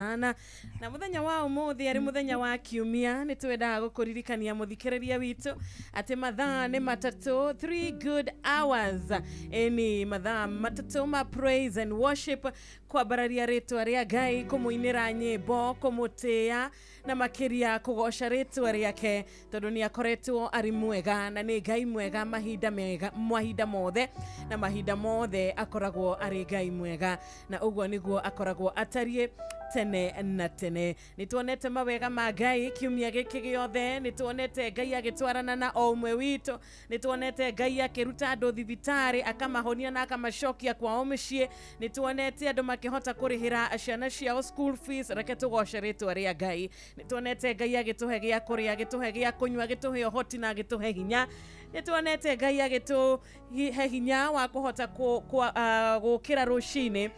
Ana na muthenya wa umuthi ari muthenya wa kiumia ni twendaga gukuririkania muthikiriria witu ati mathaa ni matatu, 3 good hours, eni mathaa matatu ma praise and worship, kwambararia ritwa ria Ngai, kumuinira nyimbo, kumutia na makiria kugoca ritwa riake, tondu ni akoretwo ari mwega na ni Ngai mwega mahinda mega, mahinda mothe na mahinda mothe akoragwo ari Ngai mwega, na uguo niguo akoragwo atarie tene na tene. Nituonete mawega ma Ngai kiumia giki giothe, nituonete Ngai agitwarana na o umwe witu, nituonete Ngai akiruta andu thibitari akamahonia na akamacokia kwao mĩciĩ, nituonete andu makihota kurihira ciana ciao school fees, reke tugoce ritwa ria Ngai. Nituonete Ngai agituhe gia kuria, agituhe gia kunyua, agituhe ũhoti na agituhe hinya. Nituonete Ngai agituhe hinya wa kuhota gukira rucini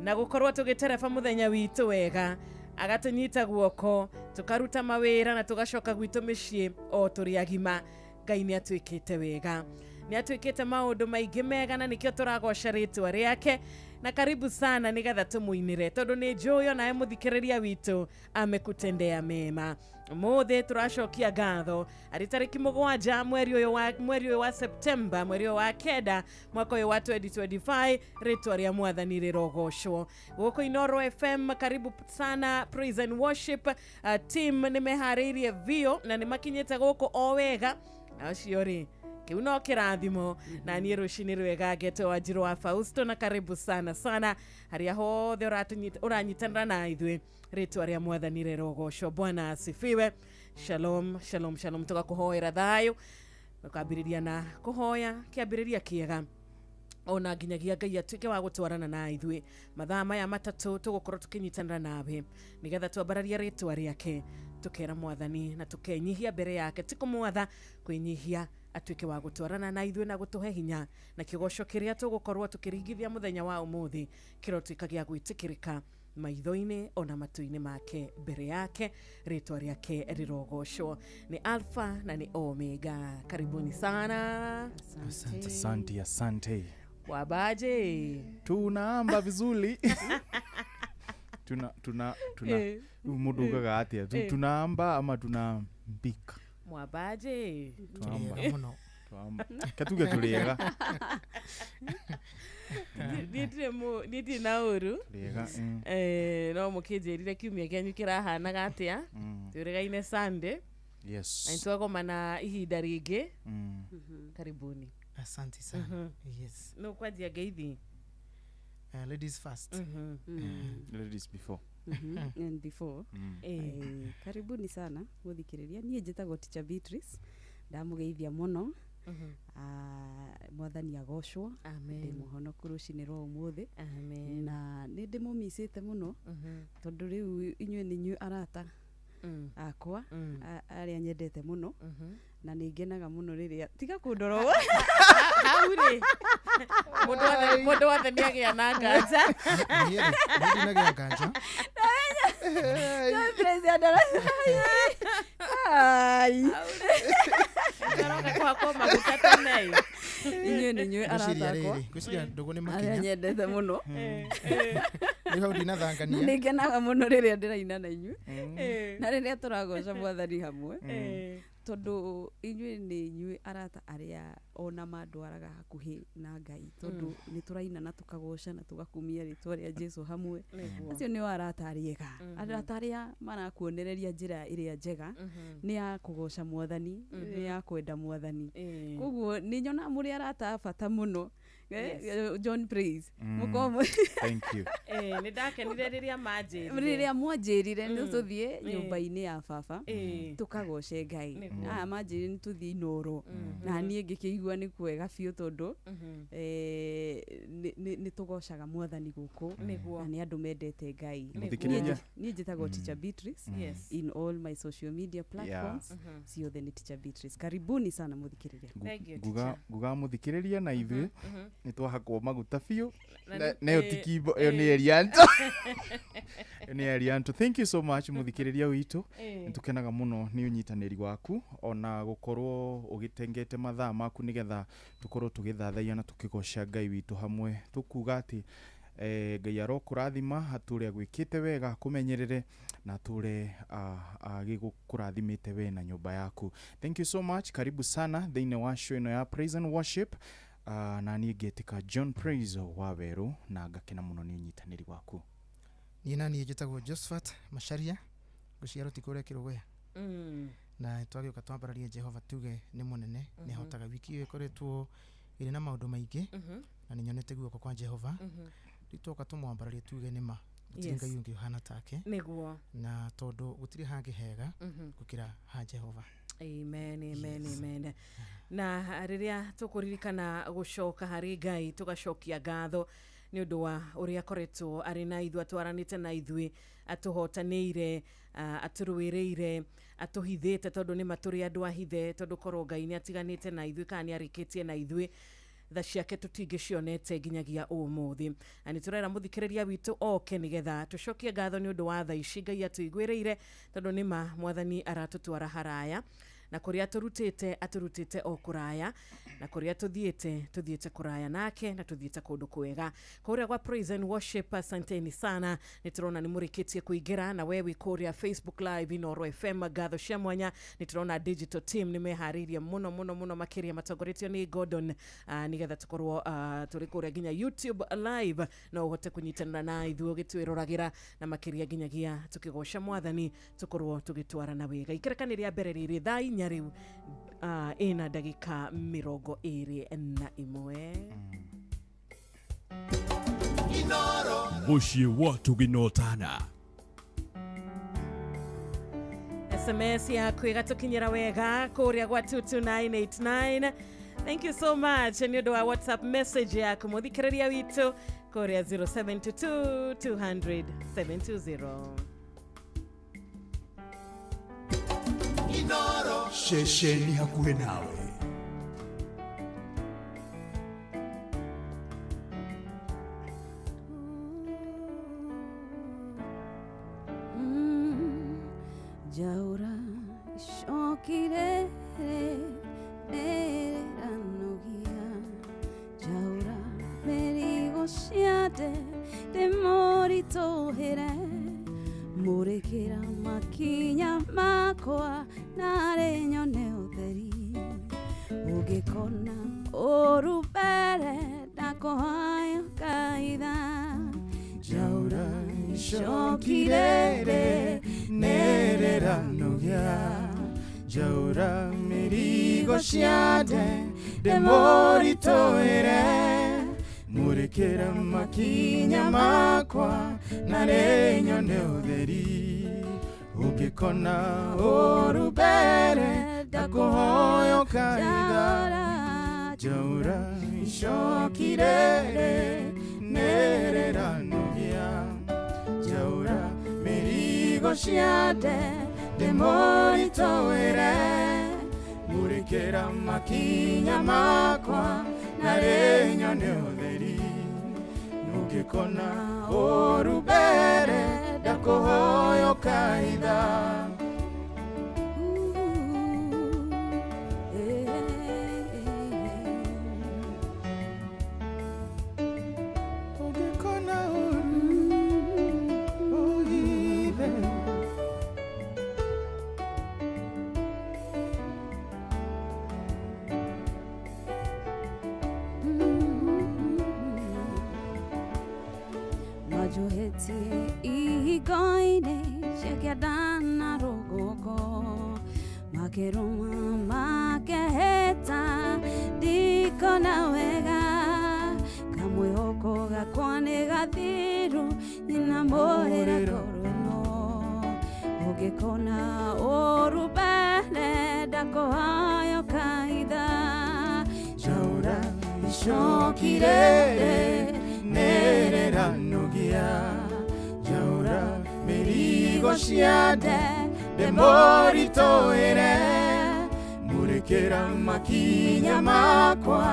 na gukorwo tugitereba muthenya witu wega, agatunyita guoko tukaruta mawira na tugacoka gwitu mĩciĩ o tũrĩ agima. Ngai nĩ atwĩkĩte wega, nĩ atwĩkĩte maũndũ maingĩ mega, na nĩkĩo tũragoca rĩtwa rĩake. Na karibu sana nĩgetha tũmũinĩre, tondũ nĩ njũĩ onawe mũthikĩrĩria witũ amekutendea mema. Ũmũthĩ tũracokia ngatho arĩ tarĩki 7 mweri ũyũ wa Septemba, mweri ũyũ wa 9, mwaka ũyũ wa 2025, rĩtwa rĩa Mwathani rĩrogocwo. Gũkũ Inooro FM, karibu sana praise and worship team nĩ meharĩirie biũ na nĩ makinyĩte gũkũ o wega. Acio rĩ, kĩu no kĩrathimo. Na niĩ rũcinĩ rwega ngetwo Wanjirũ wa Fausto, na karibu sana sana harĩa hothe ũranyitanĩra na ithuĩ, rĩtwa rĩa Mwathani rĩrogocwo. Bwana asifiwe. Shalom, shalom, shalom. Tũgakũhoera thayũ, tũkambĩrĩria na kũhoya kĩambĩrĩria kĩega, ona nginyagia Ngai atuĩke wa gũtwarana na ithuĩ mathaa maya matatũ tũgũkorwo tũkĩnyitanĩra nawe, nĩgetha twambararie rĩtwa rĩake, tũkera Mwathani na tũkenyihia mbere yake, ti kũmwatha, kwĩnyihia atuĩke wa gũtwarana na ithuĩ na gũtũhe hinya, na kĩgoco kĩrĩa tũgũkorwo tũkĩringithia mũthenya wa ũmũthĩ kĩrotuĩka gĩa gwĩtĩkĩrĩka maitho-inĩ ona matũ-inĩ make, mbere yake, rĩtwa rĩake rĩrogocwo. Nĩ Alpha na nĩ Omega. Karibuni sana. Asante. Asante, asante. Wabaje? Tunaamba vizuri. Tuna tuna tuna mundu ugaga atia? Tunaamba ama tunambika? Mwabaje? Tunaamba. Tũrĩega mũno. Tunaamba. Katuge turiega. Niĩ ndirĩ na ũru. Turiega. No mũkĩnjĩrire kiumia kĩanyu kĩrahanaga atĩa, twĩrĩgaine Sunday Yes. na nĩtwagomana ihinda rĩngĩ. Karibuni. Asante sana. Yes. No kwanjia ngeithi. Ladies first. Ladies before. And before. Karibuni sana muthikiriria, niĩ njĩtagwo Teacher Beatrice, ndamũgeithia mũno. Mwathani agocwo. Amen. Ndĩ mũhonoku rũcinĩ rwa ũmũthĩ. Amen. Na nĩ ndĩmũmicĩte mũno, tondũ rĩu inyuĩ nĩ inyuĩ arata akwa arĩa nyendete mũno, na nĩ ngenaga mũno rĩrĩa tiga kũndora ũguo. Hau rĩ, mũndũ wothe nĩ agĩa na nganja. Niĩ rĩ, niĩ ndinagĩa nganja. President Ai. Aroka kũhakwo maguta tene. Inyuĩ nĩ inyuĩ arata Ngwĩciria akwa rĩrĩ, ngwĩciria ndũgũ nĩ arĩa makinya. nyendete mũno. Rĩu hau ndinathangania. Nĩ ngenaga mũno rĩrĩa ndĩraina na inyuĩ na rĩrĩa tũragoca Mwathani hamwe, tondũ inyuĩ nĩ inyuĩ arata arĩa ona mandwaraga hakuhĩ na Ngai, tondũ nĩ tũraina na tũkagoca na tũgakumia rĩtwa rĩa Jesu hamwe. Acio nĩo arata arĩega, arata arĩa marakuonereria njĩra ĩrĩa njega, nĩ ya kũgoca Mwathani, nĩ ya kwenda Mwathani. Koguo nĩ nyonaga mũrĩ arata a bata mũno. John Praise, mũkorwo Thank you. Nĩ ndakenire rĩrĩa manjĩrire. Rĩrĩa mwanjĩrire nĩ tũthiĩ nyũmba-inĩ ya baba tũkagoce Ngai, aya manjĩrire nĩ tũthiĩ Inooro, na niĩ ngĩkĩigua nĩ kwega biũ, tondũ nĩ tũgocaga Mwathani gũkũ na nĩ andũ mendete Ngai. Mũthikĩrĩria. Niĩ njĩtagwo Teacher Beatrice. In all my social media platforms ciothe nĩ Teacher Beatrice. Karibuni sana mũthikĩrĩria. Thank you, Nguga teacher. nguga mũthikĩrĩria na ithuĩ nĩ twahakwo maguta biũ. Na Nayo ti kimbo, ĩyo nĩ Elianto. Ĩyo nĩ Elianto. Thank you so much mũthikĩrĩria witũ. Nĩ tũkenaga mũno nĩ ũnyitanĩri waku ona gũkorwo ũgĩtengete mathaa maku nĩgetha tũkorwo tũgĩthathaiya na tũkĩgoca Ngai witũ hamwe. Tũkuga atĩ Ngai arokũrathima atũre agwĩkĩte wega akũmenyerere na atũre agĩgũkũrathimĩte we na nyũmba yaku. Thank you so much. Karibu sana thĩinĩ wa show ĩno ya Praise and Worship. Na niĩ ngĩtĩka John Praise wa Werũ na ngakena mũno nĩ ũnyitanĩri waku. Niĩ na niĩ njĩtagwo Josephat Macharia, ngũciarwo ti kũrĩa Kĩrũgũya. Na twagĩũka twambararie Jehova tuge nĩ mũnene, nĩ ahotaga. Wiki ĩyo ĩkoretwo ĩrĩ na maũndũ maingĩ na nĩ nyonete guoko kwa Jehova. Rĩu twoka tũmwambararie tuge nĩ ma gũtirĩ Ngai ũngĩ ũhana take. Nĩguo. Na tondũ gũtirĩ hangĩ hega gũkĩra ha Jehova. Amen, amen, amen. Na rĩrĩa tũkũririkana gũcoka harĩ Ngai tũgacokia ngatho nĩ ũndũ wa ũrĩa akoretwo arĩ na ithuĩ, atwaranĩte na ithuĩ, atũhotanĩire, atũrũĩrĩire, atũhithĩte, tondũ nĩ matũrĩ andũ ahithe, tondũ korwo Ngai nĩ atiganĩte na ithuĩ kana nĩ arĩkĩtie na ithuĩ, tha ciake tũtingĩcionete nginyagia ũmũthĩ. Na nĩ tũrera mũthikĩrĩria witũ oke nĩgetha tũcokie ngatho nĩ ũndũ wa tha ici Ngai atũiguĩrĩire, tondũ nĩ ma Mwathani aratũtwara haraya, na kũrĩa atũrutĩte atũrutĩte o kũraya, na kũrĩa tũthiĩte tũthiĩte kũraya nake na tũthiĩte kũndũ kwega. Kũrĩa gwa Praise and Worship, asanteni sana, nĩ tũrona nĩ mũrĩkĩtie kũingĩra. Na we wĩ kũrĩa Facebook Live Inooro FM, ngatho cia mwanya. Nĩ tũrona digital team nĩ meharĩirie mũno mũno mũno makĩria, matongoretio nĩ Gordon, nĩgetha tũkorwo tũrĩ kũrĩa nginya YouTube Live, no ũhote kũnyitanĩra na ithuĩ ũgĩtwĩroragĩra, na makĩria nginyagia tũkĩgoca Mwathani tũkorwo tũgĩtwarana wega. Ikereka nĩ rĩa mbere rĩrĩ thaa inya rĩu ĩna ndagĩka 21. Mũciĩ wa tũginotana. SMS yaku ĩgatũkinyĩra wega kũrĩa gwa 22989. Thank you so much nĩ ũndũ wa WhatsApp message yaku mũthikĩrĩria witũ kũrĩa 0722 200 720. Ceceni hakuhĩ nawe. Njaũra icokire nĩrĩranogia, njaũra mĩrigo ciande ndĩmũritũhĩre, mũrĩkĩra makinya makwa narĩ nyone ũtheri, ũngĩkona ũru mbere ndakũhaya kaitha. Njaũra icokire nĩrĩranogia, njaũra mĩrigo ciande ndĩmũritũhĩre, mũrĩkĩra makinya makwa narĩ nyone ũtheri, ũngĩkona ũru mbere ndakũhoya ũkaitha. Njaũra icokire nĩrĩranogia, njaũra mĩrigo ciande ndĩmũritũhĩre, mũrĩkĩra makinya makwa narĩ nyone ũtheri, ũngĩkona ũru mbere ndakũhoya ũkaitha. Ũngĩkona ũru ũhithe. Majohetie ihingo-inĩ cia kĩanda na rũgongo, makĩrũma makehĩta ndikona wega, kamwĩhoko gakwa nĩ gathiru nyina mũrĩra ngoro ĩno, ũngĩkona ũru mbere ndakũhaya ũkaitha. Njaũra icokire nĩrĩranogia, njaũra mĩrigo ciande ndĩmũritũhĩre, mũrĩkĩra makinya makwa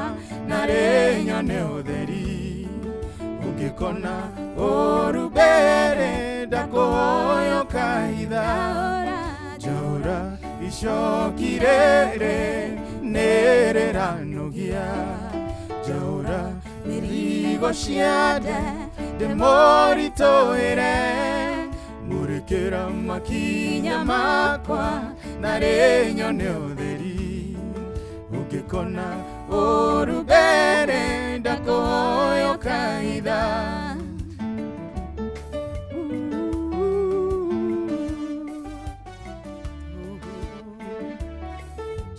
narĩ nyone ũtheri, ũngĩkona ũru mbere ndakũhoya ũkaitha. Njaũra icokire nĩrĩranogia, njaũra mĩrigo ciande Ndĩmũritũhĩre mũrĩkĩra makinya makwa narĩ nyone ũtheri ũngĩkona ũru mbere ndakũhoya ũkaitha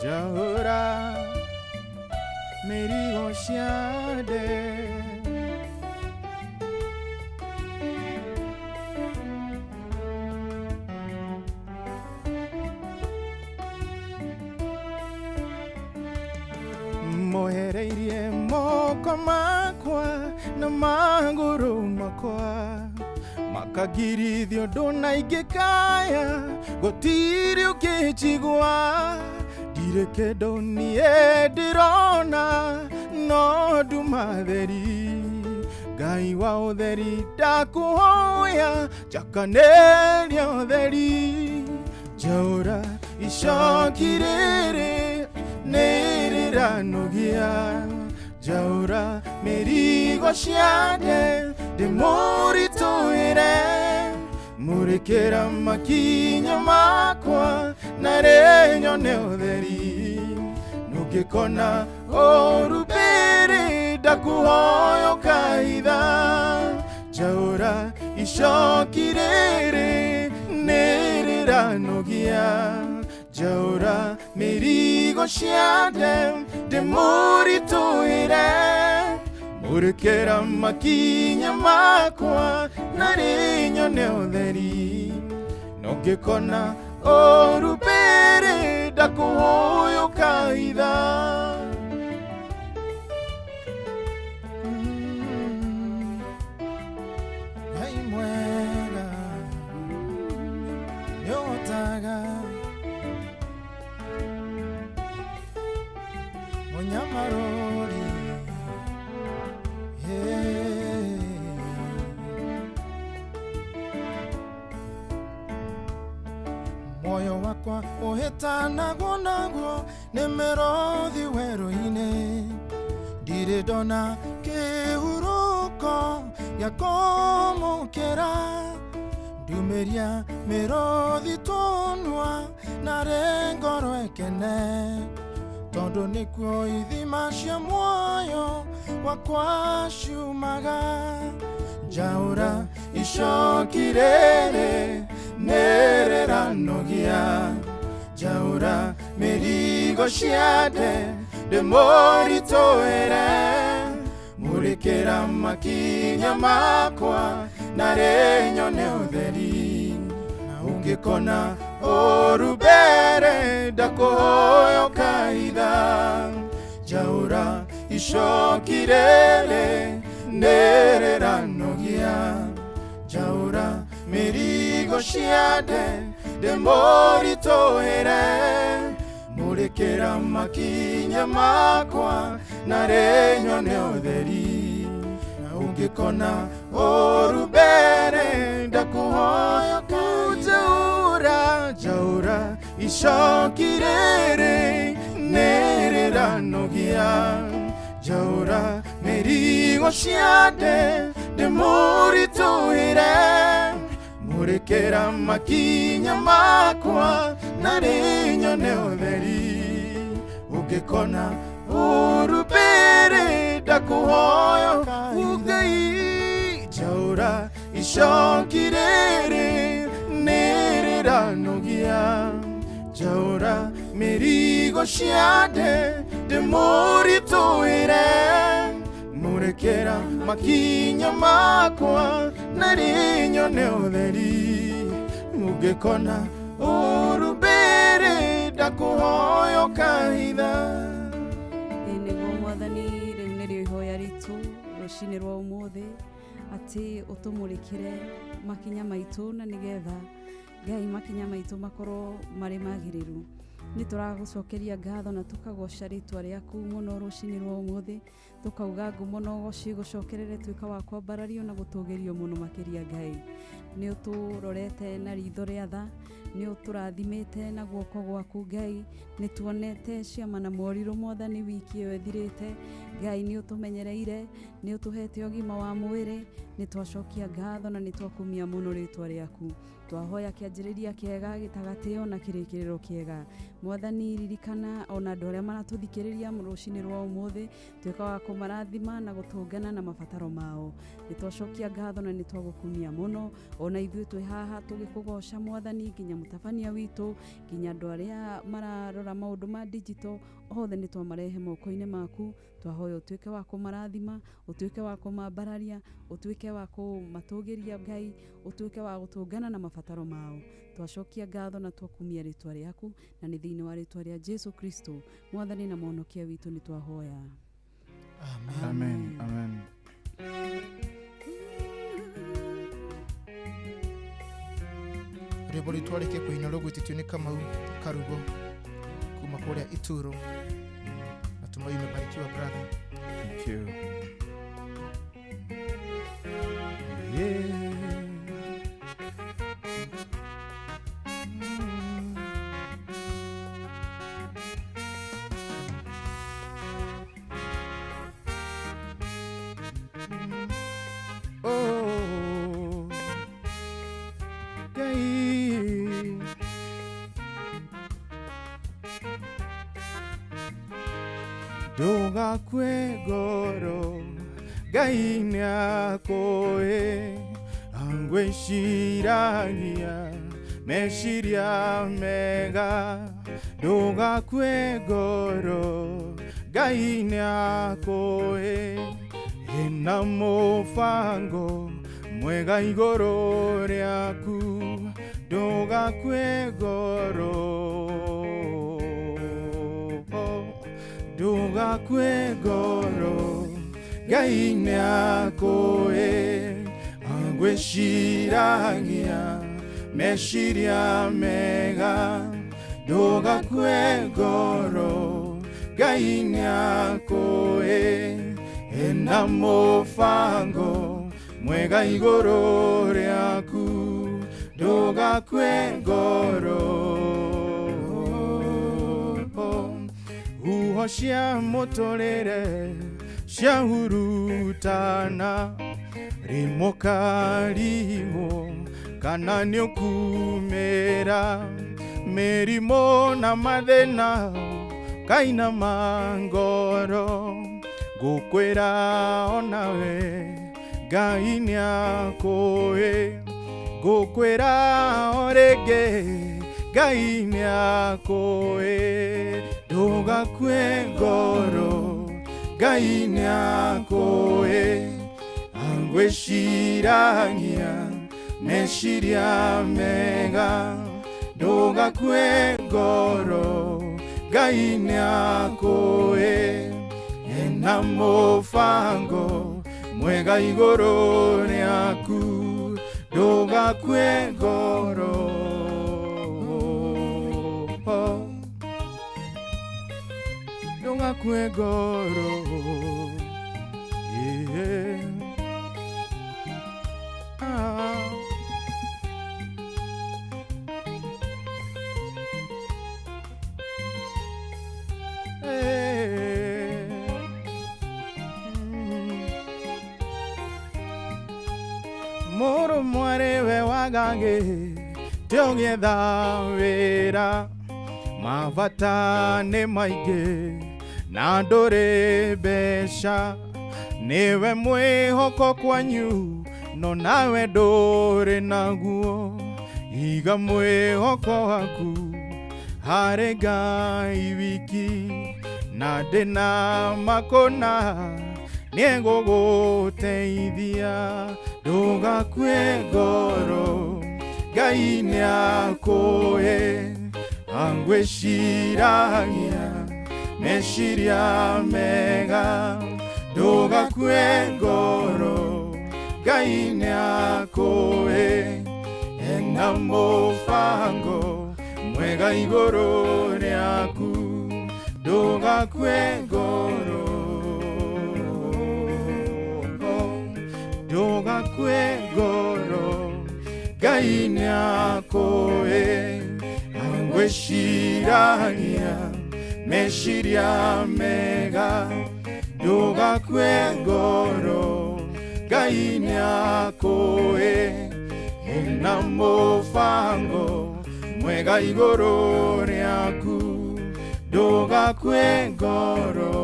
Jahura mĩrigo ciande mohereirie moko makwa na magũrũ makwa makagirithio ndũnaingĩkaya gũtirĩ ũkĩnjigua ndirĩ kĩndũ niĩ ndĩrona no nduma theri Ngai wa ũtheri ndakũhoya njakanĩria ũtheri njaũra icoki rĩrĩ nĩrĩranogia njaũra mĩrigo ciande ndĩmũritũhĩre mũrĩkĩra makinya makwa narĩ nyone ũtheri nũngĩkona ũru mbere ndakũhoya ũkaitha njaũra icoki rĩrĩ nĩrĩranogia njaũra mĩrigo ciande ndĩmũritũhĩre mũrĩkĩra makinya makwa narĩ nyone ũtheri nũngĩkona ũru mbere ndakũhoya ũkaitha Ngai mwega nĩũhotaga Munyamarori hey. Moyo wakwa ũhĩtanagwo naguo nĩ mĩrothi werũ-inĩ ndirĩ ndona kĩhurũko gĩa kũmũkĩra ndumĩria mĩrothi tũnua narĩ ngoro ĩkene tondũ nĩkuo ithima cia muoyo wakwa ciumaga njaũra icoki rĩrĩ nĩrĩranogia njaũra mĩrigo ciande ndĩmũritũhĩre mũrĩkĩra makinya makwa narĩ nyone ũtheri ũngĩkona ũru mbere ndakũhoya ũkaitha njaũra icoki rĩrĩ nĩrĩranogia njaũra mĩrigo ciande ndĩmũritũhĩre mũrĩkĩra makinya makwa narĩ nyone ũtheri ũngĩkona ũru mbere ndakũhoya njaũra njaũra icoki rĩrĩ nĩrĩranogia njaũra mĩrigo ciande ndĩmũritũhĩre mũrĩkĩra makinya makwa narĩ nyone ũtheri ũngĩkona ũru mbere ndakũhoya ũngai njaũra icoki rĩrĩ nĩrĩranogia njaũra mĩrigo ciande ndĩmũritũhĩre mũrĩkĩra makinya makwa narĩ nyone ũtheri ũngĩkona ũru mbere ndakũhoya ũkaitha Nĩguo mwathani rĩu nĩrĩo ihoya ritũ rũcinĩ rwa ũmũthĩ atĩ ũtũmũrĩkĩre makinya maitũ na nĩgetha Ngai makinya maitũ makorwo marĩ magĩrĩru nĩ tũragũcokeria ngatho na tũkagoca rĩtwa rĩaku mũno rũcinĩ rwa ũmũthĩ Tukauga ngumo na ũgoci gũcokerere tuĩka wa kwambarario na gũtũgĩrio mũno makĩria Ngai. Nĩ ũtũrorete na ritho rĩa tha, nĩ ũtũrathimĩte na guoko gwaku Ngai, nĩ tuonete ciama na morirũ Mwathani wiki ĩyo ĩthirĩte. Ngai nĩ ũtũmenyereire, nĩ ũtũhete ũgima wa mwĩrĩ, nĩ twacokia ngatho na nĩ twakumia mũno rĩtwa rĩaku. Twahoya kĩanjĩrĩria kĩega gĩtagatĩ ona kĩrĩkĩrĩro kĩega. Mwathani ririkana ona andũ arĩa maratũthikĩrĩria rũcinĩ rwa ũmũthĩ, tuĩka wa kũmarathima na gũtũngana na mabataro mao. Nĩ twacokia ngatho na nĩ twagũkumia mũno, ona ithuĩ twĩ haha tũgĩkũgoca Mwathani, nginya mũtabania witũ, nginya andũ arĩa mararora maũndũ ma digital, othe nĩ twamarehe moko-inĩ maku. Twahoya ũtuĩke wa kũmarathima, ũtuĩke wa kũmambararia, ũtuĩke wa kũmatũgĩria Ngai, ũtuĩke wa gũtũngana na mabataro mao. Twacokia ngatho na twakumia rĩtwa rĩaku, na nĩ thĩinĩ wa rĩtwa rĩa Jesu Kristo Mwathani na Mũhonokia witũ nĩ twahoya. Amen. Amen. Amen. Rwĩmbo rũu twarĩkia kũina rũgwĩtĩtio nĩ Kamau Karugo kuma kũrĩa Ituro. Natumai umebarikiwa brother. Thank you. Yeah. Oh, Ngai. Ndũgakue ngoro, Ngai nĩakũĩ, angwĩciragia meciria mega. Ndũgakue ngoro, Ngai nĩakũĩ, ena mũbango mwega igũrũ rĩaku. Ndũgakue ngoro, ndũgakue ngoro, Ngai nĩakũĩ, angwĩciragia meciria mega. Ndũgakue ngoro, Ngai nĩakũĩ, ena mũbango mwega igũrũ rĩaku. Ndũgakue ngoro. Huho cia mũtũrĩre ciahurutana, rĩmwe ũkarigwo kana nĩũkumĩra, mĩrimũ na mathĩna kainama ngoro. Ngũkwĩra onawe Ngai nĩakũĩ, ngũkwĩra o rĩngĩ Ngai nĩakũĩ. Ndũgakue ngoro, Ngai nĩakũĩ, angwĩciragia meciria mega. Ndũgakue ngoro, Ngai nĩakũĩ, ena mũbango mwega igũrũ rĩaku. Ndũgakue ngoro, ndũgakue ngoro. Yeah. Ah. Hey. Mũrũ mwarĩ we wagage te ũgĩetha wĩra, mabata nĩ maingĩ na ndũrĩ mbeca, nĩwe mwĩhoko kwanyu no nawe ndũrĩ naguo. Iga mwĩhoko waku harĩ Ngai wiki, na ndĩna makũna nĩegũgũteithia. Ndũgakue ngoro, Ngai nĩakũĩ, angwĩciragia meciria mega. Ndũgakue ngoro, Ngai nĩakũĩ, ena mũbango mwega igũrũ rĩaku. Ndũgakue ngoro. Ndũgakue ngoro, Ngai nĩakũĩ. Agwĩciragia meciria mega, ndũgakue ngoro, Ngai nĩakũĩ. Ena mũbango mwega igũrũ rĩaku, ndũgakue ngoro.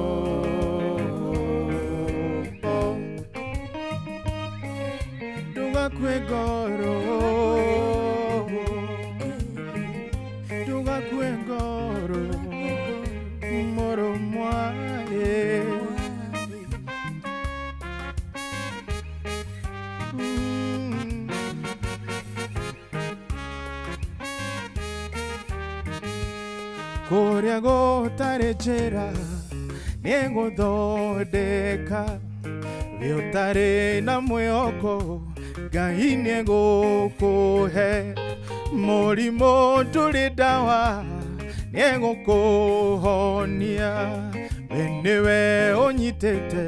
Ndũgakue ngoro, ndũgakue ngoro, mũrũ mwarĩ. Kũrĩa gũtarĩ njĩra nĩngũthondeka, wĩ ũtarĩ na mwĩhoko Ngai nĩegũkũhe. Mũrimũ ndũrĩ ndawa nĩegũkũhonia, we nĩwe ũnyitĩte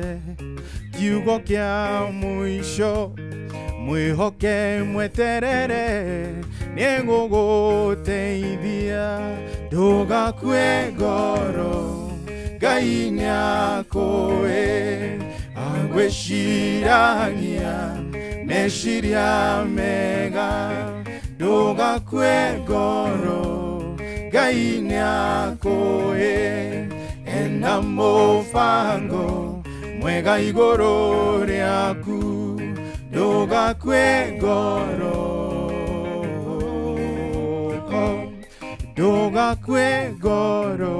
kiugo kĩa mũico. Mwĩhoke mweterere nĩegũgũteithia, ndũgakue ngoro, Ngai nĩakũĩ. Agwĩciragia meciria mega, ndũgakue ngoro, Ngai nĩakũĩ. Ena mũbango mwega igũrũ rĩaku, ndũgakue ngoro, ndũgakue ngoro,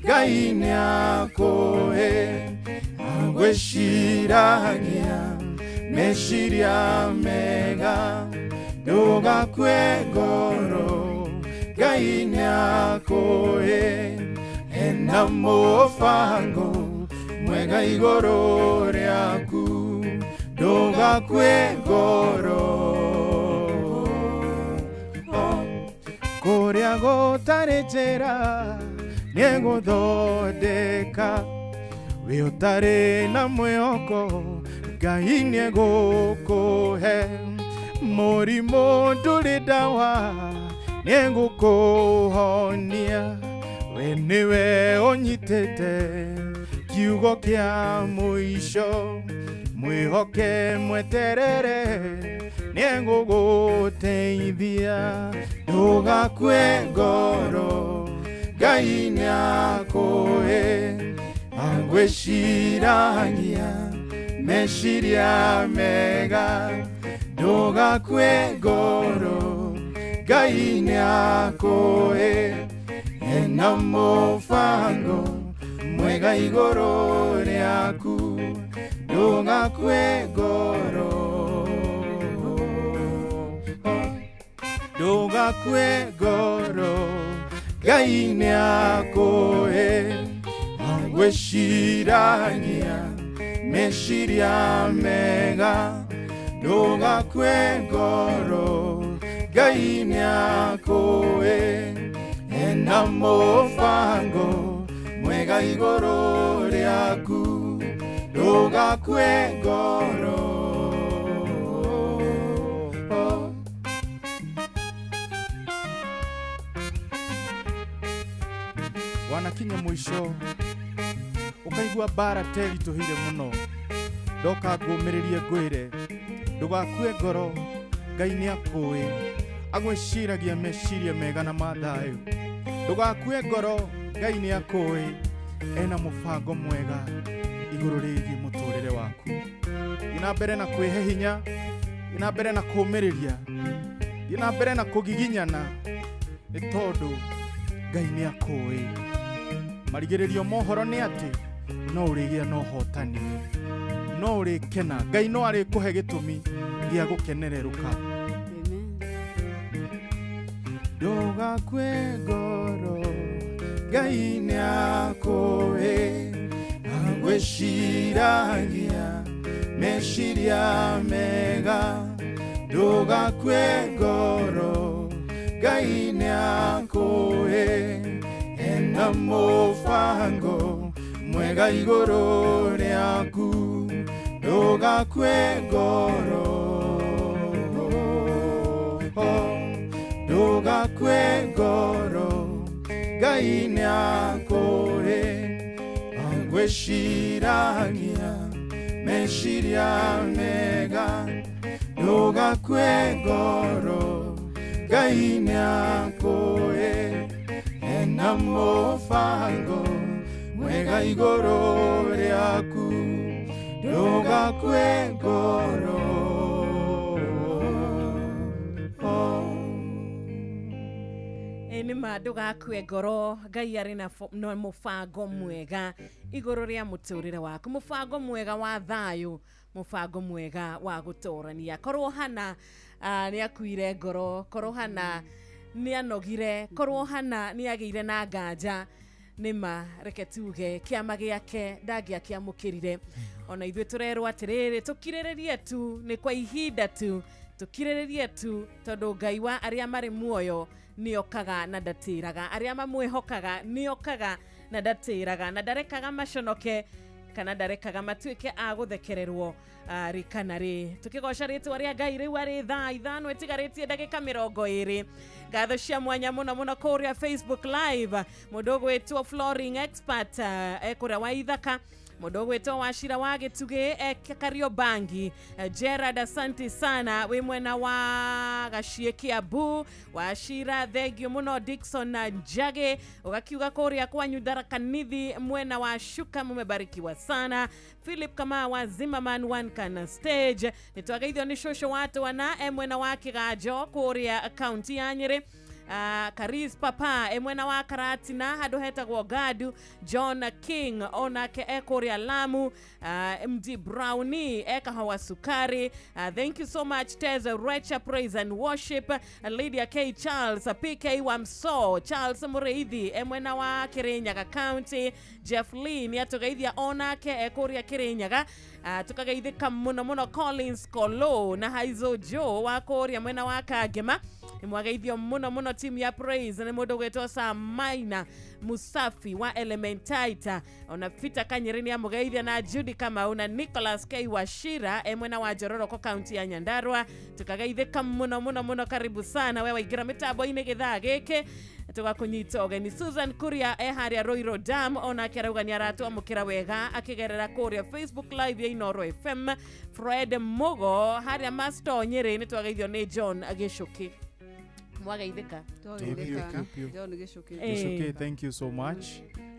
Ngai nĩakũĩ. Agwĩciragia meciria mega, ndũgakue ngoro, Ngai nĩakũĩ. Ena mũbango mwega igũrũ rĩaku, ndũgakue ngoro. Kũrĩa gũtarĩ njĩra nĩegũthondeka, wĩ ũtarĩ na mwĩhoko Ngai nĩegũkũhe. Mũrimũ ndũrĩ ndawa nĩegũkũhonia, we nĩwe ũnyitĩte kiugo kĩa mũico. Mwĩhoke mweterere nĩegũgũteithia, ndũgakue ngoro, Ngai nĩakũĩ. Agwĩciragia meciria mega, ndũgakue ngoro, Ngai nĩakũĩ. Ena mũbango mwega igũrũ rĩaku, ndũgakue ngoro, ndũgakue ngoro, Ngai nĩakũĩ. Agwĩciragia meciria mega, ndũgakue ngoro, Ngai nĩakũĩ. Ena mũbango mwega igũrũ rĩaku, ndũgakue ngoro. Wanakinya mũico ũkaigua mbara teritũhire mũno, ndoka ngũmĩrĩrie ngwĩre ndũgakue ngoro, Ngai nĩakũĩ. Agwĩciragia meciria mega na ma thayũ, ndũgakue ngoro, Ngai nĩakũĩ. Ena mũbango mwega igũrũ rĩgiĩ mũtũrĩre waku. Thiĩ na mbere na kwĩhe hinya, thiĩ na mbere na kũũmĩrĩria, thiĩ na mbere na kũgiginyana, nĩ tondũ Ngai nĩakũĩ. Marigĩrĩrio mohoro nĩ atĩ no ũrĩgĩa na ũhotani, no ũrĩkena, Ngai no arĩkũhe gĩtũmi gĩa gũkenererũka. Ndũgakue ngoro, Ngai nĩakũĩ. Agwĩciragia meciria mega, ndũgakue ngoro, Ngai nĩakũĩ. Ena mũbango mwega igũrũ rĩaku, Ndũgakue ngoro, ndũgakue ngoro, Ngai nĩakũĩ. Agwĩciragia meciria mega, ndũgakue ngoro, Ngai nĩakũĩ. Ena mũbango mwega igũrũ rĩaku, ndũgakue ngoro. Nĩ ma ndũgakue ngoro, Ngai arĩ na mũbango mwega igũrũ rĩa mũtũrĩre waku, mũbango mwega wa thayũ, mũbango mwega wa gũtũrania. Korwo Hana nĩ akuire ngoro, korwo Hana nĩ anogire, korwo Hana nĩ agĩire na nganja, nĩ ma reke tuge kĩama gĩake ndangĩakĩamũkĩrire. Ona ithuĩ tũrerwo atĩrĩrĩ, tũkirĩrĩrie tu, nĩ kwa ihinda tu, tũkirĩrĩrie tu, tondũ Ngai wa arĩa marĩ muoyo nĩokaga na ndatĩraga, arĩa mamwĩhokaga nĩokaga na ndatĩraga, na ndarekaga maconoke kana ndarekaga matuĩke a gũthekererwo rĩ kana rĩ. Tũkĩgoca rĩtwa rĩa Ngai rĩu arĩ thaa 5 ĩtigarĩtie ndagĩka 20. Ngatho cia mwanya mũno mũno kũrĩa Facebook Live, mũndũ ũgwĩtwo flooring expert ekũrĩa wa Ithaka, mũndũ ũgwĩtwo Wachira wa Gĩtugĩ Kariobangi, Gerard asante sana wĩ mwena wa Gaciĩ Kiambu, Wachira thengio mũno, Dickson na Njage ũgakiuga kũrĩa kwanyu Tharaka Nithi mwena wa Shuka mumebarikiwa sana, Philip Kama wa Zimmerman One Kana Stage, nĩtwageithio nĩ cũcũ wa Twana mwena wa Kĩganjo kũrĩa kaunti ya Nyĩrĩ, Karis Papa mwena wa Karatina handũ hetagwo Gadu, John King onake ekũrĩa Lamu, MD Brownie ekahawa Sukari, thank you so much Teza Recha Praise and Worship, Lydia K Charles, PK Wamso, Charles Mureithi mwena wa Kirinyaga County, Jeff Lee nĩatũgeithia onake ekũrĩa Kirinyaga, tukageithĩka mũno mũno Collins Kolo na Haizo Joe wa kũrĩa mwena wa Kangema, nĩmwageithio mũno mũno team ya Praise, nĩ mũndũ ũgwĩtwo Samaina Musafi wa Elementaita, ona Peter Kanyeri nĩamũgeithia na Judy Kamau na Nicholas K Wachira mwena wa Njororoko kaunti ya Nyandarua, tukageithĩka mũno mũno mũno, karibu sana we waingĩra mĩtambo-inĩ gĩthaa gĩkĩ tũgakũnyita ũgeni. Susan Kuria harĩa Ruiru Dam onake arauga nĩ aratwamũkĩra wega akĩgerera kũrĩa Facebook Live ya Inooro FM. Fred Mugo harĩa Masto Nyĩrĩ nĩtwageithio nĩ John Gĩcũkĩ. Mwageithĩka. John Gĩcũkĩ. Gĩcũkĩ, thank you so much.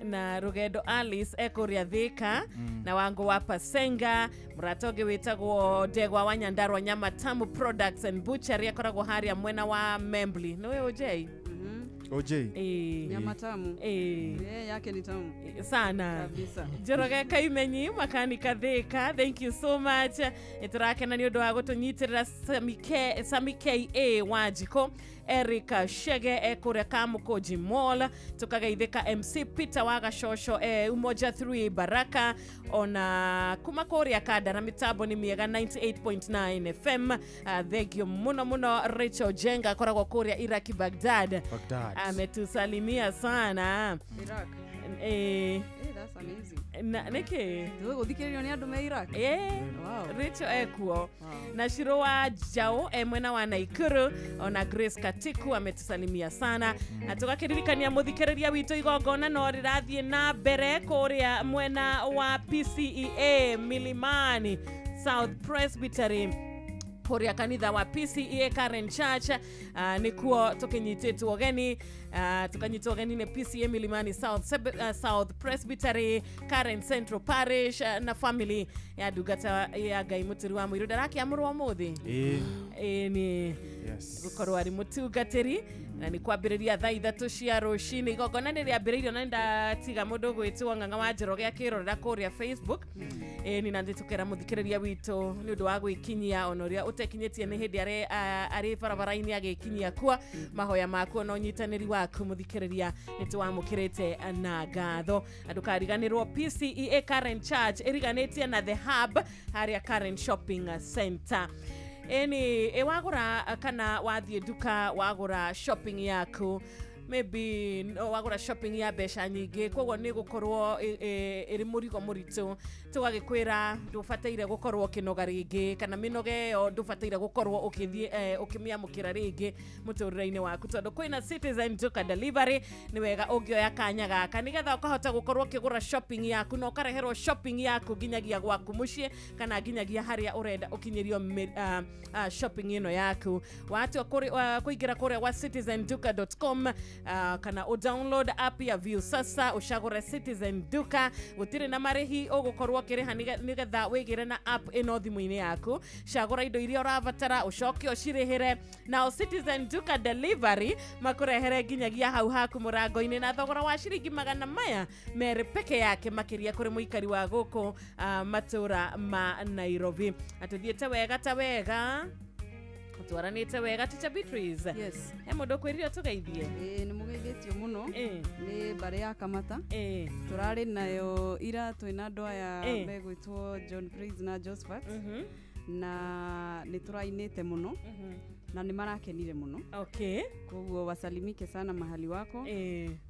Na Rugendo Alice ekũrĩa Thika, na Wango wa Pasenga, mũrata ũngĩ wĩtagwo Ndegwa wa Nyandarua Nyama Tamu Products and Butchery akoragwo harĩa mwena wa Membli. Nĩwe OJ? OJ. Nyama tamu. Yake ni tamu sana kabisa. Njoroge Kaimenyi makanika Thika, thank you so much. Nĩtũrakena nĩ ũndũ wa gũtũnyitĩrĩra Sami KA Wanjiko, Erica Shege ekũrĩa Kamũkũnji Mall, tũkageithĩka MC Peter wa Gacocho Umoja 3 Baraka, ona kuma kũrĩa Kandara mĩtambo nĩ mĩega 98.9 FM. Thank you mũno mũno Rachel Jenga akoragwo kũrĩa Iraki Baghdad. Ametusalimia sana. Iraq. That's amazing. Na niki gũthikĩrĩrio nĩ andũ me Iraq. Wow. Rachel ekuo. Wow. Na Shiro wa Jao mwena wa Naikuru, ona Grace Katiku ametusalimia sana. Na tũgakĩririkania mũthikĩrĩria witũ igongona no rĩrathiĩ na mbere kũrĩa mwena wa PCEA Milimani South Presbytery, kũrĩa kanitha wa PCEA Karen Church, nĩkuo tũkĩnyitĩtwo ũgeni, tukanyitwo ũgeni nĩ PCEA Milimani South Presbytery, Karen Central Parish, na family ya ndungata ya Ngai Mũturi wa Mũirũ. Ndarakĩamũrwo ũmũthĩ. Nĩ gũkorwo arĩ mũtungatĩri, na nĩ kwambĩrĩria thaa 3 cia rũcinĩ. Igongona nĩ rĩambĩrĩirio na nĩndatiga mũndũ ũgwĩtwo Ng'ang'a wa Njoroge akĩrorera kũrĩa Facebook. Nĩ na nĩtũkera mũthikĩrĩria witũ nĩ ũndũ wa gwĩkinyia, ona ũrĩa ũtekinyĩtie nĩ hĩndĩ arĩ barabara-inĩ agĩkinyia kuo. Mahoya maku na ũnyitanĩri waku mũthikĩrĩria nĩtũwamũkĩrĩte na ngatho. Na ndũkariganĩrwo PCEA Karen Church ĩriganĩtie na The Hub harĩa Karen Shopping Center. Eni wagũra kana wathiĩ nduka wagũra shopping yaku, Maybe no wagũra shopping ya mbeca nyingĩ, koguo nĩ gũkorwo ĩrĩ mũrigo mũritũ. Tũgagĩkwĩra ndũbataire gũkorwo ũkĩnoga rĩngĩ, kana mĩnoga ĩyo ndũbataire gũkorwo ũkĩthiĩ ũkĩmĩamũkĩra rĩngĩ mũtũrĩre-inĩ waku, tondũ kwĩna Citizen Duka Delivery. Nĩ wega ũngĩoya kanya gaka nĩgetha ũkahota gũkorwo ũkĩgũra shopping yaku na ũkareherwo shopping yaku nginyagia gwaku mũciĩ kana nginyagia harĩa ũrenda ũkinyĩrio shopping ĩno yaku. Watua kũingĩra kũrĩa gwa citizenduka.com kana ũdownload app ya Viusasa ũcagũre Citizen Duka. Gũtirĩ na marĩhi ũgũkorwo ũkĩrĩha nĩgetha wĩgĩre na app ĩno thimũ-inĩ yaku. Cagũra indo iria ũrabatara ũcoke ũcirĩhĩre, nao Citizen Duka Delivery makũrehere nginyagia hau haku mũrango-inĩ na thogora wa ciringi 200 peke yake, makĩria kũrĩ mũikari wa gũkũ matũra ma Nairobi. Atũthiĩte wega ta wega, twaranĩte wega. Teacher Beatrice. Yes. He mũndũ ũkwĩrire tũgeithie? Ĩĩ, nĩ mũgeithĩtio mũno nĩ mbarĩ ya Kamata. Tũrarĩ nayo ira twĩna andũ aya megwĩtwo John Praise na Josephat, na nĩ tũrainĩte mũno na nĩ marakenire mũno. Okay. Koguo wasalimike sana mahali wako.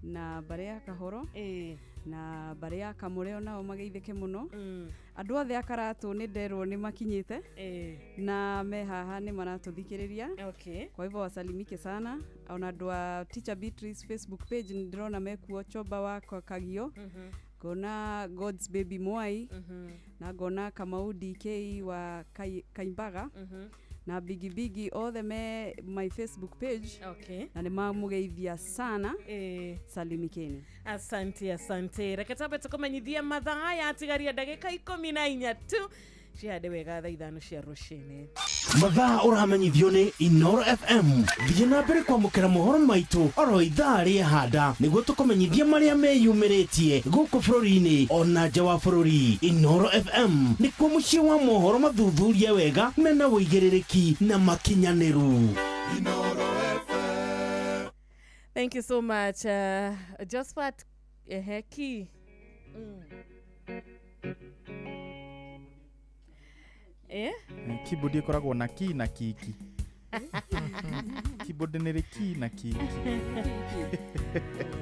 Na mbarĩ ya Kahoro na mbarĩ ya Kamũreo nao mageithĩke mũno. Andũ othe a Karatũ nĩ nderwo nĩ makinyĩte na me haha nĩ maratũthikĩrĩria. Okay. Kwa hivyo wasalimike sana. Ona andũ a Teacher Beatrice Facebook page nĩ ndĩrona mekuo, Choba wa Kagio, ngona God's Baby Mwai, na ngona Kamau DK wa Kaimbaga, na Bigi Bigi, othe me my Facebook page. Okay. Na nĩ mamũgeithia sana. Salimikeni. Asante, asante. Reke twambe tũkũmenyithie mathaa ya tigaria ndagĩka 14 tu cihande wega thaa 5 cia rũcinĩ. Mathaa ũramenyithio nĩ Inooro FM. Thiĩ na mbere kwamũkĩra mohoro maitũ oro ithaa rĩahanda nĩguo tũkũmenyithie marĩa meyumĩrĩtie gũkũ bũrũri-inĩ ona nja wa bũrũri. Inooro FM nĩkuo mũciĩ wa mohoro mathuthurie wega mena ũigĩrĩrĩki na makinyanĩru. Inooro FM. Thank you so much, Josephat Eheki. Keyboard ĩkoragwo na ki na kiki. Keyboard nĩ rĩ ki na kiki.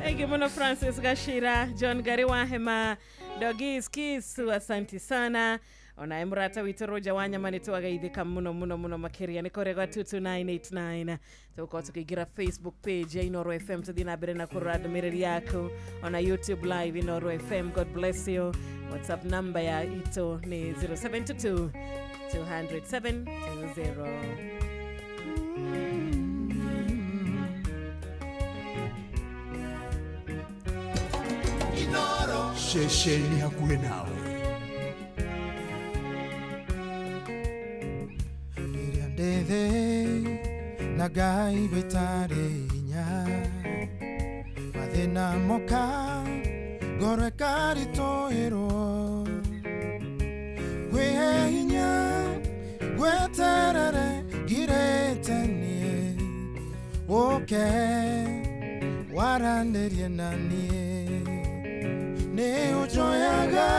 Thank you muno Francis Gashira, John Gari wa Hema, Doggies Kisu, asanti sana. Ona emurata witũ Roger Wanyama nĩ twagaithĩka mũno mũno mũno makĩria. Nĩ kũrĩa gwa 22989 tũgũkorwo tũkĩingĩra Facebook page ya Inooro FM tũthiĩ na mbere na kũrora ndũmĩrĩri yaku, ona YouTube live Inooro FM. God bless you. WhatsApp number ya itũ nĩ 072 200 720. Ceceni hakuhĩ nawe. Rĩrĩa ndĩ thĩ na Ngai gwĩtarĩ hinya, mathĩna moka ngoro ĩkaritũhĩrwo, kwĩhe hinya gweterere ngirĩte niĩ, ũke waranĩrie na niĩ. Nĩ ũnjoyaga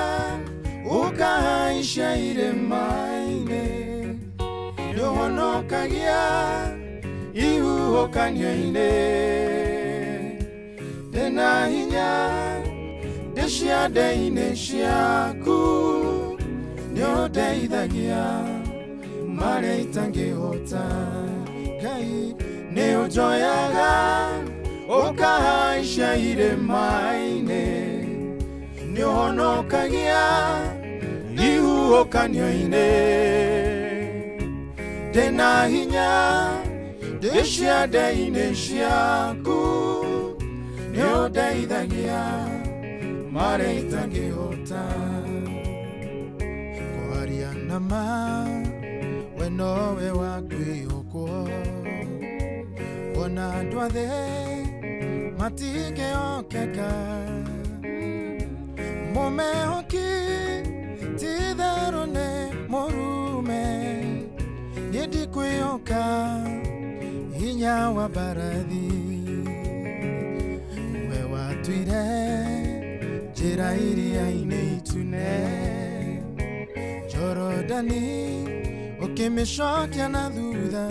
ũkahaica irĩma-inĩ, nĩũhonokagia ihuhũkanio-inĩ. Ndĩna hinya ndĩ ciande-inĩ ciaku, nĩũndeithagia marĩa itangĩhota. Ngai nĩũnjoyaga ũkahaica irĩma-inĩ, nĩũhonokagia ihuhũkanio-inĩ. Ndĩna hinya ndĩ ciande-inĩ ciaku, nĩũndeithagia marĩa itangĩhota. Kwaria na ma we nowe wa kwĩhokwo, kuona andũ othe matingĩhokeka. Mũmehoki ti itherũ nĩ mũrume, niĩ ndikwĩhoka hinya wa mbarathi. We watuire njĩra iria-inĩ itune, Jorodani ũkĩmĩcokia na thutha,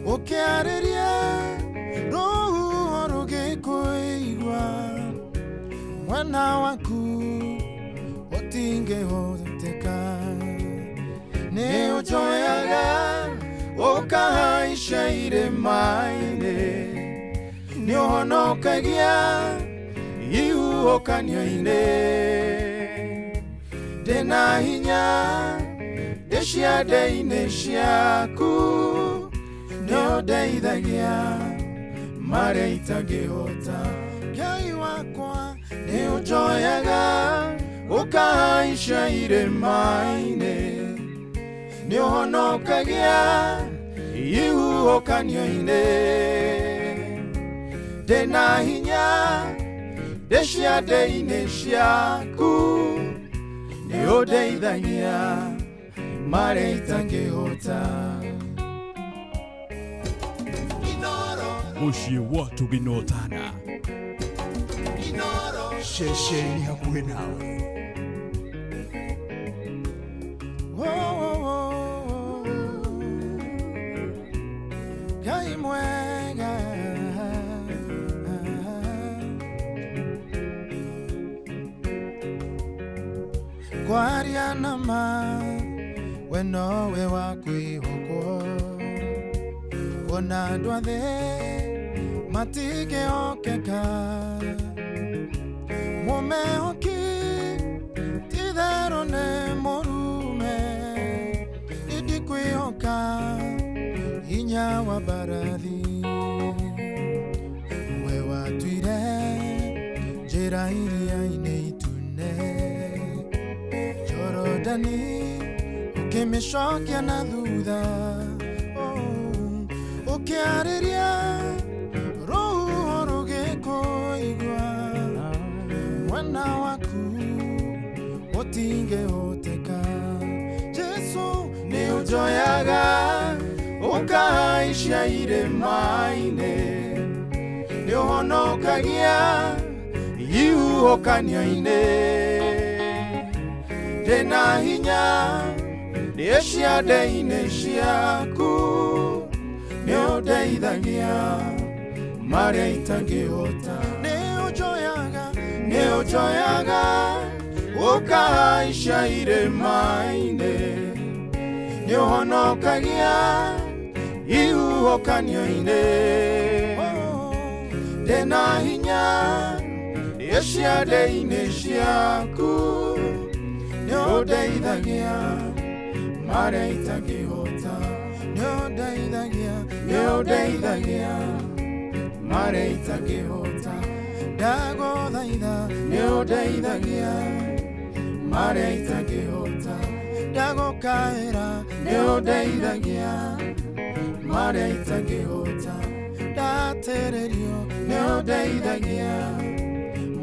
ũkĩarĩria Rũhuho rũgĩkũigua mwena waku ũtingĩhoteka. Nĩ ũnjoyaga ũkahaica irĩma-inĩ, nĩ ũhonokagia ihuhũkanio-inĩ. Ndĩna hinya ndĩ ciande-inĩ ciaku, nĩ ũndeithagia marĩa itangĩhota. Ngai wakwa, nĩ ũnjoyaga ũkahaica irĩma-inĩ, nĩ ũhonokagia ihuhũkanio-inĩ. Ndĩna hinya ndĩ ciande-inĩ ciaku, nĩ ũndeithagia marĩa itangĩhota. Mũciĩ wa Tũgĩnotana. Ceceni hakuhĩ nawe. Oh, oh, oh, oh. Ngai mwega. Kwaria na ma, we nowe wa kwĩhokwo. Kuona andũ othe matingĩhokeka. Mũmehoki ti-itherũ nĩ mũrume, ndikwĩhoka hinya wa mbarathi. We watuire njĩra iria-inĩ itune, Jorodani ũkĩmĩcokia na thutha. Oh, ũkĩarĩria rũhuho rũgĩkũigua, mwena waku ũtingĩhoteka. Jesu, nĩ ũnjoyaga ũkahaica irĩma-inĩ, nĩ ũhonokagia ihuhũkanio-inĩ. Ndĩna hinya ndĩ ciande-inĩ ciaku, nĩ ũndeithagia marĩa itangĩhota. Nĩ ũnjoyaga, nĩ ũnjoyaga ũkahaica irĩma-inĩ, nĩ ũhonokagia ihuhũkanio-inĩ. Ndĩna hinya ndĩ ciande-inĩ ciaku, nĩ ũndeithagia marĩa itangĩhota. Nĩ ũndeithagia, nĩ ũndeithagia marĩa itangĩhota. Ndagũthaitha, nĩ ũndeithagia marĩa itangĩhota. Ndagũkaĩra, nĩ ũndeithagia marĩa itangĩhota. Ndatererio, nĩ ũndeithagia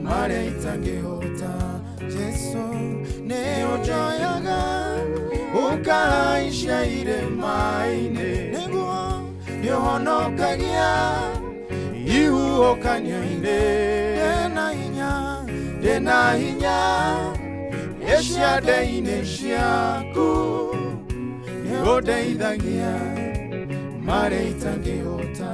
marĩa itangĩhota. Jesu, nĩ ũnjoyaga ũkahaica irĩma-inĩ, nĩguo nĩ ũhonokagia ihuhũkanio-inĩ. Ndĩna hinya, ndĩna hinya ndĩ ciande-inĩ ciaku, nĩ ũndeithagia marĩa itangĩhota.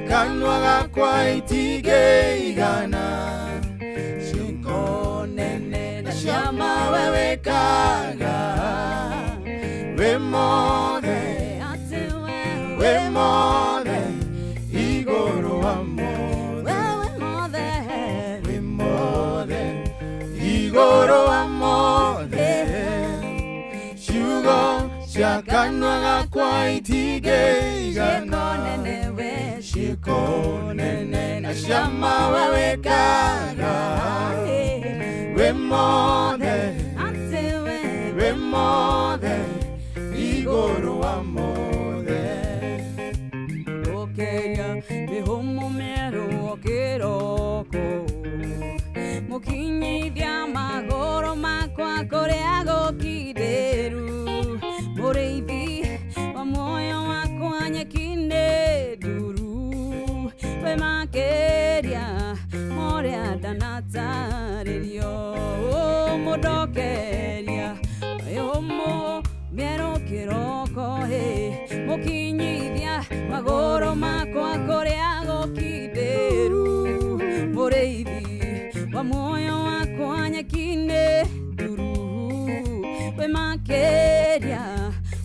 Kanwa gakwa itigĩigana, ciĩko nene na ciama we wĩkaga. Wĩ mothe, wĩ mothe, igũrũ kanua gakwa itingĩigana ciĩko nene na ciama we wĩkaga wĩ mothe wĩ mothe igũrũ wa mothe Okeria mĩhũmũ mĩerũ o kĩroko mũkinyithia magũrũ makwa kũrĩa gũkindĩru mũrĩithi wa muoyo wakwa nyeki-inĩ nduru we makĩria morĩa ndanatarĩrio mũndokeria mĩhũmũ mĩerũ kĩroko hĩ mũkinyithia magũrũ makwa kũrĩa gũkindĩru mũrĩithi wa muoyo wakwa nyeki-inĩ nduru we makĩria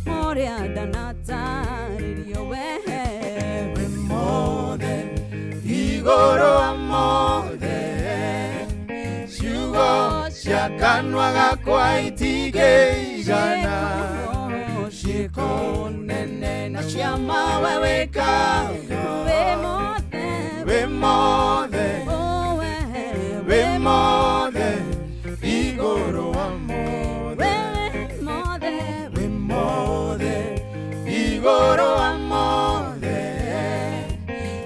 morĩa ndanatarĩrio we wĩ mothe igũrũ wa mothe ciugo cia kanua gakwa itingĩigana ciĩko nene na ciama we wĩkaga wĩ mothe wĩ mothe wĩ mothe igũrũ wa mothe wĩ mothe igũrũ wa mothe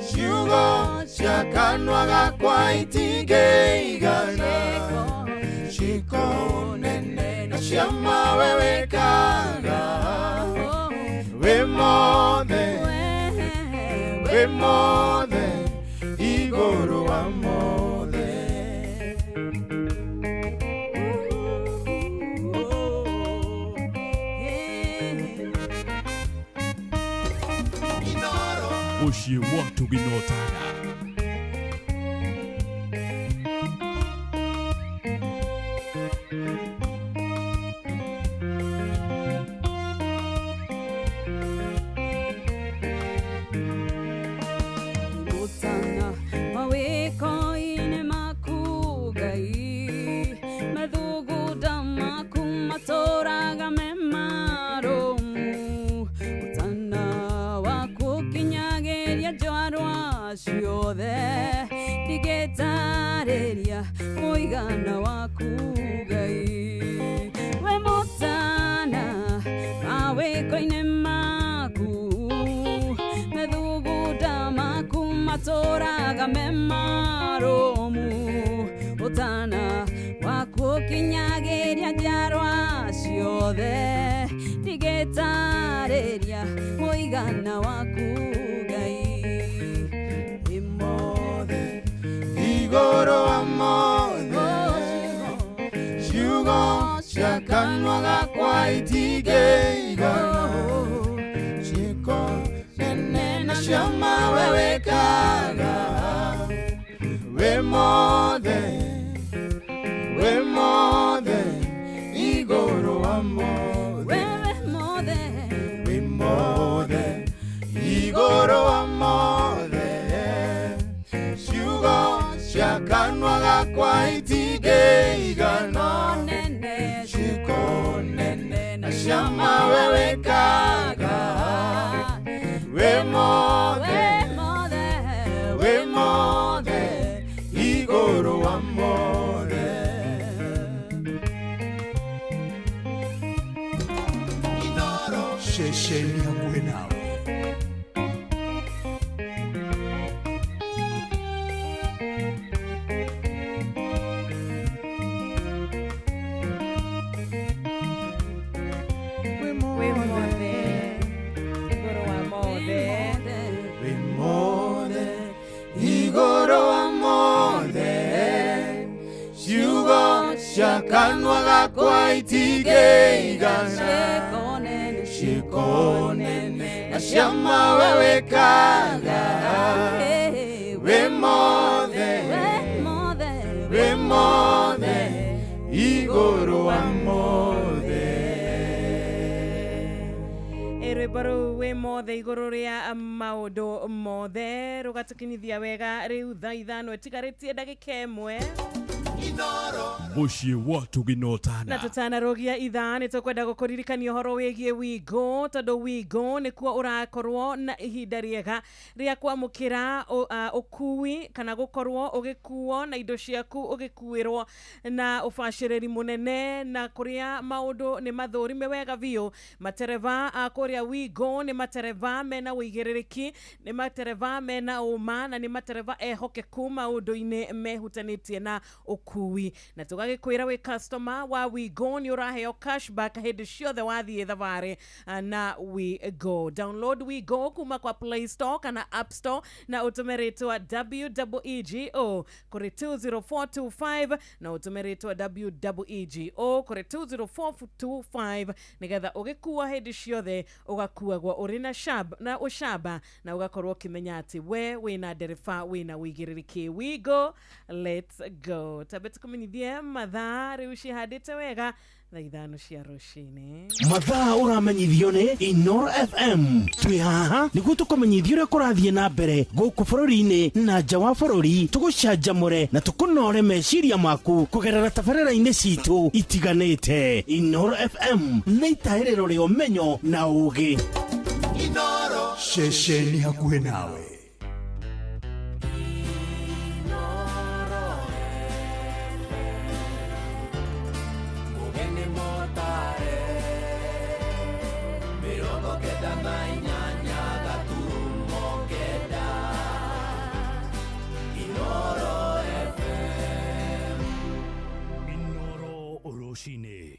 ciugo cia kanua gakwa itingĩigana ciĩko nene na ciama we wĩkaga wĩ mothe wĩ mothe igũrũ wa mothe Mũciĩ wa Tũginotana. Mũtana mawĩko-inĩ maku Ngai mathugunda maku matũraga me marũmu ũtana waku ũkinyagĩria njiarwa ciothe ndingĩtarĩria mũigana waku Ngai we mũtana mawĩko-inĩ maku mathugunda maku matũraga me marũmu ũtana waku ũkinyagĩria njiarwa ciothe ndingĩtarĩria mũigana waku Ngai wĩ mothe igũrũ wa mothe ciugo cia kanua gakwa itingĩigana ciĩko nene na ciama we wĩkaga wĩ mothe wĩ mothe igũrũ wa mothe wĩ mothe igũrũ wa mothe ciugo cia kanua gakwa itingĩigana ciĩko nene na ciama we wĩkaga wĩ mothe wĩ mothe igũrũ wa mothe Ceceni hakuhĩ nawe. Wĩ wĩ mothe igũrũ wa mothe wĩ mothe igũrũ wa mothe ciugo cia kanua gakwa itingĩigana ciĩko nene na ciama we wĩkaga wĩ mothe wĩ mothe igũrũ wa mothe rwĩmbo rũu wĩ mothe igũrũ rĩa maũndũ mothe rũgatũkinyithia wega rĩu thaa 5 ĩtigarĩtie ndagĩka 1. Mũciĩ wa Tũginotana. Na tũtanarogia ithaa nĩ tũkwenda gũkũririkania ũhoro wĩgiĩ Wigo, tondũ Wigo nĩkuo ũrakorwo na ihinda rĩega rĩa kwamũkĩra ũkui kana gũkorwo ũgĩkuo na indo ciaku ũgĩkuĩrwo na ũbacĩrĩri mũnene, na kũrĩa maũndũ nĩ mathũrime wega biũ. Matereba a kũrĩa Wigo nĩ matereba mena ũigĩrĩrĩki, nĩ matereba mena ũma, na nĩ matereba ehokeku maũndũ-inĩ mehutanĩtie na ũkui. Na tũgagĩkwĩra wĩ customer wa Wigo nĩ ũraheo cashback hĩndĩ ciothe wathiĩ thabarĩ na Wigo. Download Wigo kuma kwa Play Store kana App Store na ũtũme rĩtwa WEEGO kũrĩ 20425, na ũtũme rĩtwa WEEGO kũrĩ 20425 nĩgetha ũgĩkua hĩndĩ ciothe ũgakuagwo ũrĩ na shab na ũcamba, na ũgakorwo ũkĩmenya atĩ we wĩna ndereba wĩna ũigĩrĩrĩki. Wigo, let's go. Tambe tũkũmenyithie mathaa rĩu cihandĩte wega thaa 5 cia rũcinĩ. Mathaa ũramenyithio nĩ Inoro FM. Twĩ haha nĩguo tũkũmenyithie ũrĩa kũrathiĩ na mbere gũkũ bũrũri-inĩ na nja wa bũrũri, tũgũcanjamũre na tũkũnore meciria maku kũgerera tabarĩra-inĩ citũ itiganĩte. Inoro FM nĩ itahĩrĩro rĩa ũmenyo na ũũgĩ. Inoro ceceni hakuhĩ nawe. Rũcinĩ.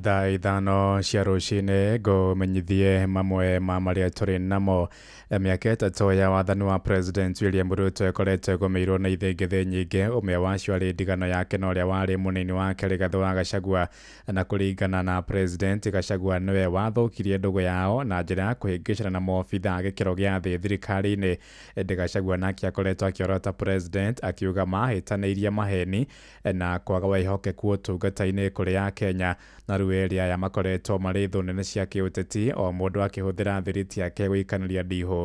Thaa 5 cia rũcinĩ ngũmenyithie mamwe ma marĩa tũrĩ namo. Mĩaka 3 ya wathani wa President William Ruto ĩkoretwo ĩgũmĩirwo nĩ ithĩngĩthĩ nyingĩ, ũmwe wacio arĩ ndigano yake na ũrĩa warĩ mũnini wake Rigathĩ wa Gachagua. Na kũringana na President, Gachagua nĩwe wathũkirie ndũgũ yao na njĩra ya kũhĩngĩcana na maobitha a gĩkĩro gĩa thĩ thirikari-inĩ. Ĩndĩ Gachagua nake akoretwo akĩorota President akiuga mahĩtanĩirie maheni na kwaga wĩhokeku ũtungata-inĩ kũrĩ a Kenya. Na rĩu erĩ aya makoretwo marĩ thũ nene cia kĩũteti, o mũndũ akĩhũthĩra thiriti yake gũikanĩria ndihũ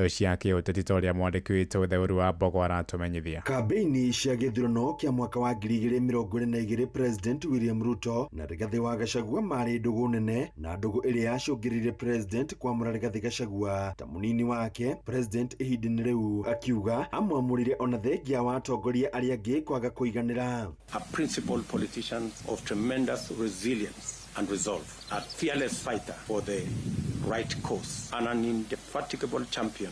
cia kĩũteti, ta ũrĩa mwandĩki witũ Theuru wa Mbogo aratũmenyithia. Kambeini cia gĩthurano kĩa mwaka wa 2022, President William Ruto na Rigathĩ wa Gachagua marĩ ndũgũ nene, na ndũgũ ĩrĩa yacũngĩrĩirie President kwamũra Rigathĩ Gachagua ta mũnini wake. President ihinda-inĩ rĩu akiuga amwamũrire ona thengia wa atongoria arĩa angĩ kwaga kũiganĩra. A principled politician of tremendous resilience and resolve, a fearless fighter for the right cause, and an indefatigable champion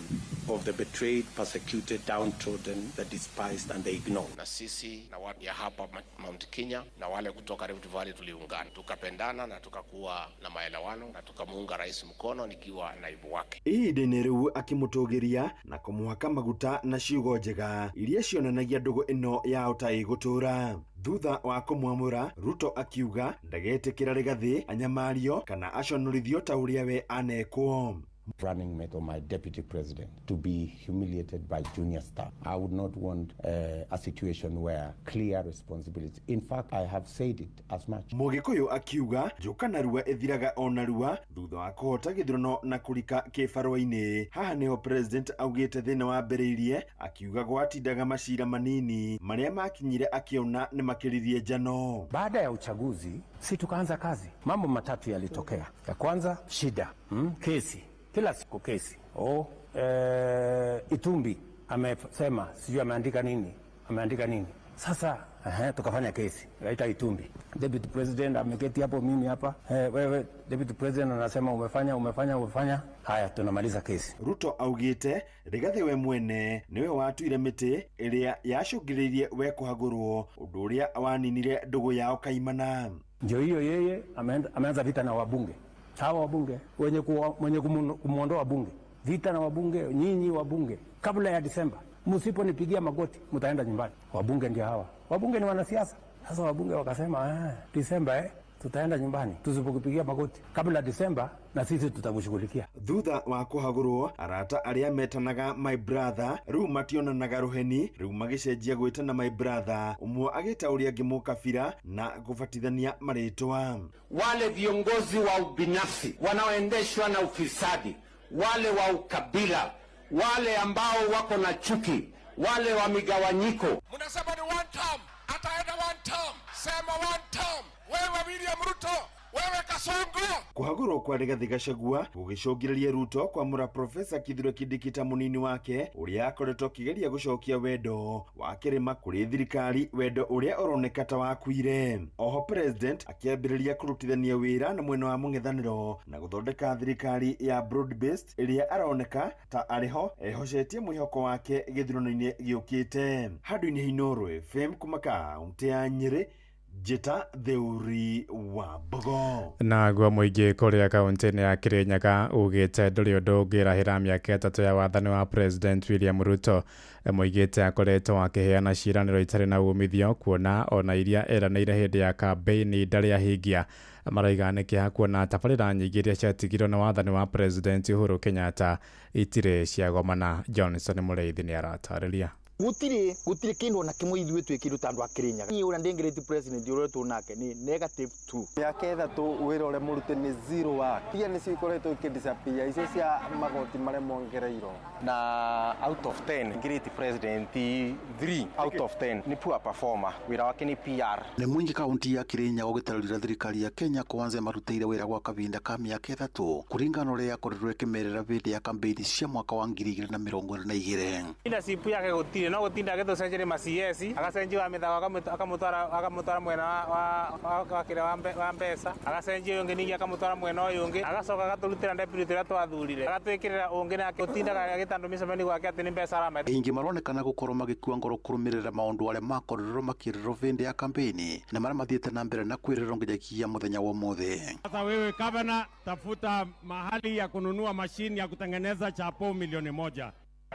of the betrayed, persecuted, downtrodden, the despised and the ignored. Na sisi na watu ya hapa Mount Kenya na wale kutoka Rift Valley tuliungana, tukapendana na tukakuwa na maelewano na tukamuunga rais mkono nikiwa naibu wake. Ihinda-inĩ rĩu akĩmũtũgĩria na kũmũhaka maguta na ciugo njega iria cionanagia ndũgũ ĩno yao ta ĩgũtũra. Thutha wa kũmwamũra, Ruto akiuga ndagetĩkĩra Rigathĩ anyamario kana aconorithio ta ũrĩa we anekwo. Running mate or my deputy president to be humiliated by junior staff. I would not want a situation where clear responsibility. In fact, I have said it as much. Mũgĩkũyũ akiuga njoka narua ĩthiraga o narua thutha wa kũhota gĩthurano na kũrika kĩbarũa-inĩ. Haha nĩho president augĩte thĩna wambĩrĩirie, akiuga gwatindaga macira manini marĩa makinyire akiona nĩ makĩririe njano. Baada ya uchaguzi si tukaanza kazi. Mambo matatu yalitokea. Ya kwanza shida, kesi. Kila siku kesi. Itumbi amesema sijui ameandika nini. Sasa tukafanya kesi. Kaita Itumbi. Deputy President ameketi hapo, mimi hapa. Wewe Deputy President anasema umefanya. Haya, tunamaliza kesi. Ruto augite Rigathi we mwene niwe watuire mĩtĩ ĩrĩa yacũngĩrĩirie we kũhagũrwo, ũndũ ũrĩa waninire ndũgũ yao kaimana. Ndio hiyo yeye ameanza vita na wabunge. Hawa wabunge wenye kumuondoa wabunge, vita na wabunge, nyinyi wabunge, kabla ya Disemba msiponipigia magoti mtaenda nyumbani. Wabunge ndio hawa. Wabunge ni wanasiasa. Sasa wabunge wakasema Disemba tutaenda nyumbani tusipokupigia magoti kabla Disemba, na sisi tutakushughulikia. Thutha wa kuhagurwo, arata aria metanaga my brother riu mationanaga ruheni, riu magicenjia gwitana my brother, umwe agita uria angi mukabira na kubatithania maritwa. Wale viongozi wa ubinafsi wanaoendeshwa na ufisadi, wale wa ukabila, wale ambao wako na chuki, wale wa migawanyiko. Mnasema ni one term, ataenda one term, sema one term. Wewe William Ruto, wewe Kasongo. Kũhagũrwo kwa Rigathĩ Gachagua gũgĩcũngĩrĩria Ruto kwamũra Profesa Kithure Kindiki ta mũnini wake ũrĩa akoretwo akĩgeria gũcokia wendo wa kĩrĩma kũrĩ thirikari, wendo ũrĩa ũroneka ta wakuire. Oho president akĩambĩrĩria kũrutithania wĩra na mwena wa mũng'ethanĩro na gũthondeka thirikari ya broad based ĩrĩa aroneka ta arĩho ehocetie mwĩhoko wake gĩthurano-inĩ gĩũkĩte. Handũ-inĩ Inooro FM kuma kaũntĩ ya Nyĩrĩ, Njĩta Theuri wa Mbogo. Naguo mũingĩ kũrĩa kaũntĩ-inĩ ya Kirinyaga ugĩte ndũrĩ ũndũ ũngĩrahĩra mĩaka 3 ya wathani wa President William Ruto. Moigĩte akoretwo akĩheana ciĩranĩro itarĩ na umithio kuona ona iria eranĩire hĩndĩ ya kambeini ndarĩ ahingia. Maraiga nĩ kĩeha kuona tabarĩra nyingĩ iria ciatigirwo nĩ wathani wa President Uhuru Kenyatta itirĩ ciagomana. Johnson Mũrĩithi nĩ aratarĩria. Gutire kindu ona kimwe ithuĩ twĩkĩirwo ta andũ a Kirinyaga. Niĩ ũrĩa ndĩngĩrĩti president ũrĩa twĩ nake nĩ -2. Mĩaka 3 wĩra ũrĩa mũrute nĩ zero work. Iria nĩcio ikoretwo ikĩdisappear, icio cia magoti marĩa mongereirwo. Na out of 10 ngirĩti president 3 out of 10 nĩ poor performer, wĩra wake nĩ PR. Nĩ mũingĩ kaunti ya Kirinyaga ũgĩtarĩria thirikari ya Kenya kwanza marutĩire wĩra gwa kahinda ka mĩaka 3 kũringana ũrĩa yakorirwo ĩkĩmerera hĩndĩ ya kambeini cia mwaka wa 2022. Leadership yake gũtirĩ, no gũtinda agĩtũcenjeria ma CS, agacenjia wa mĩthako akamũtwara mwena wa kĩrĩa wa mbeca, agacenjia ũyũ ũngĩ ningĩ akamũtwara mwena ũyũ ũngĩ, agacoka agatũrutĩra deputy ũrĩa twathurire, agatwĩkĩrĩra ũngĩ nake gũtindaga agĩtandũ mĩcemanio gwake atĩ nĩ mbeca aramahe. Aingĩ maronekana gũkorwo magĩkua ngoro kũrũmĩrĩra maũndũ arĩa makorirwo makĩrĩrwo hĩndĩ ya kambeini na marĩa mathiĩte na mbere na kwĩrĩrwo nginyagia mũthenya wa ũmũthĩ. Sasa wewe gavana, tafuta mahali ya kununua mashini ya kutengeneza chapo milioni 1.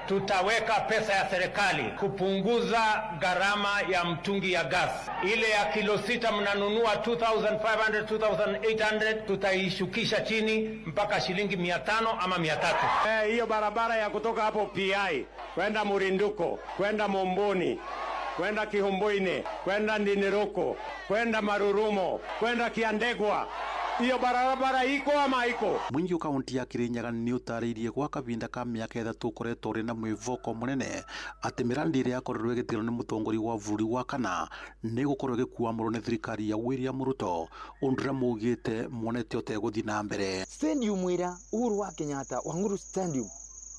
Tutaweka pesa ya serikali kupunguza gharama ya mtungi ya gas. Ile ya kilo 6 mnanunua 2500 2800, tutaishukisha chini mpaka shilingi 500 ama 300. Hiyo barabara ya kutoka hapo PI kwenda Murinduko, kwenda Momboni, kwenda Kihumbuini, kwenda Ndiniroko, kwenda Marurumo, kwenda Kiandegwa, hiyo barabara iko ama iko? Mũingĩ kaunti ya Kirinyaga nĩ ũtarĩirie gwa kahinda ka mĩaka 3 ũkoretwo ũrĩ na mwĩvoko mũnene atĩ mĩrandi ĩrĩa yakorirwo ĩgĩtigwo nĩ mũtongoria wa bũrũri wa kana nĩ gũkorwo ĩgĩkuamũrwo nĩ thirikari ya William Ruto, ũndũ ũrĩa maugĩte monete ũtegũthiĩ na mbere. Stadium ĩrĩa Uhuru wa Kenyatta wa Nguru Stadium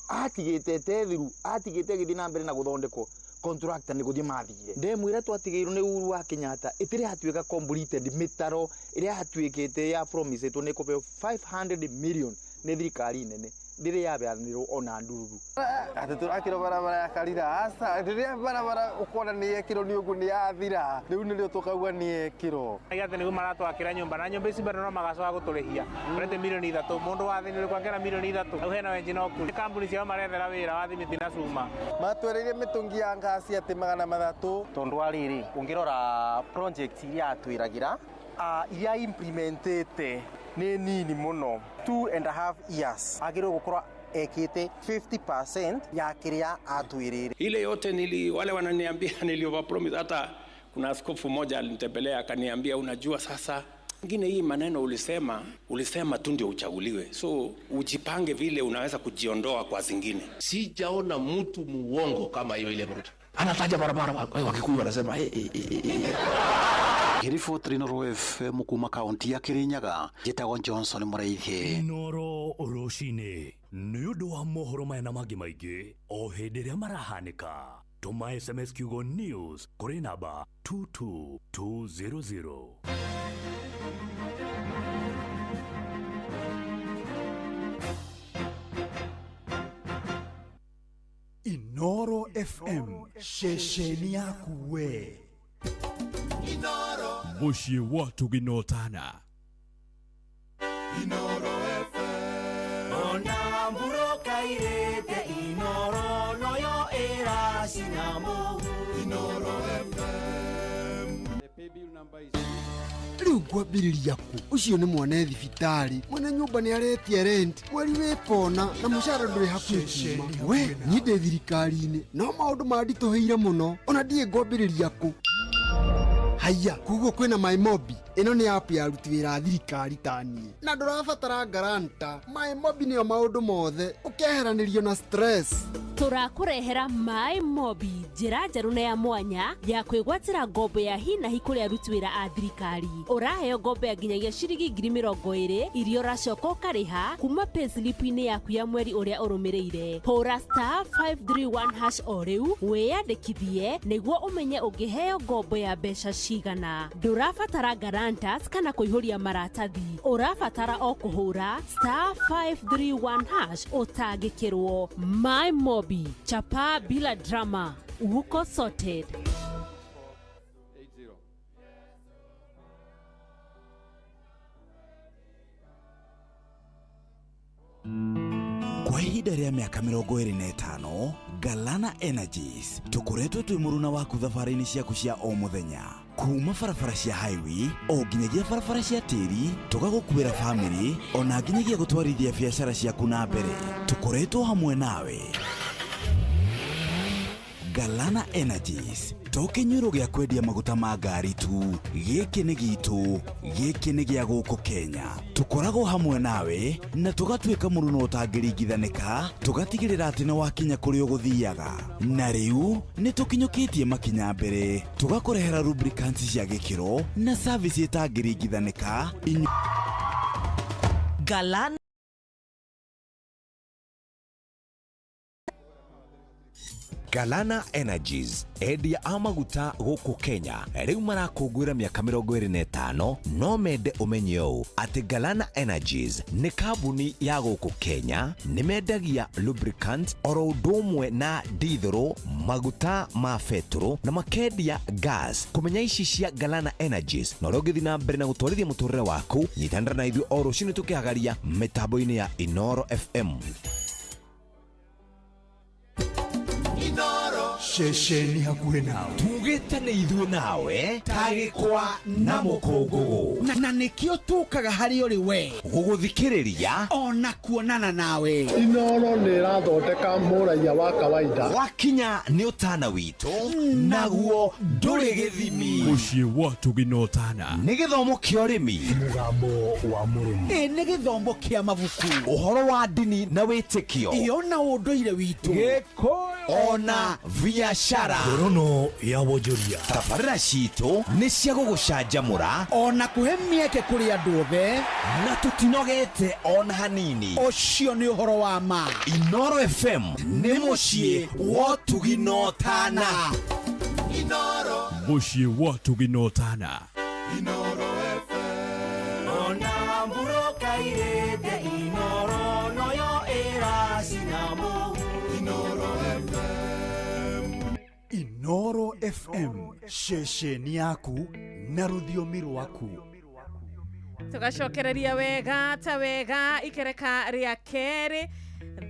atigĩte tethiru, atigĩte ĩgĩthiĩ na mbere na gũthondekwo, contractor nĩ gũthiĩ mathire. Ndemu ĩrĩa twatigĩirwo nĩ Uhuru wa Kenyatta ĩtirĩ yatuĩka completed, mĩtaro ĩrĩa yatuĩkĩte ya promisetwo nĩ kũheo 500 million nĩ thirikari nene ndĩrĩ yabeanĩrwo ona ndururu. Atĩ tũrakĩrwo barabara ya Karira, aca rĩrĩa barabara ũkona nĩ yekĩrwo nĩ ũguo nĩ yathira, rĩu nĩrĩo tũkauga nĩ yekĩrwo. Atĩ nĩguo maratwakĩra nyũmba na nyũmba ici bado no magacoka gũtũrĩhia. Marete milioni 3, mũndũ wa thĩ nĩ ũrĩkũ angĩona milioni 3? Hau hena wenji no kuri. Kambuni ciao marethera wĩra wa thimiti na cuma. Matwereire mĩtũngi ya ngasi atĩ 300. Tondũ wa rĩrĩ, ũngĩrora project iria atwĩragĩra, iria implementĩte nĩ nini mũno. 2.5 years agĩrĩirwo gũkorwo ekĩte 50% ya kĩrĩa atwĩrĩire. Ile yote wale wananiambia nili overpromise. Hata kuna askofu mmoja alinitembelea akaniambia, unajua sasa ngine hii maneno ulisema tu ndio uchaguliwe, so ujipange vile unaweza kujiondoa kwa zingine. Sijaona mtu muongo kama hiyo ile Ruto. Anataja barabara, Wakikuyu wanasema Ngiriboti Inooro FM kuma kaunti ya Kirinyaga, njĩtagwo Johnson Mũrĩithi. Inooro rũcinĩ nĩ ũndũ wa mohoro maya na mangĩ maingĩ o hĩndĩ ĩrĩa marahanĩka. Tũma SMS kiugo news kũrĩ namba 22200. Inooro FM, ceceni yaku we. Inooro mũciĩ wa tũginotana. Inooro FM. Ona mburoka irĩte Inooro noyo ĩracina mũhu. Inooro FM. Rĩu ngwambĩrĩria kũ? Ũcio nĩ mwana thibitarĩ, mwene nyũmba nĩ aretia rent, mweri wĩ kona na mũcara ndũrĩ hakuhĩ kuma. We niĩ ndĩ thirikari-inĩ no maũndũ manditũhĩire mũno, ona ndiĩ ngwambĩrĩria kũ. Haiya, koguo kwĩna maĩ mobi. Ĩno nĩ app ya aruti wĩra a thirikari ta niĩ na ndũrabatara guarantor. My Mobi nĩyo maũndũ mothe, ũkeheranĩrio na stress. Tũrakũrehera My Mobi, njĩra njerũ na ya mwanya ya kwĩgwatĩra ngombo ya hi na hi kũrĩ aruti wĩra a thirikari. Ũraheo ngombo ya nginyagia ciringi 20,000 iria ũracoka ũkarĩha kuma payslip-inĩ yaku ya mweri ũrĩa ũrũmĩrĩire. Hũra *531# o rĩu wĩyandĩkithie nĩguo ũmenye ũngĩheo ngombo ya mbeca cigana. Ndũrabatara guarantors kana kũihũria maratathi, ũrabatara o kũhũra *531# ũtangĩkĩrwo. My Mobi, chapa bila drama, uko sorted. Kwa ihinda rĩa mĩaka 25, Galana Energies tũkoretwo twĩ mũruna waku thabarĩ-inĩ ciaku cia o mũthenya, kuma barabara cia highway o nginyagia barabara cia tĩri, tũgagũkuĩra famĩlĩ ona nginyagia gũtwarithia biacara ciaku na mbere. Tũkoretwo hamwe nawe. Galana Energies to kĩnyuĩro gĩa kwendia maguta ma ngari tu, gĩkĩ nĩ gitũ, gĩkĩ nĩ gĩa gũkũ Kenya. Tũkoragwo hamwe nawe na tũgatuĩka mũruno ũtangĩringithanĩka, tũgatigĩrĩra atĩ nĩ wakinya kũrĩa ũgũthiaga. Na rĩu nĩ tũkinyũkĩtie makinya mbere, tũgakũrehera lubricants cia gĩkĩro na service ĩtangĩringithanĩka. Galana Galana Energies endia a maguta gũkũ Kenya rĩu marakũngũĩra mĩaka 25. No mende ũmenye ũũ atĩ Galana Energies nĩ kambuni ya gũkũ Kenya, nĩ mendagia lubricants oro ũndũ ũmwe na dithũrũ, maguta ma betũrũ na makendia gas. Kũmenya ici cia Galana Energies na ũrĩa ũngĩthiĩ na mbere na gũtwarithia mũtũrĩre waku, nyitanĩra na ithuĩ o rũcinĩ tũkĩhagaria mĩtambo-inĩ ya Inoro FM. Ceceni hakuhĩ nawe. Tugĩte nĩ ithuĩ nawe ta gĩkwa na mũkũngũgũ, na nĩkĩo tũkaga harĩ ũrĩ we gũgũthikĩrĩria ona kuonana nawe. Inoro nĩ ĩrathondeka mũraiya wa kawaida. Wakinya nĩ ũtana witũ naguo ndũrĩ gĩthimi. Mũciĩ wa Tũgina Ũtana nĩ gĩthomo kĩa ũrĩmi, mũgambo wa mũrĩmi, ĩ nĩ gĩthomo kĩa mabuku, ũhoro wa ndini na wĩtĩkio, ĩyo na ũndũire witũ, Gĩkũyũ ona biashara. Ngorono ya wonjoria. Tabarĩra citũ nĩ cia gũgũcanjamũra ona kũhe mĩeke kũrĩ andũ othe, na tũtinogete ona hanini. Ũcio nĩ ũhoro wa ma. Inoro FM nĩ mũciĩ wa ũtugi na ũtana. Inoro mũciĩ wa ũtugi na ũtana. Inoro FM. Ona mburoka irĩte Inoro noyo ĩracina mũhu. Inoro FM. Inoro FM, ceceni yaku na rũthiomi rwaku. Tũgacokereria wega ta wega ikereka rĩa kerĩ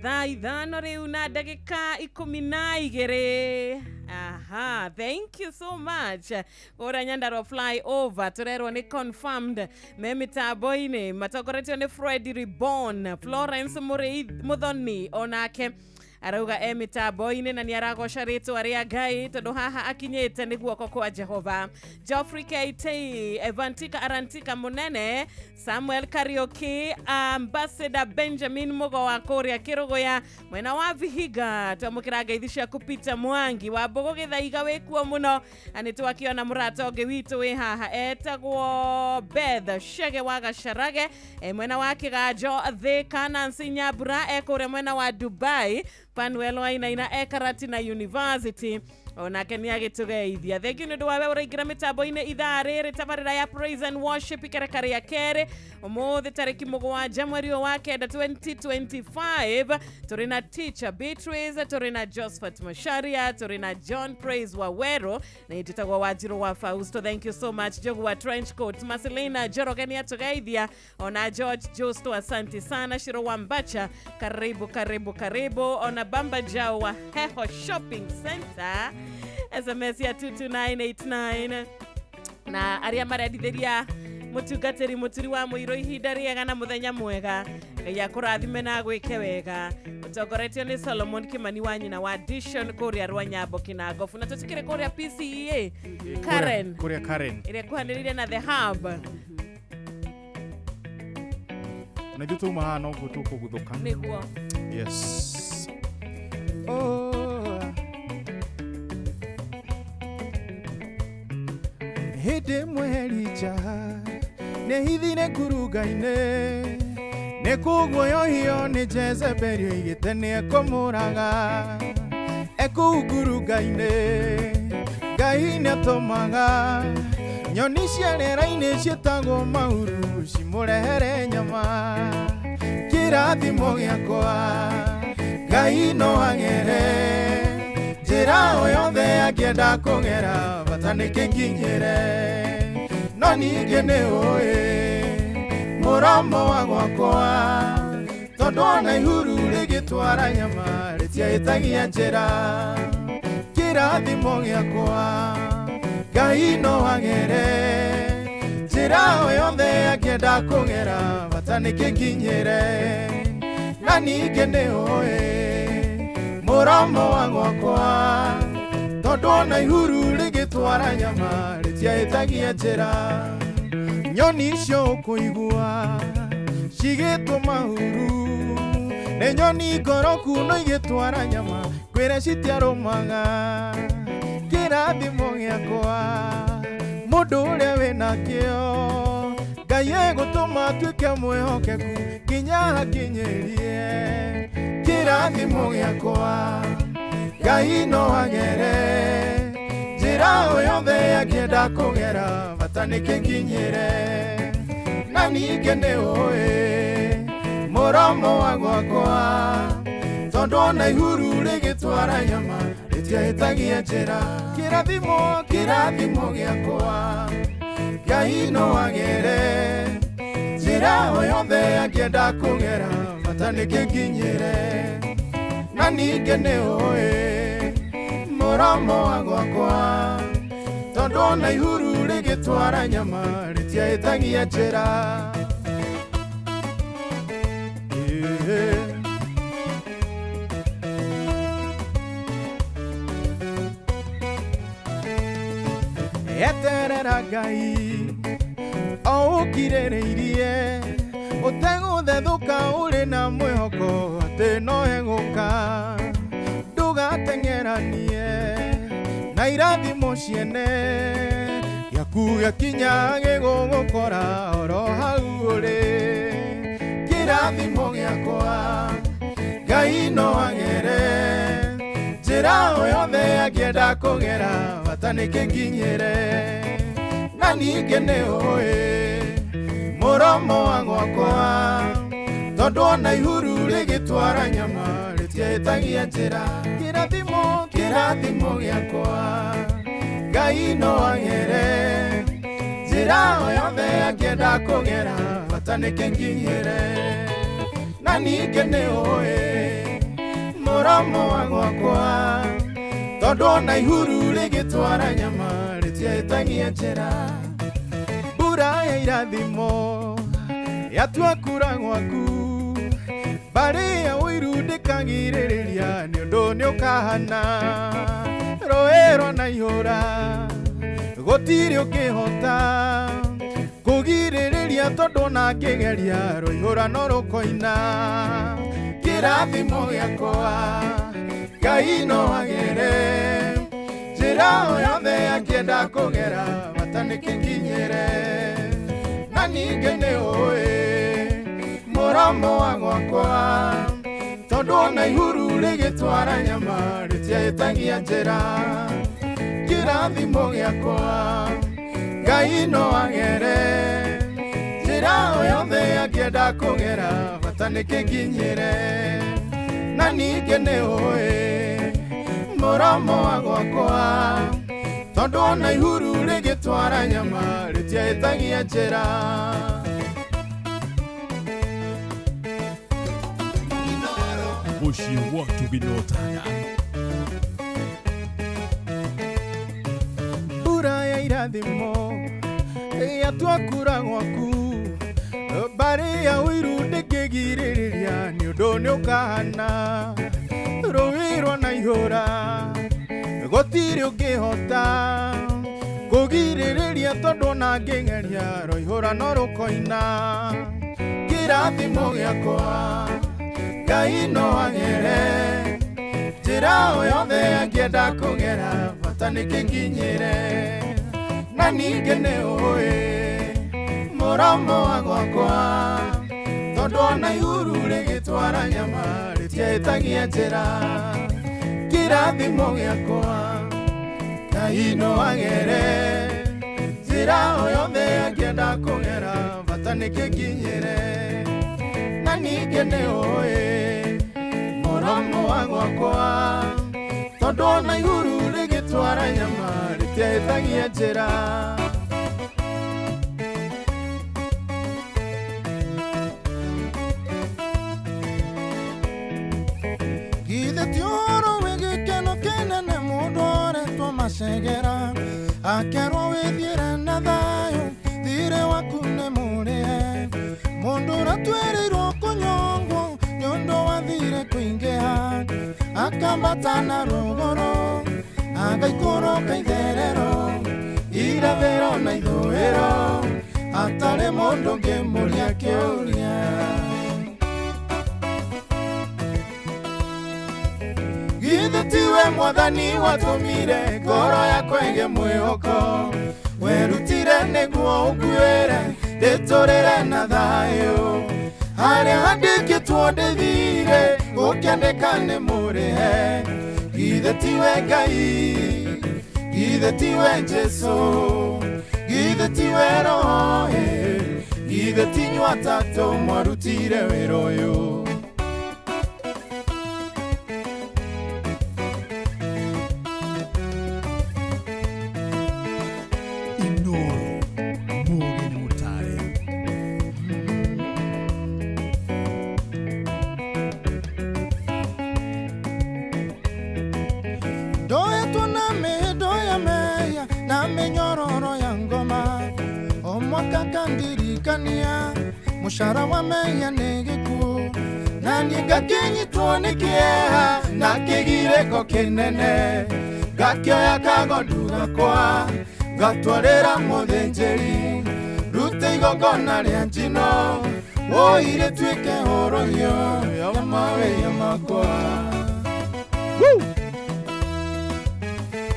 thaa 5 rĩu na ndagĩka 12. Aha, thank you so much. Kũrĩa Nyandarua flyover tũrerwo nĩ confirmed me mĩtambo-inĩ matongoretio nĩ Fred Reborn, Florence Muthoni onake arauga e mĩtambo-inĩ na nĩ aragoca rĩtwa rĩa Ngai tondũ haha akinyĩte nĩ guoko kwa Jehova. Geoffrey KT, Evantika Arantika Munene, Samuel Kariuki, Ambassador Benjamin Mugo wa kũrĩa Kĩrũgũya mwena wa Vihiga, twamũkĩra ngeithi ciaku Peter Mwangi wa Mbũgũ Gĩthaiga wĩkuo mũno, na nĩ twakĩona mũrata ũngĩ witũ wĩ haha etagwo Beth Shege wa Gacarage, mwena wa Kĩganjo Thika, Nancy Nyambura e kũrĩa mwena wa Dubai, Panuel Wainaina e Karatina University onake nĩ agĩtũgeithia. Thengiũ nĩ ũndũ wa we ũraingĩra mĩtambo-inĩ ithaa rĩrĩ, tabarĩra ya Praise and Worship ikereka rĩa kerĩ ũmũthĩ tarĩki 7 mweri ũyũ wa 9 2025. Tũrĩ na Teacher Beatrice, tũrĩ na Josephat Macharia, tũrĩ na John Praise Wawero na njĩtagwo Wanjirũ wa Fausto. Thank you so much Jogu wa Trench Coat, Marcelina Njoroge nĩ atũgeithia, ona George Josto asante sana, Shiro wa Mbacha karibu karibu karibu, ona Bamba Jao wa Heho Shopping Center, SMS ya 22989 na aria marendithĩria mũtungatĩri Mũturi wa Mũirũ ihinda rĩega na mũthenya mwega. Ngai akũrathime na agwĩke wega. Ũtongoretio nĩ Solomon Kimani wa nyina wa Dishon kũrĩa Rwanyambo Kinangofu, na tũtikĩrĩ kũrĩa PCEA Karen, Kũrĩa Karen. Ĩrĩa ĩkuhanĩrĩirie na The Hub. Na ithuĩ twauma haha noguo tũkũguthũka. Nĩguo. Yes. Oh. Hĩndĩ ĩmwe Elija nĩahithire ngurunga-inĩ, nĩ kũguoyohio nĩ Jezebeli oigĩte nĩekũmũraga. Ekũu ngurunga-inĩ Ngai nĩatũmaga nyoni cia rĩera-inĩ ciĩtagwo mahuru cimũrehere nyama. Kĩrathimo gĩakwa Ngai no agere njĩra o yothe angĩenda kũgera, bata nĩ kĩnginyĩre. No ningĩ nĩ ũĩ mũromo wa gwakwa, tondũ ona ihuru rĩgĩtwara nyama rĩtiahĩtagia njĩra. Kĩrathimo gĩakwa Ngai no agere njĩra o yothe angĩenda kũgera, bata nĩ kĩnginyĩre. Na ningĩ nĩ ũĩ mũromo wa gwakwa, tondũ ona ihuru rĩgĩtwara nyama rĩtiahĩtagia njĩra. Nyoni icio ũkũigua cigĩtwo mahuru nĩ nyoni ngoroku no igĩtwara nyama kwĩra citiarũmaga. Kĩrathimo gĩakwa mũndũ ũrĩa wĩnakĩo Ngai egũtũma atuĩke mwĩhokeku nginya hakinyĩrie. Kĩrathimo gĩakwa Ngai no agere njĩra o yothe angĩenda kũgera, bata nĩ kĩnginyĩre. Na ningĩ nĩ ũĩ mũromo wa gwakwa, tondũ ona ihuru rĩgĩtwara nyama rĩtiahĩtagia njĩra. Kĩrathimo, kĩrathimo gĩakwa Ngai no agere njĩra o yothe angĩenda kũgera, bata nĩ kĩnginyĩre. Na ningĩ nĩ ũĩ mũromo wa gwakwa, tondũ ona ihuru rĩgĩtwara nyama rĩtiahĩtagia njĩra. Eterera Ngai o ũkirĩrĩirie, ũtegũthethũka ũrĩ na mwĩhoko atĩ no egũka. Ndũgateng'eranie na irathimo ciene, gĩaku gĩakinya gĩgũgũkora oro hau ũrĩ. Kĩrathimo gĩakwa Ngai no agere njĩra o yothe angĩenda kũgera, bata nĩ kĩnginyĩre. Na ningĩ nĩ ũĩ mũromo wa gwakwa, tondũ ona ihuru rĩgĩtwara nyama rĩtiahĩtagia njĩra. Kĩrathimo, kĩrathimo gĩakwa Ngai no agere njĩra o yothe angĩenda kũgera, bata nĩ kĩnginyĩre. Na ningĩ nĩ ũĩ mũromo wa gwakwa, tondũ ona ihuru rĩgĩtwara nyama rĩtiahĩtagia njĩra. Mbura ya irathimo yatua kura gwaku, mbarĩ ya ũiru ndĩkagirĩrĩria nĩ ũndũ nĩũkahana. Rũĩ rwa naihũra gũtirĩ ũkĩhota kũgirĩrĩria, tondũ ona ngĩgeria rũihũra no rũkoina. Kĩrathimo gĩakwa Ngai no agere njĩra o yothe angĩenda kũgera, bata nĩ kĩnginyĩre. Na ningĩ nĩ ũĩ mũromo wa gwakwa, tondũ ona ihuru rĩgĩtwara nyama rĩtiahĩtagia njĩra. Kĩrathimo gĩakwa Ngai no agere njĩra o yothe angĩenda kũgera, bata nĩ kĩnginyĩre. Na ningĩ nĩ ũĩ mũromo wa gwakwa, tondũ ona ihuru rĩgĩtwara nyama rĩtiahĩtagia njĩra. Mũciĩ wa Tuginotaga. Mbura ya irathimo yatua kura gwaku, mbarĩ ya ũiru ndĩngĩgirĩrĩria nĩ ũndũ Ũndũ nĩ ũkahana rũĩ rwa naihũra gũtirĩ ũngĩhota kũgirĩrĩria tondũ ona ngĩgeria rwaihũra no rũkoina kĩrathimo gĩakwa Ngai no agere njĩra o yothe angĩenda kũgera bata nĩ kĩnginyĩre na ningĩ nĩ ũĩ mũromo wa gwakwa tondũ ona ihuru rĩgĩtwara nyama rĩtiahĩtagia njĩra kĩrathimo gĩakwa Ngai no agere njĩra o yothe angĩenda kũgera bata nĩ kĩnginyĩre na ningĩ nĩ ũĩ mũromo wa gwakwa tondũ ona ihuru rĩgĩtwara nyama rĩtiahĩtagia njĩra. Githĩ ti ũhoro wĩ gĩkeno kĩnene mũndũ oretwo macegera akerwo wĩthiĩre na thayũ thirĩ waku nĩ mũrĩhe mũndũ ũratuĩrĩirwo kũnyongwo nĩ ũndũ wa thirĩ kũingĩha akambata na rũgũrũ agaikũrũka itherero irathĩro na ithũĩro atarĩ mũndũ ũngĩmũria kĩũria. Githĩ tiwe mwathani watũmire ngoro yakwa ĩgĩe mwĩhoko werutire nĩguo ũnguĩre ndĩtũrĩre na thayũ harĩa handĩkĩtwo ndĩthire ũkĩandĩka nĩ mũrĩhe. Githĩ tiwe Ngai, githĩ tiwe Jesũ, githĩ tiwe Roho, githĩ ti inyuĩ atatũ mwarutire wĩra ũyũ. Ndoetwo na mĩhĩndo ya meya na mĩnyororo ya ngoma o mwaka kandirikania mũcara wa meya nĩ gĩkuũ na niĩ ngakĩnyitwo nĩ kĩeha na kĩgirĩko kĩnene ngakĩoya kagondu gakwa ngatwarĩra mũthĩnjĩri rute igongona rĩa njino wũi rĩtuĩke horohio ya mawĩya makwa.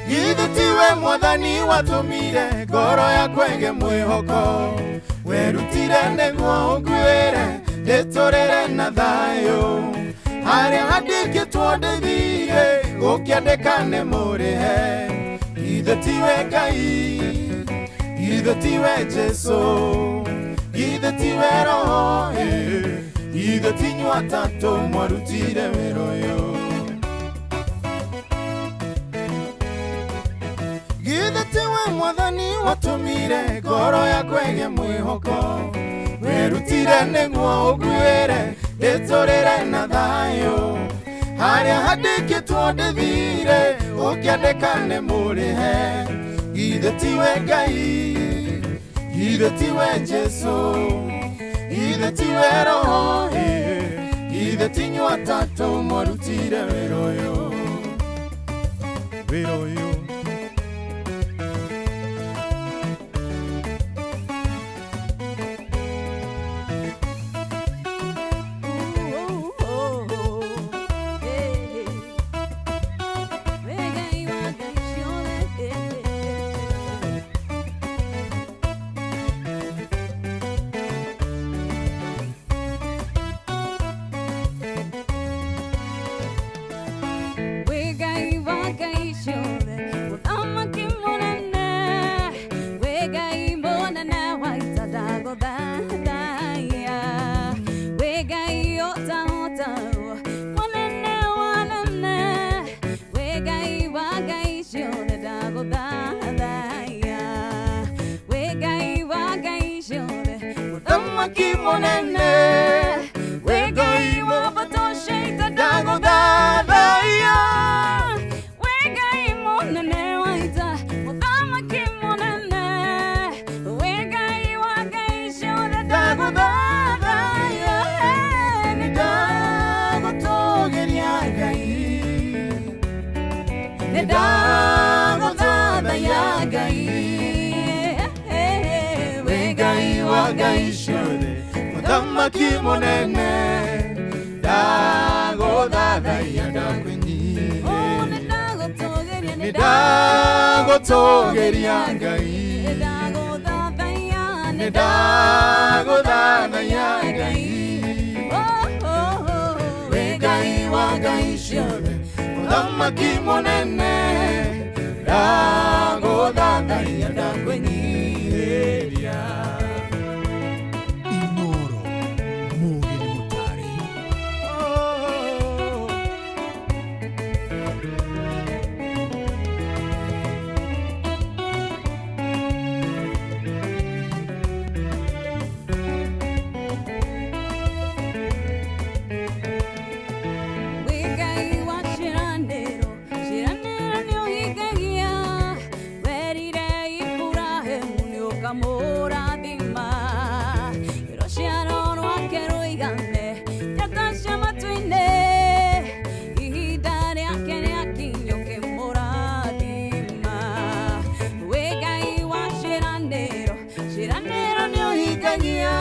Githĩ tiwe mwathani watũmire ngoro yakwa ĩgĩe mwĩhoko werutire nĩguo ũnguĩre ndĩtũrĩre na thayũ harĩa handĩkĩtwo ndĩthire ũkĩandĩka nĩ mũrĩhe. Githĩ tiwe Ngai, githĩ tiwe Jesũ, githĩ tiwe Roho, githĩ ti inyuĩ atatũ mwarutire wĩra ũyũ. Githĩ tiwe mwathani watũmire ngoro yakwa ĩgĩe mwĩhoko werutire nĩguo ũnguĩre ndĩtũrĩre na thayũ harĩa handĩkĩtwo ndĩthire ũkĩandĩka nĩ mũrĩhe. Githĩ tiwe Ngai, githĩ tiwe Jesũ, githĩ tiwe Roho, githĩ ti inyuĩ atatũ mwarutire wĩra ũyũ, wĩra ũyũ. Mũthamaki mũnene ndagũthathaiya ndakwĩnyihĩria nĩ ndagũtũgĩria Ngai nĩ ndagũthathaiya Ngai wĩ Ngai wa ngai ciothe Mũthamaki mũnene ndagũthathaiya ndakwĩnyihĩria. Inoro muge nĩ mũtarĩri. Wĩ Ngai wa ciĩranĩro, ciĩranĩro nĩũhingagia. Werire Iburahĩmu nĩũkamũrathima. Rũciaro rwake rũigane njata cia matu-inĩ. Ihinda rĩake rĩakinya ũkĩmũrathima. Wĩ Ngai wa ciĩranĩro, ciĩranĩro nĩũhingagia.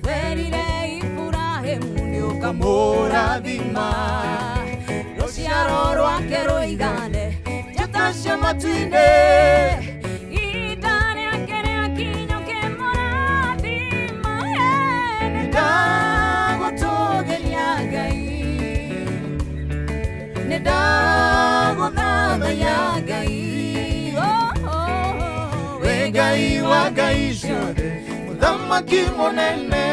Werire Iburahĩmu nĩũkamũrathima. Rũciaro rwake rũigane njata cia matu-inĩ. Ihinda rĩake rĩakinya ũkĩmũrathima. Nĩ ndagũtũgĩria Ngai, nĩ ndagũthathaiya Ngai. Wĩ Ngai wa ngai ciothe Mũthamaki mũnene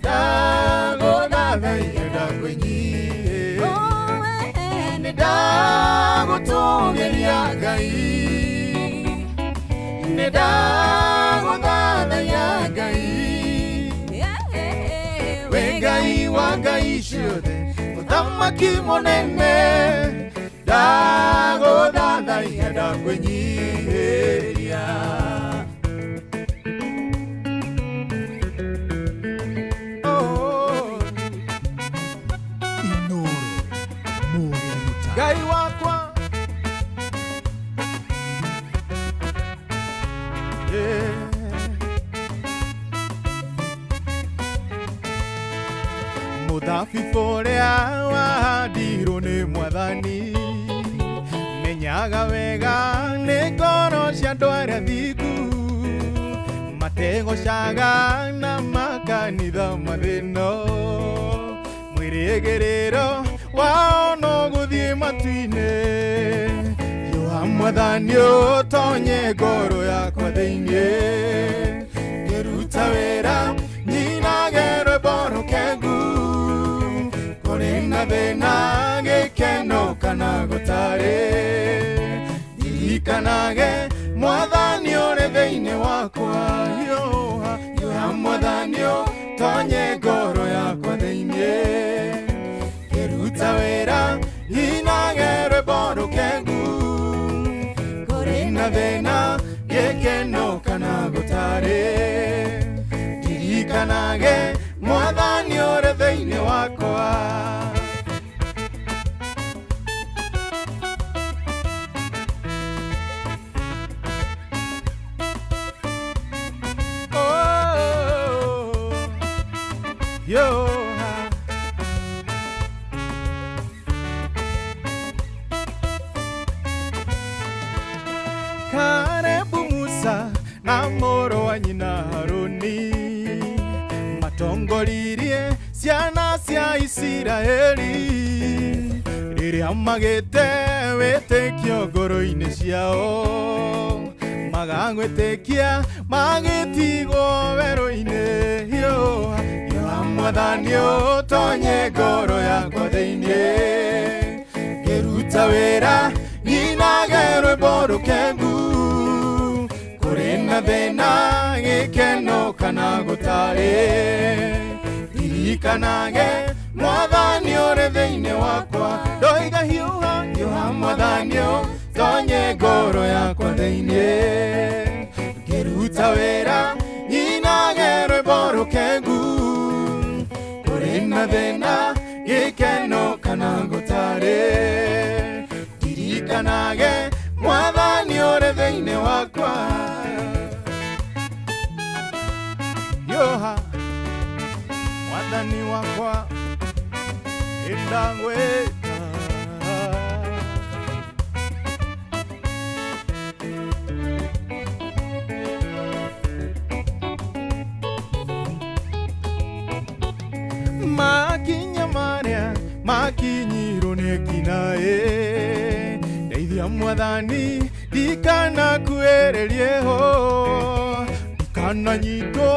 ndagũthathaiya ndakwĩnyihĩria nĩ ndagũtũgĩria Ngai nĩ ndagũthathaiya Ngai wĩ Ngai wa ngai ciothe Mũthamaki mũnene ndagũthathaiya ndakwĩnyihĩria. Inoro muge nĩ mũtarĩri. Ngai wakwa Mũthabibũ ũrĩa wahandirwo nĩ Mwathani menyaga wega nĩ ngoro cia andũ arĩa thingu mategocaga na makanitha mathĩno mwĩrĩgĩrĩro wao no gũthiĩ matu-inĩ. Yoha Mwathani ũtonye ngoro yakwa thĩinĩ ngĩruta wĩra nyinage rwĩmbo rũkengu kũrĩ na thĩna gĩkeno kana gũtarĩ ndirikanage Mwathani ũrĩ thĩinĩ wakwa. Yoha Yoha Mwathani ũtonye ngoro yakwa thĩinĩ ngĩruta wĩra nyinage rwĩmbo rũkengu kũrĩ na thĩna gĩkeno kana gũtarĩ ndirikanage Mwathani ũrĩ thĩinĩ wakwa. Oh, Yoha. Karebu Musa na mũrũ wa nyina Harũni matongoririe ciana cia Isiraeli rĩrĩa magĩte wĩtĩkio ngoro-inĩ ciao magagwĩtĩkia magĩtigwo werũ-inĩ. Yoha Yoha Mwathani ũtonye ngoro yakwa thĩinĩ ngĩruta wĩra nyinage rwĩmbo rũkengu kũrĩ na thĩna gĩkeno kana gũtarĩ ndirikanage Mwathani ũrĩ thĩinĩ wakwa. Ndoiga hiũha hiũha Mwathani ũtonye ngoro yakwa thĩinĩ ngĩruta wĩra nyinage rwĩmbo rũkengu kũrĩ na thĩna gĩkeno kana gũtarĩ ndirikanage Mwathani ũrĩ thĩinĩ wakwa. Yoha. Mwathani wakwa ndagwĩta. Makinya marĩa makinyirwo nĩ kinaĩ, ndeithia Mwathani ndikanakuĩrĩrie ho, ndikananyitwo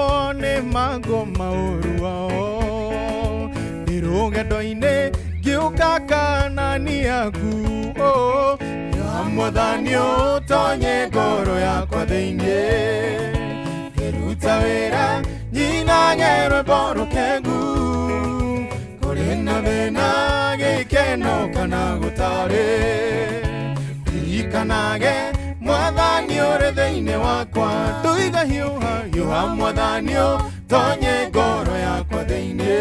nĩ mango maũru wao. Ndĩ rũgendo-inĩ ngĩũka Kanani yaku, oh, ya Mwathani ũtonye ngoro yakwa thĩinĩ, ngĩruta wĩra nyinage rwĩmbo rũkengu, kũrĩ na thĩna gĩkeno kana gũtarĩ, ndirikanage Mwathani ũrĩ thĩinĩ wakwa, ndoiga hiũha hiũha Mwathani ũtonye ngoro yakwa thĩinĩ,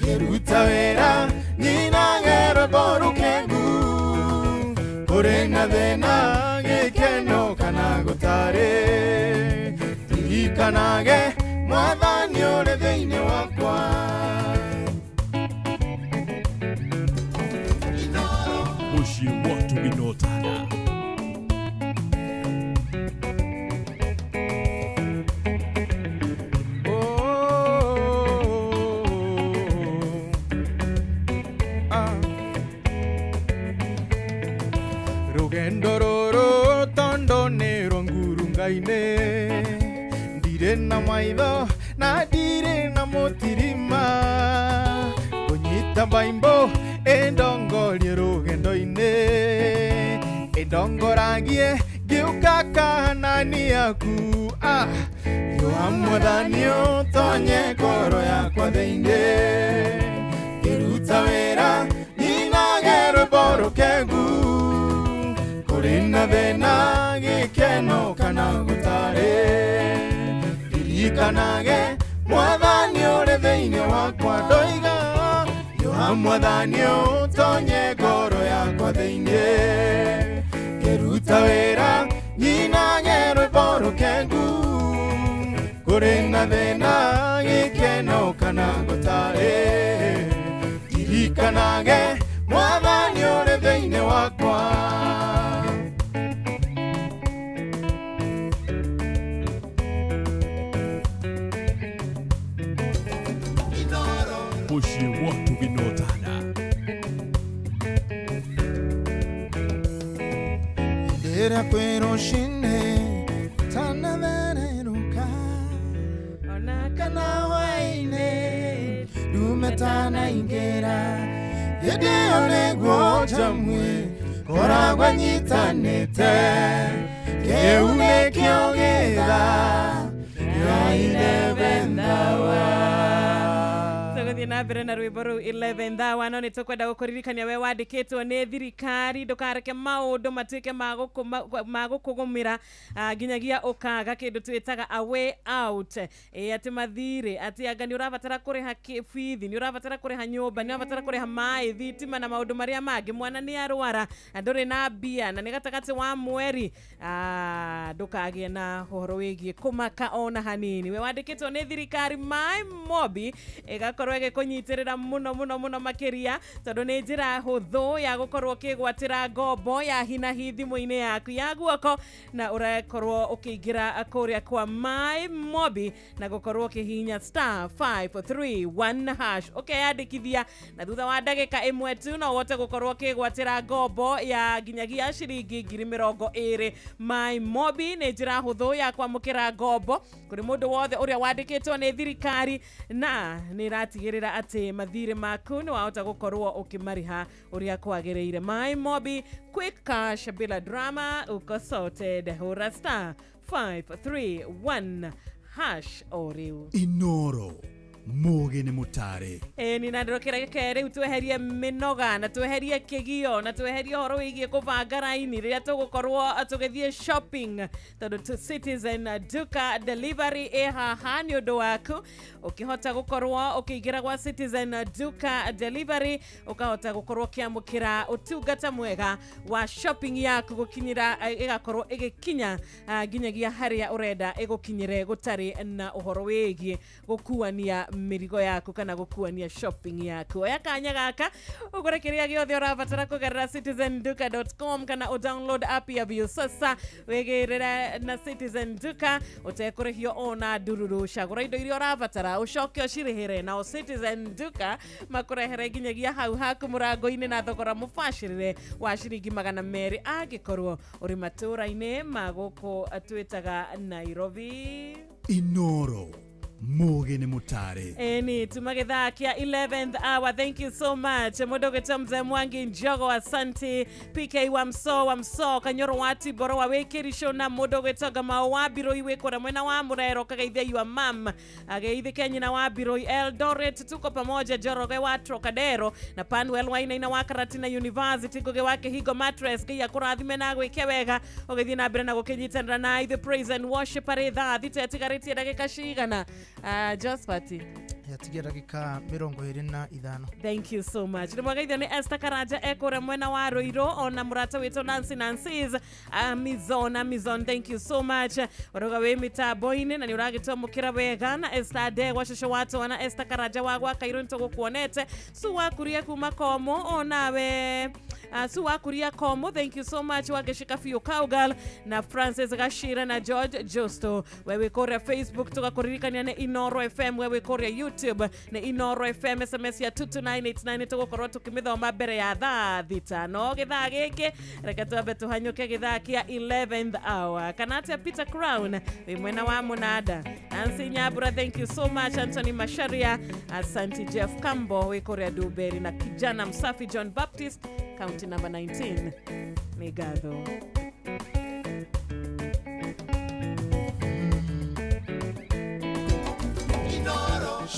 ngĩruta wĩra nyinage rwĩmbo rũkengu, kũrĩ na thĩna gĩkeno kana gũtarĩ, ndirikanage Mwathani ũrĩ thĩinĩ wakwa. Mũciĩ wa Tũginotana. Rũgendo rũrũ tondũ nĩ rwa ngurunga-inĩ, ndirĩ na maitho na ndirĩ na mũtirima, ngũnyita baimbo ĩndongorie rũgendo-inĩ, ĩndongoragie ngĩũka Kanani yaku, ah, hiũha Mwathani ũtonye ngoro yakwa thĩinĩ, ngĩruta wĩra nyinage rwĩmbo rũkengu, kũrĩ na thĩna gĩkeno kana gũtarĩ, ndirikanage Mwathani ũrĩ thĩinĩ wakwa, ndoiga hiũha Mwathani ũtonye ngoro yakwa thĩinĩ, ngĩruta wĩra nyinage rwĩmbo rũkengu, kũrĩ na thĩna gĩkeno kana gũtarĩ, ndirikanage Mwathani ũrĩ thĩinĩ wakwa. Mũciĩ wa Tũginotana. Hĩndĩ ĩrĩa kwĩ rũcinĩ tanathererũka, ona kana hwaĩ-inĩ ndume tanaingĩra, hĩndĩ ĩyo nĩguo njamwe ngoragwo nyitanĩte, kĩu nĩkĩo gĩthaa kĩa 11 hour. Tũgũthiĩ na mbere na rwĩmbo rũu 11 hour, no nĩ tũkwenda gũkũririkania we wandĩkĩtwo nĩ thirikari, ndũkareke maũndũ matuĩke ma gũkũgũmĩra nginyagia ũkaga kĩndũ twĩtaga a way out. Ĩ atĩ mathirĩ, atĩ anga nĩ ũrabatara kũrĩha bithi, nĩ ũrabatara kũrĩha nyũmba, nĩ ũrabatara kũrĩha maĩ, thitima na maũndũ marĩa mangĩ, mwana nĩ arwara na ndũrĩ na mbia na nĩ gatagatĩ wa mweri, ndũkagĩe na ũhoro wĩgiĩ kũmaka ona hanini. We wandĩkĩtwo nĩ thirikari, My Mobi ĩgakorwo ĩgĩkũnyitĩrĩra mũno mũno mũno makĩria, tondũ nĩ njĩra hũthũ ya gũkorwo ũkĩgwatĩra ngombo ya hinahi thimũ-inĩ yaku ya guoko, na ũrakorwo ũkĩingĩra kũrĩa kwa My Mobi na gũkorwo ũkĩhihinya *531# ũkeyandĩkithia, na thutha wa ndagĩka ĩmwe tu no ũhote gũkorwo ũkĩgwatĩra ngombo ya nginyagia ciringi 20,000. My Mobi nĩ njĩra hũthũ ya kwamũkĩra ngombo kũrĩ mũndũ wothe ũrĩa wandĩkĩtwo nĩ thirikari, na nĩ ĩratigĩrĩra atĩ mathirĩ maku nĩ wahota gũkorwo ũkĩmarĩha ũrĩa kwagĩrĩire. My Mobi, quick cash bila drama, uko sorted. Hũra *531# o rĩu. Inoro Mũgĩ nĩ mũtare. Ĩni na ndĩrokĩra gĩke rĩu tweherie mĩnoga na tweherie kĩgio na tweherie ũhoro wĩgiĩ kũbanga raini rĩrĩa tũgũkorwo tũgĩthiĩ shopping, tondũ Citizen Duka Delivery ĩ haha nĩ ũndũ waku. Ũkĩhota gũkorwo ũkĩingĩra gwa Citizen Duka Delivery ũkahota gũkorwo ũkĩamũkĩra ũtungata mwega wa shopping yaku gũkinyĩra, ĩgakorwo ĩgĩkinya nginyagia harĩa ũrenda ĩgũkinyĩre gũtarĩ na ũhoro wĩgiĩ gũkuania Mĩrigo yaku kana gũkuania shopping yaku. Oya kanya gaka ũgũre kĩrĩa gĩothe ũrabatara kũgerera citizenduka.com kana ũdownload app ya Viusasa wĩgĩrĩre na Citizen Duka ũtekũrĩhio ona ndururu. Cagũra indo iria ũrabatara ũcoke ũcirĩhĩre, nao Citizen Duka makũrehere nginyagia hau haku mũrango-inĩ na thogora mũbacĩrĩre wa ciringi 200 angĩkorwo ũrĩ matũũra-inĩ ma gũkũ twĩtaga Nairobi. Inoro mugi nĩ mũtare. Eni tuma githaa kia 11th hour. Thank you so much mundu gwitwo Mzee Mwangi Njogo, asante. PK wa Mso wa Mso Kanyoro wa Tiboro wa Wikirisho na mundu gwitwo Ngamau wa Biroi wikura mwena wa Murero kageithia your mam ageithike nyina wa Biroi Eldoret. Tuko pamoja. Joroge wa Trocadero na Panwell Wainaina wa Karatina University, Ngugi wa Kihingo Mattress, Ngai akũrathime na gwĩke wega ũgĩthiĩ na mbere na gũkĩnyitanĩra na ithuĩ praise and worship arĩ thaa thita ĩtigarĩtie ndagĩka cigana? Josphat. Yatigia ndagĩka 25. Thank you so much. Nĩ mwagaithio nĩ Esther Karanja ekũrĩa mwena wa Ruiru, ona mũrata witũ Nancy Nancy's Amazon Amazon, thank you so much. Ũrauga wĩ mĩtambo-inĩ na nĩ ũragĩtwamũkĩra wega. Na Esther Ndegwa cũcũ wa twana Esther Karanja wa gwa Kairũ nĩtũgũkuonete. Su wa Kuria kuma Komo onawe Su wa Kuria Komo, thank you so much. Wagĩcika biũ Cowgirl na Francis Gashira na George Justo. Wewe kũrĩa Facebook tũgakũririkania nĩ Inoro FM, wewe kũrĩa YouTube nĩ Inoro FM. SMS ya 22989 tũgũkorwo tũkĩmĩthoma mbere ya thaa thita. No gĩthaa gĩkĩ reke twambe tũhanyũke gĩthaa kĩa 11th hour. Kana atĩa Peter Crown wĩ mwena wa Mũnanda. Nancy Nyambura, thank you so much. Anthony Masharia, asante. Jeff Kambo wĩ kũrĩa Dumberi na kijana msafi John Baptist, county number 19 nĩ ngatho.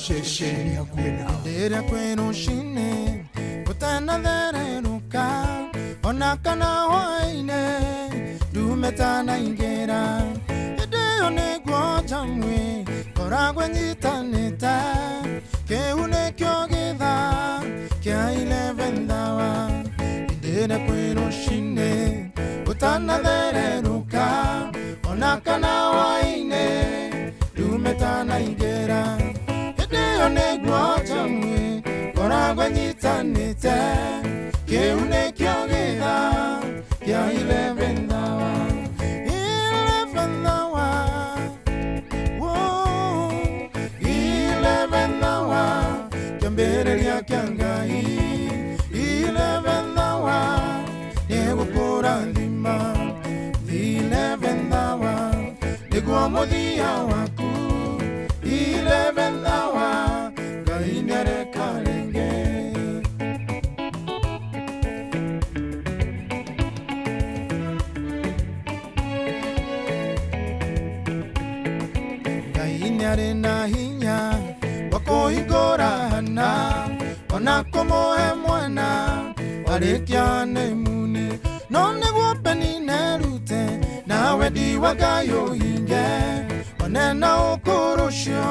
Ceceni hakuhĩ nawe. Rĩrĩa kwĩ rũcinĩ gũtanathererũka ona kana hwaĩ-inĩ ndume tanaingĩra, hĩndĩ ĩyo nĩguo njamwe ngoragwo nyitanĩte, kĩu nĩkĩo gĩthaa kĩa 11th hour. Hĩndĩ ĩrĩa kwĩ rũcinĩ gũtanathererũka ona kana hwaĩ-inĩ ndume tanaingĩra, hĩndĩ ĩyo nĩguo njamwe ngoragwo nyitanĩte, kĩu nĩkĩo gĩthaa kĩa 11th hour. 11th hour, whoa, 11th hour, kĩambĩrĩria kĩa Ngai. 11th hour, nĩgũkũrathima. 11th hour, nĩguo mũthia waku. 11th hour, Ngai nĩareka rĩngĩ. Ngai nĩarĩ na hinya wa kũhingũra hana ona kũmũhe mwana warĩkia honeymoon, no nĩguo Penina erute na wendi wa Ngai ũhinge, onena ũkũrũ ũcio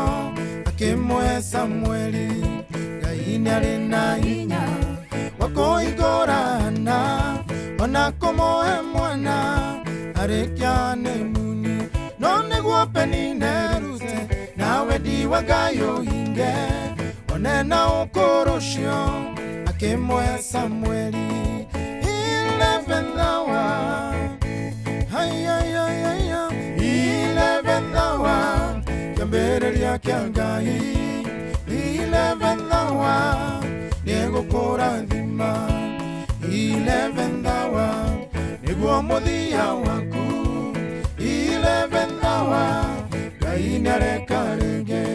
akĩmũhe Samueli. Ngai nĩarĩ na hinya wa kũhingũra hana ona kũmũhe mwana arĩkia honeymoon, no nĩguo Penina erute na wendi wa Ngai ũhinge, onena ũkũrũ ũcio akĩmũhe Samueli. 11th hour, ay, ay, ay, ay, ay, 11th hour, kĩambĩrĩria kĩa Ngai. 11th hour, nĩgũkũrathima. 11th hour, nĩguo mũthia waku. 11th hour, Ngai nĩareka rĩngĩ.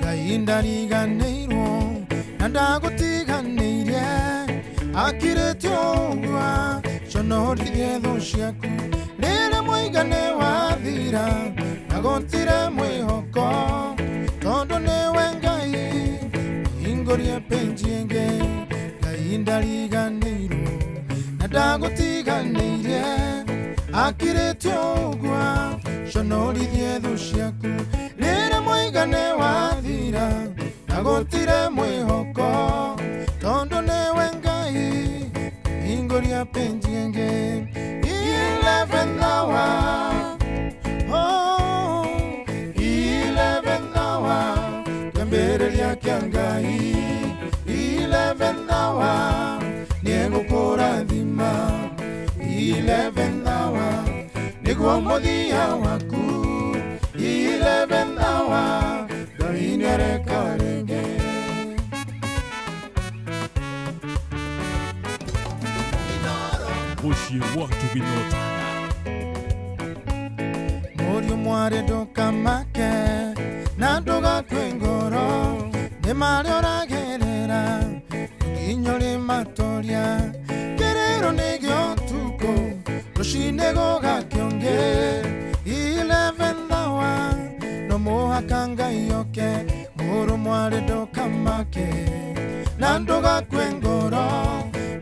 Ngai ndariganĩirwo na ndagũtiganĩirie, akirĩte ũguo conorithie thũ ciaku. Rĩrĩa mũigane wathira na gũtirĩ mwĩhoko, tondũ nĩwe Ngai hingũrie penji ĩngĩ. Ngai ndariganĩirwo na ndagũtiganĩirie, akirĩte ũguo Conorithie thũ ciaku rĩrĩa mũigane wathira na gũtirĩ mwĩhoko tondũ nĩwe Ngai hingũria penji ĩngĩ 11th hour oh 11th hour kĩambĩrĩria kĩa Ngai 11th hour nĩegũkũrathima 11th hour nĩguo mũthia waku 11th hour Ngai nĩareka rĩngĩ. Mũciĩ wa Tũginotaga. Mũriũ mwarĩ ndũkamake na ndũgakue ngoro nĩ marĩa ũragerera nginya ũrĩmatoria kĩrĩro nĩ gĩa ũtukũ rũcinĩ gũgakĩongĩ 11th hour no mũhaka Ngai oke mũrũ mwarĩ ndũkamake na ndũgakue ngoro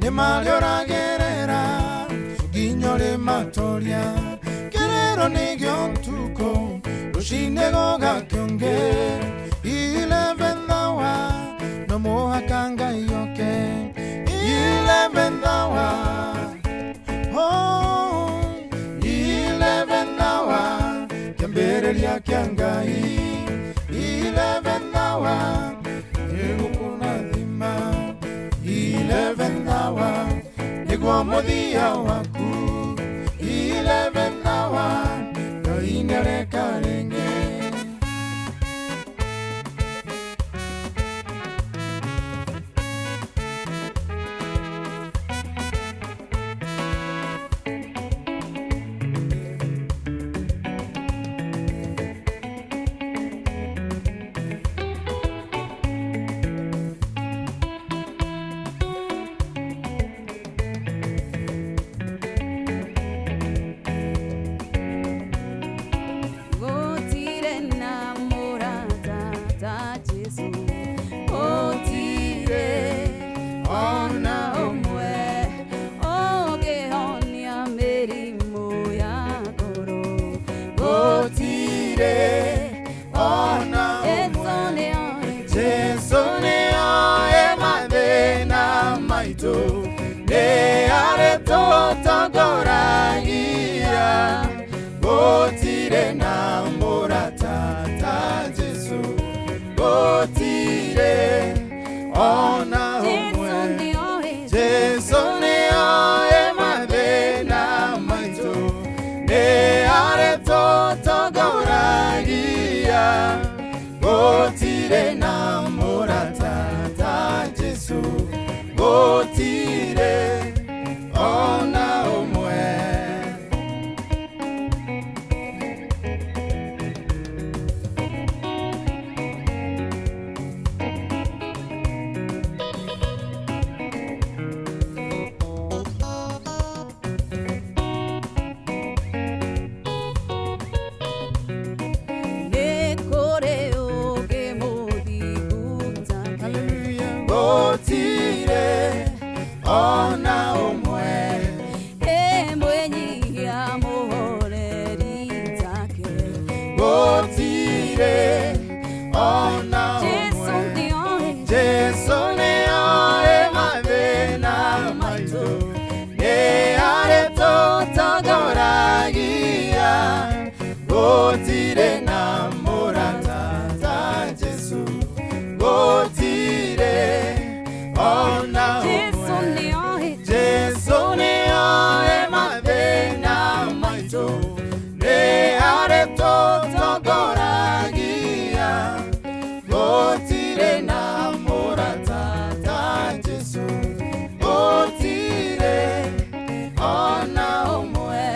nĩ marĩa ũragerera nginya ũrĩmatoria kĩrĩro nĩ gĩa ũtukũ rũcinĩ gũgakĩongĩ 11th hour no mũhaka Ngai oke 11th hour oh 11th hour kĩambĩrĩria kĩa Ngai 11th hour nĩgũkũrathima 11th hour nĩguo mũthia waku 11th hour Ngai nĩareka rĩngĩ. Gũtirĩ na mũrata ta Jesũ, gũtirĩ ona ũmwe ũngĩhonia mĩrimũ ya ngoro. Gũtirĩ ona ũmwe Jesũ nĩoĩ mathĩna maitũ nĩarĩtũtongoragia gũtirĩ na mũrata ta Jesũ gũtirĩ ona ũmwe Jesũ nĩoĩ mathĩna maitũ nĩarĩtũtongoragia gũtirĩ na mũrata ta Jesũ gũtirĩ ona ũmwe. Nĩ kũrĩ ũngĩ mũthingu take. Gũtirĩ ona ũmwe Ĩ mwĩnyihia mũhoreri take. Gũtirĩ ona Jesũ ũmwe nĩoĩ Jesũ nĩoĩ mathĩna maitũ nĩarĩtũtongoragia gũtirĩ na mũrata ta Jesũ gũtirĩ ona Jesũ ũmwe nĩoĩ Jesũ nĩoĩ mathĩna maitũ nĩarĩtũtongoragia gũtirĩ na mũrata ta Jesũ gũtirĩ ona ũmwe.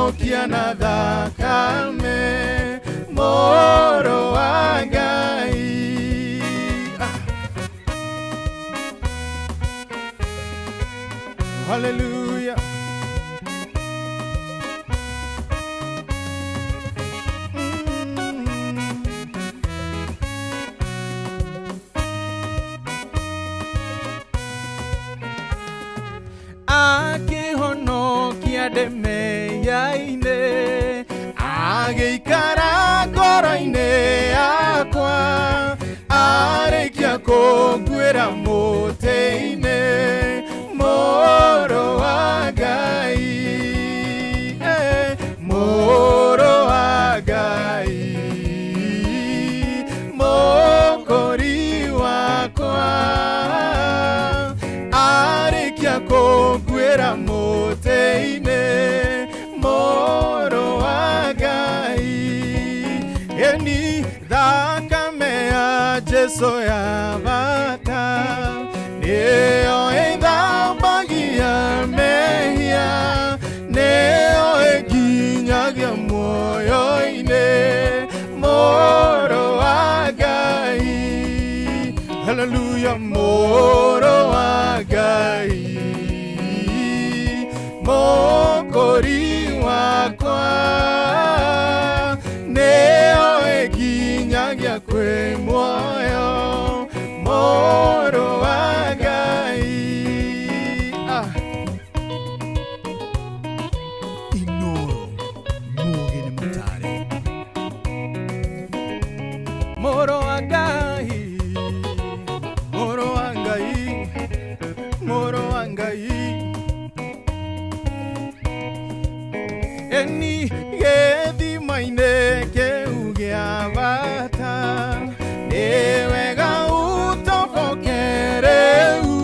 Akĩhonokia na thakame Mũrũ wa Ngai. Hallelujah. Akĩhonokia ndemeiainĩ, agĩikara ngoro-inĩ yakwa, arĩkia kũnguĩra mũtĩ-inĩ, Mũrũ wa Ngai, Mũrũ wa Ngai, Mũkũri wakwa, arĩkia kũnguĩra mũtĩ-inĩ, Mũrũ wa Ngai. Ĩni thakame ya Jesũ ya bata nĩyo ĩthambagia mehia, nĩyo ĩnginyagia muoyo-inĩ, Mũrũ wa Ngai. Hallelujah, Mũrũ wa Ngai, Mũkũri wakwa, nĩyo ĩnginyagia kwĩ muoyo, Mũrũ wa Ngai. Inoro mũgĩ nĩ mũtare. Mũrũ wa Ngai, Mũrũ wa Ngai, Mũrũ wa Ngai. Eni gĩthima-inĩ kĩu gĩa bata, nĩ wega ũtoboke rĩu,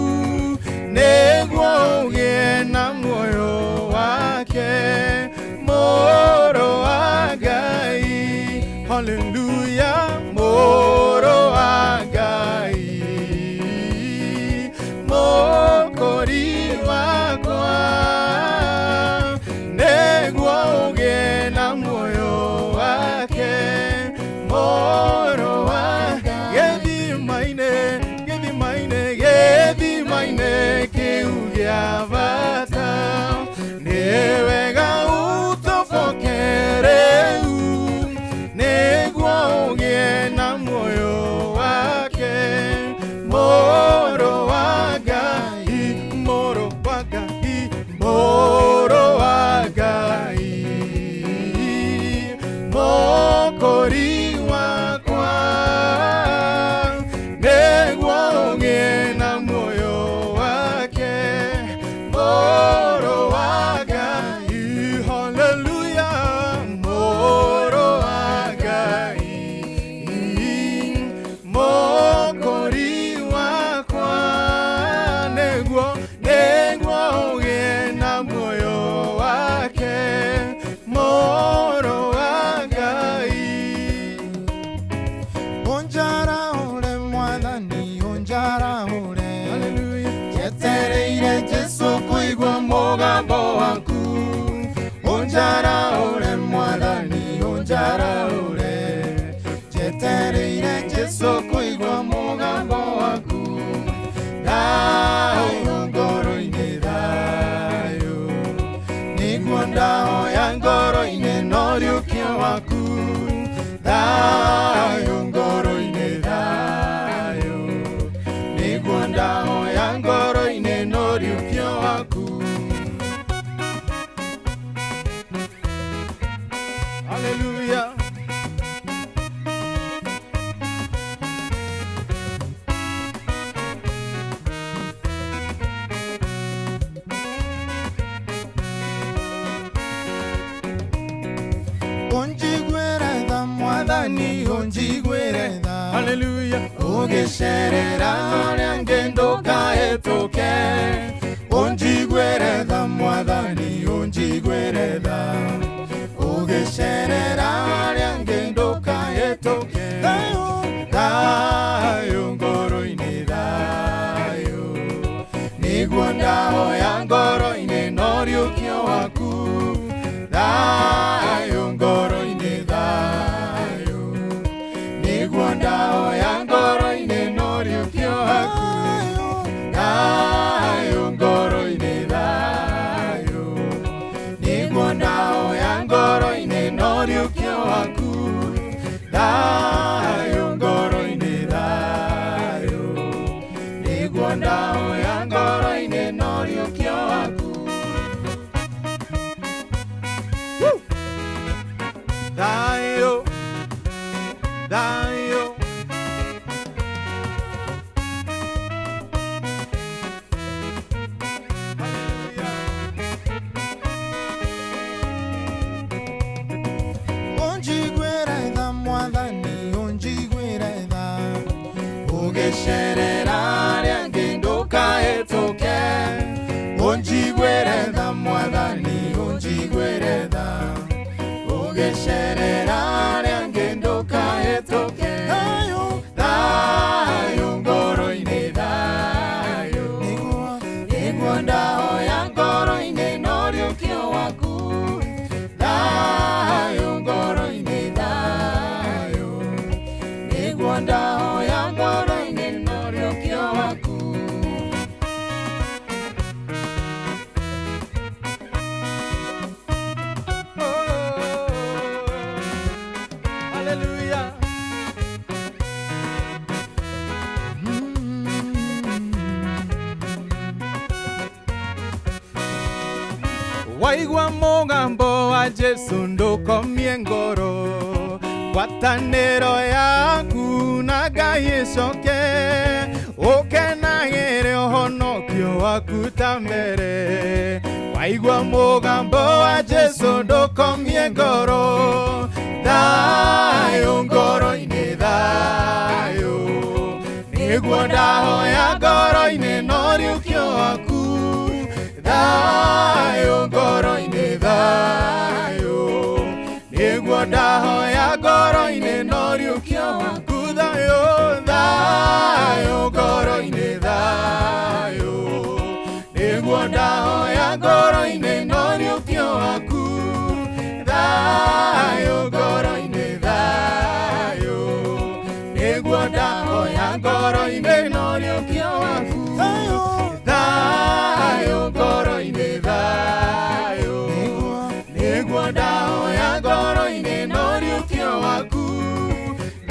nĩguo ũgĩe na muoyo wake, Mũrũ wa Ngai. Hallelujah, Mũrũ wa Ngai, Mũkũri wakwa, nĩguo ũgĩe na muoyo wake, Mũrũ wa Ngai. Gĩthima-inĩ, gĩthima-inĩ, gĩthima-inĩ kĩu gĩa bata, nĩ wega ũtoboke rĩu, nĩguo ũgĩe na muoyo wake, Mũrũ wa Ngai, Mũrũ wa Ngai, Mũrũ wa Ngai, Mũkũri wakwa, nĩguo ũgĩe na muoyo wake, Mũrũ wa Ngai. Hallelujah, Mũrũ wa Ngai, Mũkũri wakwa, nĩguo ũgĩe na muoyo wake, Mũrũ wa Ngai. Ũnjarahũre Mwathani, ũnjarahũre. Njetereire Jesũ kũigua mũgambo waku. Ũnjarahũre Mwathani, ũnjarahũre. Njetereire Jesũ kũigua mũgambo waku. Thayũ ngoro-inĩ, thayũ nĩguo ndahoya ngoro-inĩ no ũriũkio waku. Thayũ ngoro-inĩ, thayũ nĩguo ndahoya ngoro-inĩ no ũriũkio waku. Hallelujah. Ũnjiguĩre tha Mwathani, ũnjiguĩre tha. Hallelujah. Ũgĩcerera arĩa angĩ ndũkahĩtũke. Ũnjiguĩre tha Mwathani, ũnjiguĩre tha. Ũgĩcerera arĩa angĩ ndũkahĩtũke. Thayũ, thayũ ngoro-inĩ, thayũ nĩguo ndahoya ngoro-inĩ no ũriũkio waku. Thayũ waku thayũ ngoro-inĩ thayũ nĩguo ndahoya ngoro-inĩ na ũriũkio waku. Thayũ, thayũ. Unjiguĩre tha Mwathani, unjiguĩre tha. Ũgĩcerera arĩa angĩ ndũkahĩtũke. Unjiguĩre tha Mwathani, unjiguĩre tha. Ũgĩcerera arĩa angĩ ndũkahĩtũke. Thayũ, thayũ ngoro-inĩ thayũ. Nĩguo ndahoya ngoro-inĩ na ũriũkio waku. Thayũ ngoro-inĩ thayũ. Nĩguo ndahoya ngoro-inĩ na ũriũkio waku. Hallelujah. Waigua mũgambo wa Jesu ndũkomie ngoro, ngwatanĩro yaku na Ngai ĩcoke, ũkenagĩre ũhonokio waku ta mbere. Waigua mũgambo wa Jesu ndũkomie ngoro, thayũ ngoro-inĩ thayũ, nĩguo ndahoya ngoro-inĩ na ũriũkio waku. Thayũ ngoro-inĩ thayũ, nĩguo ndahoya ngoro-inĩ na ũriũkio waku. Thayũ, thayũ ngoro-inĩ thayũ, nĩguo ndahoya ngoro-inĩ na ũriũkio waku. Thayũ ngoro-inĩ thayũ, nĩguo ndahoya ngoro-inĩ na ũriũkio waku. Thayũ, thayũ ngoro-inĩ thayũ, nĩguo ndahoya ngoro-inĩ na ũriũkio waku.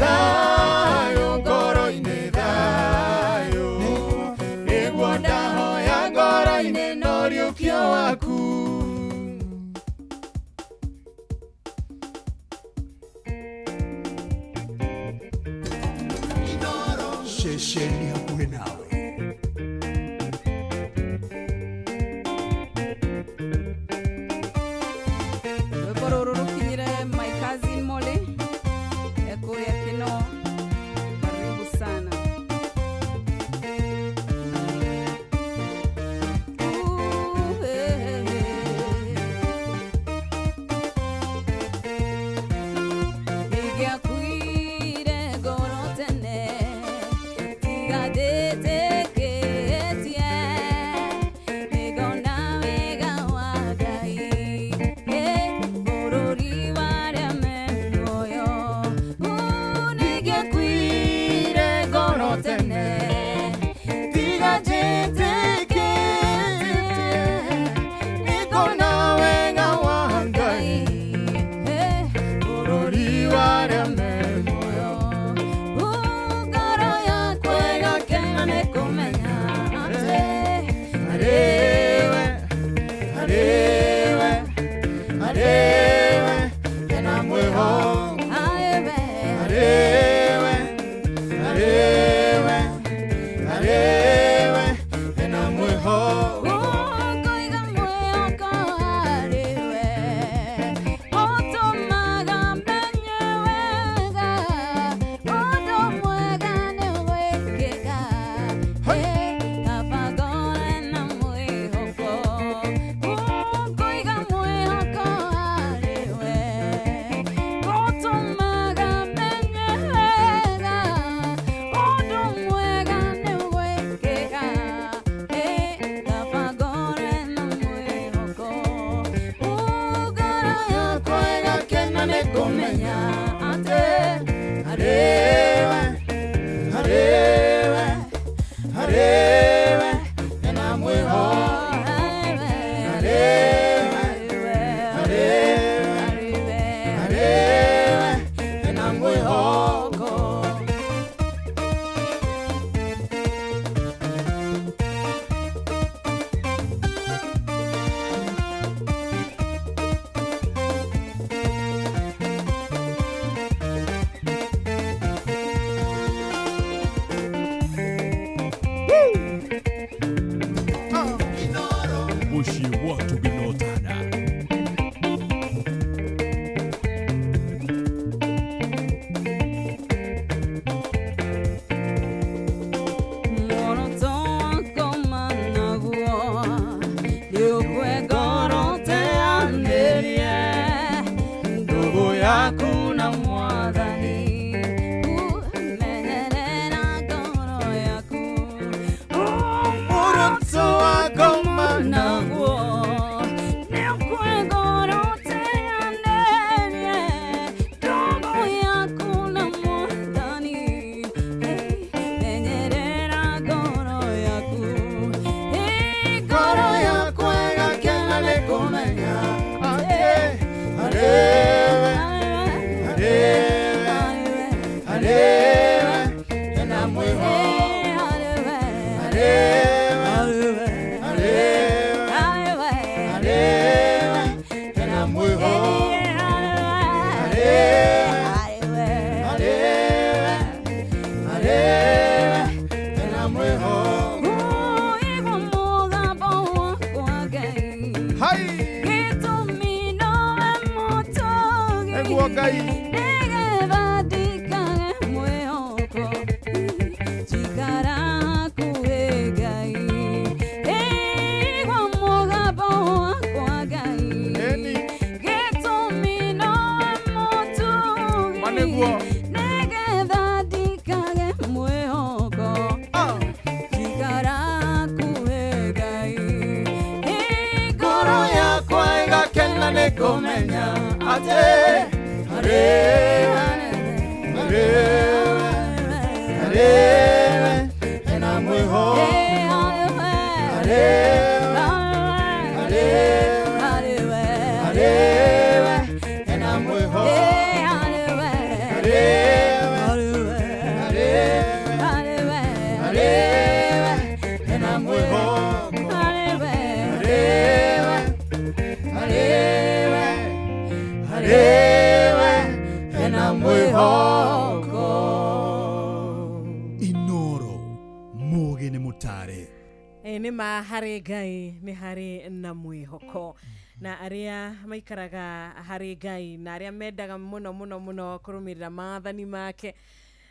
Thayũ ngoro-inĩ thayũ, nĩguo ndahoya ngoro-inĩ na ũriũkio waku. Ceceni hakuhĩ nawe. Rwĩmbo rũrũ rũkinyire my cousin Molly ekũrĩa Kĩno. Karibu sana. Ooh, hey, hey, hey. Nĩngĩakuire ngoro tene tiga ndĩtĩkĩtie, nĩngona wega wa Ngai bũrũri wa arĩa me muoyo. Nĩngĩakuire ngoro tene tiga njĩtĩkĩtie, nĩngona wega wa Ngai bũrũri wa arĩa me muoyo. Ngoro yakwa ĩgakena nĩ kũmenya atĩ Arĩwe, arĩwe, arĩwe, hena mwĩhoko. Arĩwe, Arĩwe, arĩwe, arĩwe, hena mwĩhoko. Ũkũiga mwĩhoko harĩwe, ũtũmaga menye wega, ũndũ mwega nĩ wĩkĩka. Kaba ngorwo na mwĩhoko. Ũkũiga mwĩhoko harĩwe, ũtũmaga menye wega, ũndũ mwega nĩ wĩkĩka. Kaba ngorwo na mwĩhoko. Ngoro yakwa ĩgakena nĩ kũmenya atĩ Arĩwe, arĩwe, arĩwe, hena mwĩhoko. Arĩwe, arĩwe, arĩwe, Nĩgetha ndikage mwĩhoko, njikara hakuhĩ Ngai. Igua mũgambo wakwa Ngai, gĩtũmi nowe mũtugi. Nĩgetha ndikage mwĩhoko, njikara hakuhĩ Ngai. Ngoro yakwa ĩgakena nĩ kũmenya atĩ harĩ we, harĩ we, harĩ we hena mwĩhoko. Harĩ we, harĩ we, harĩ we hena mwĩhoko. Harĩ we, harĩ we, harĩ we hena mwĩhoko. Harĩ we, harĩ we, harĩ we hena mwĩhoko. Inoro mugi nĩ mũtare. Nĩ ma harĩ Ngai nĩ harĩ na mwĩhoko, na arĩa maikaraga harĩ Ngai na arĩa mendaga mũno mũno mũno kũrũmĩrĩra maathani make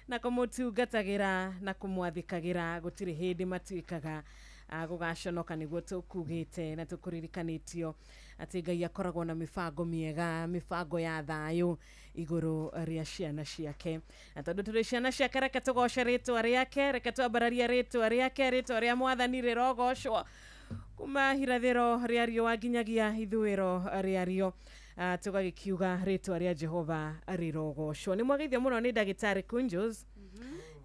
na kũmũtungatagĩra na kũmwathĩkagĩra, gũtirĩ hĩndĩ matuĩkaga gũgaconoka. Nĩguo tũkugĩte na tũkũririkanĩtio atĩ Ngai akoragwo na mĩbango mĩega, mĩbango ya thayũ igũrũ rĩa ciana ciake. Na tondũ tũrĩ ciana ciake, reke tũgoce rĩtwa rĩake, reke twambararie rĩtwa rĩake. Rĩtwa rĩa Mwathani rĩrogocwo kuma irathĩro rĩa riũa nginyagia ithũĩro rĩa rio. Tũgagĩkiuga rĩtwa rĩa Jehova rĩrogocwo. Nĩ mwageithio mũno nĩ ndagĩtarĩ Kunjos.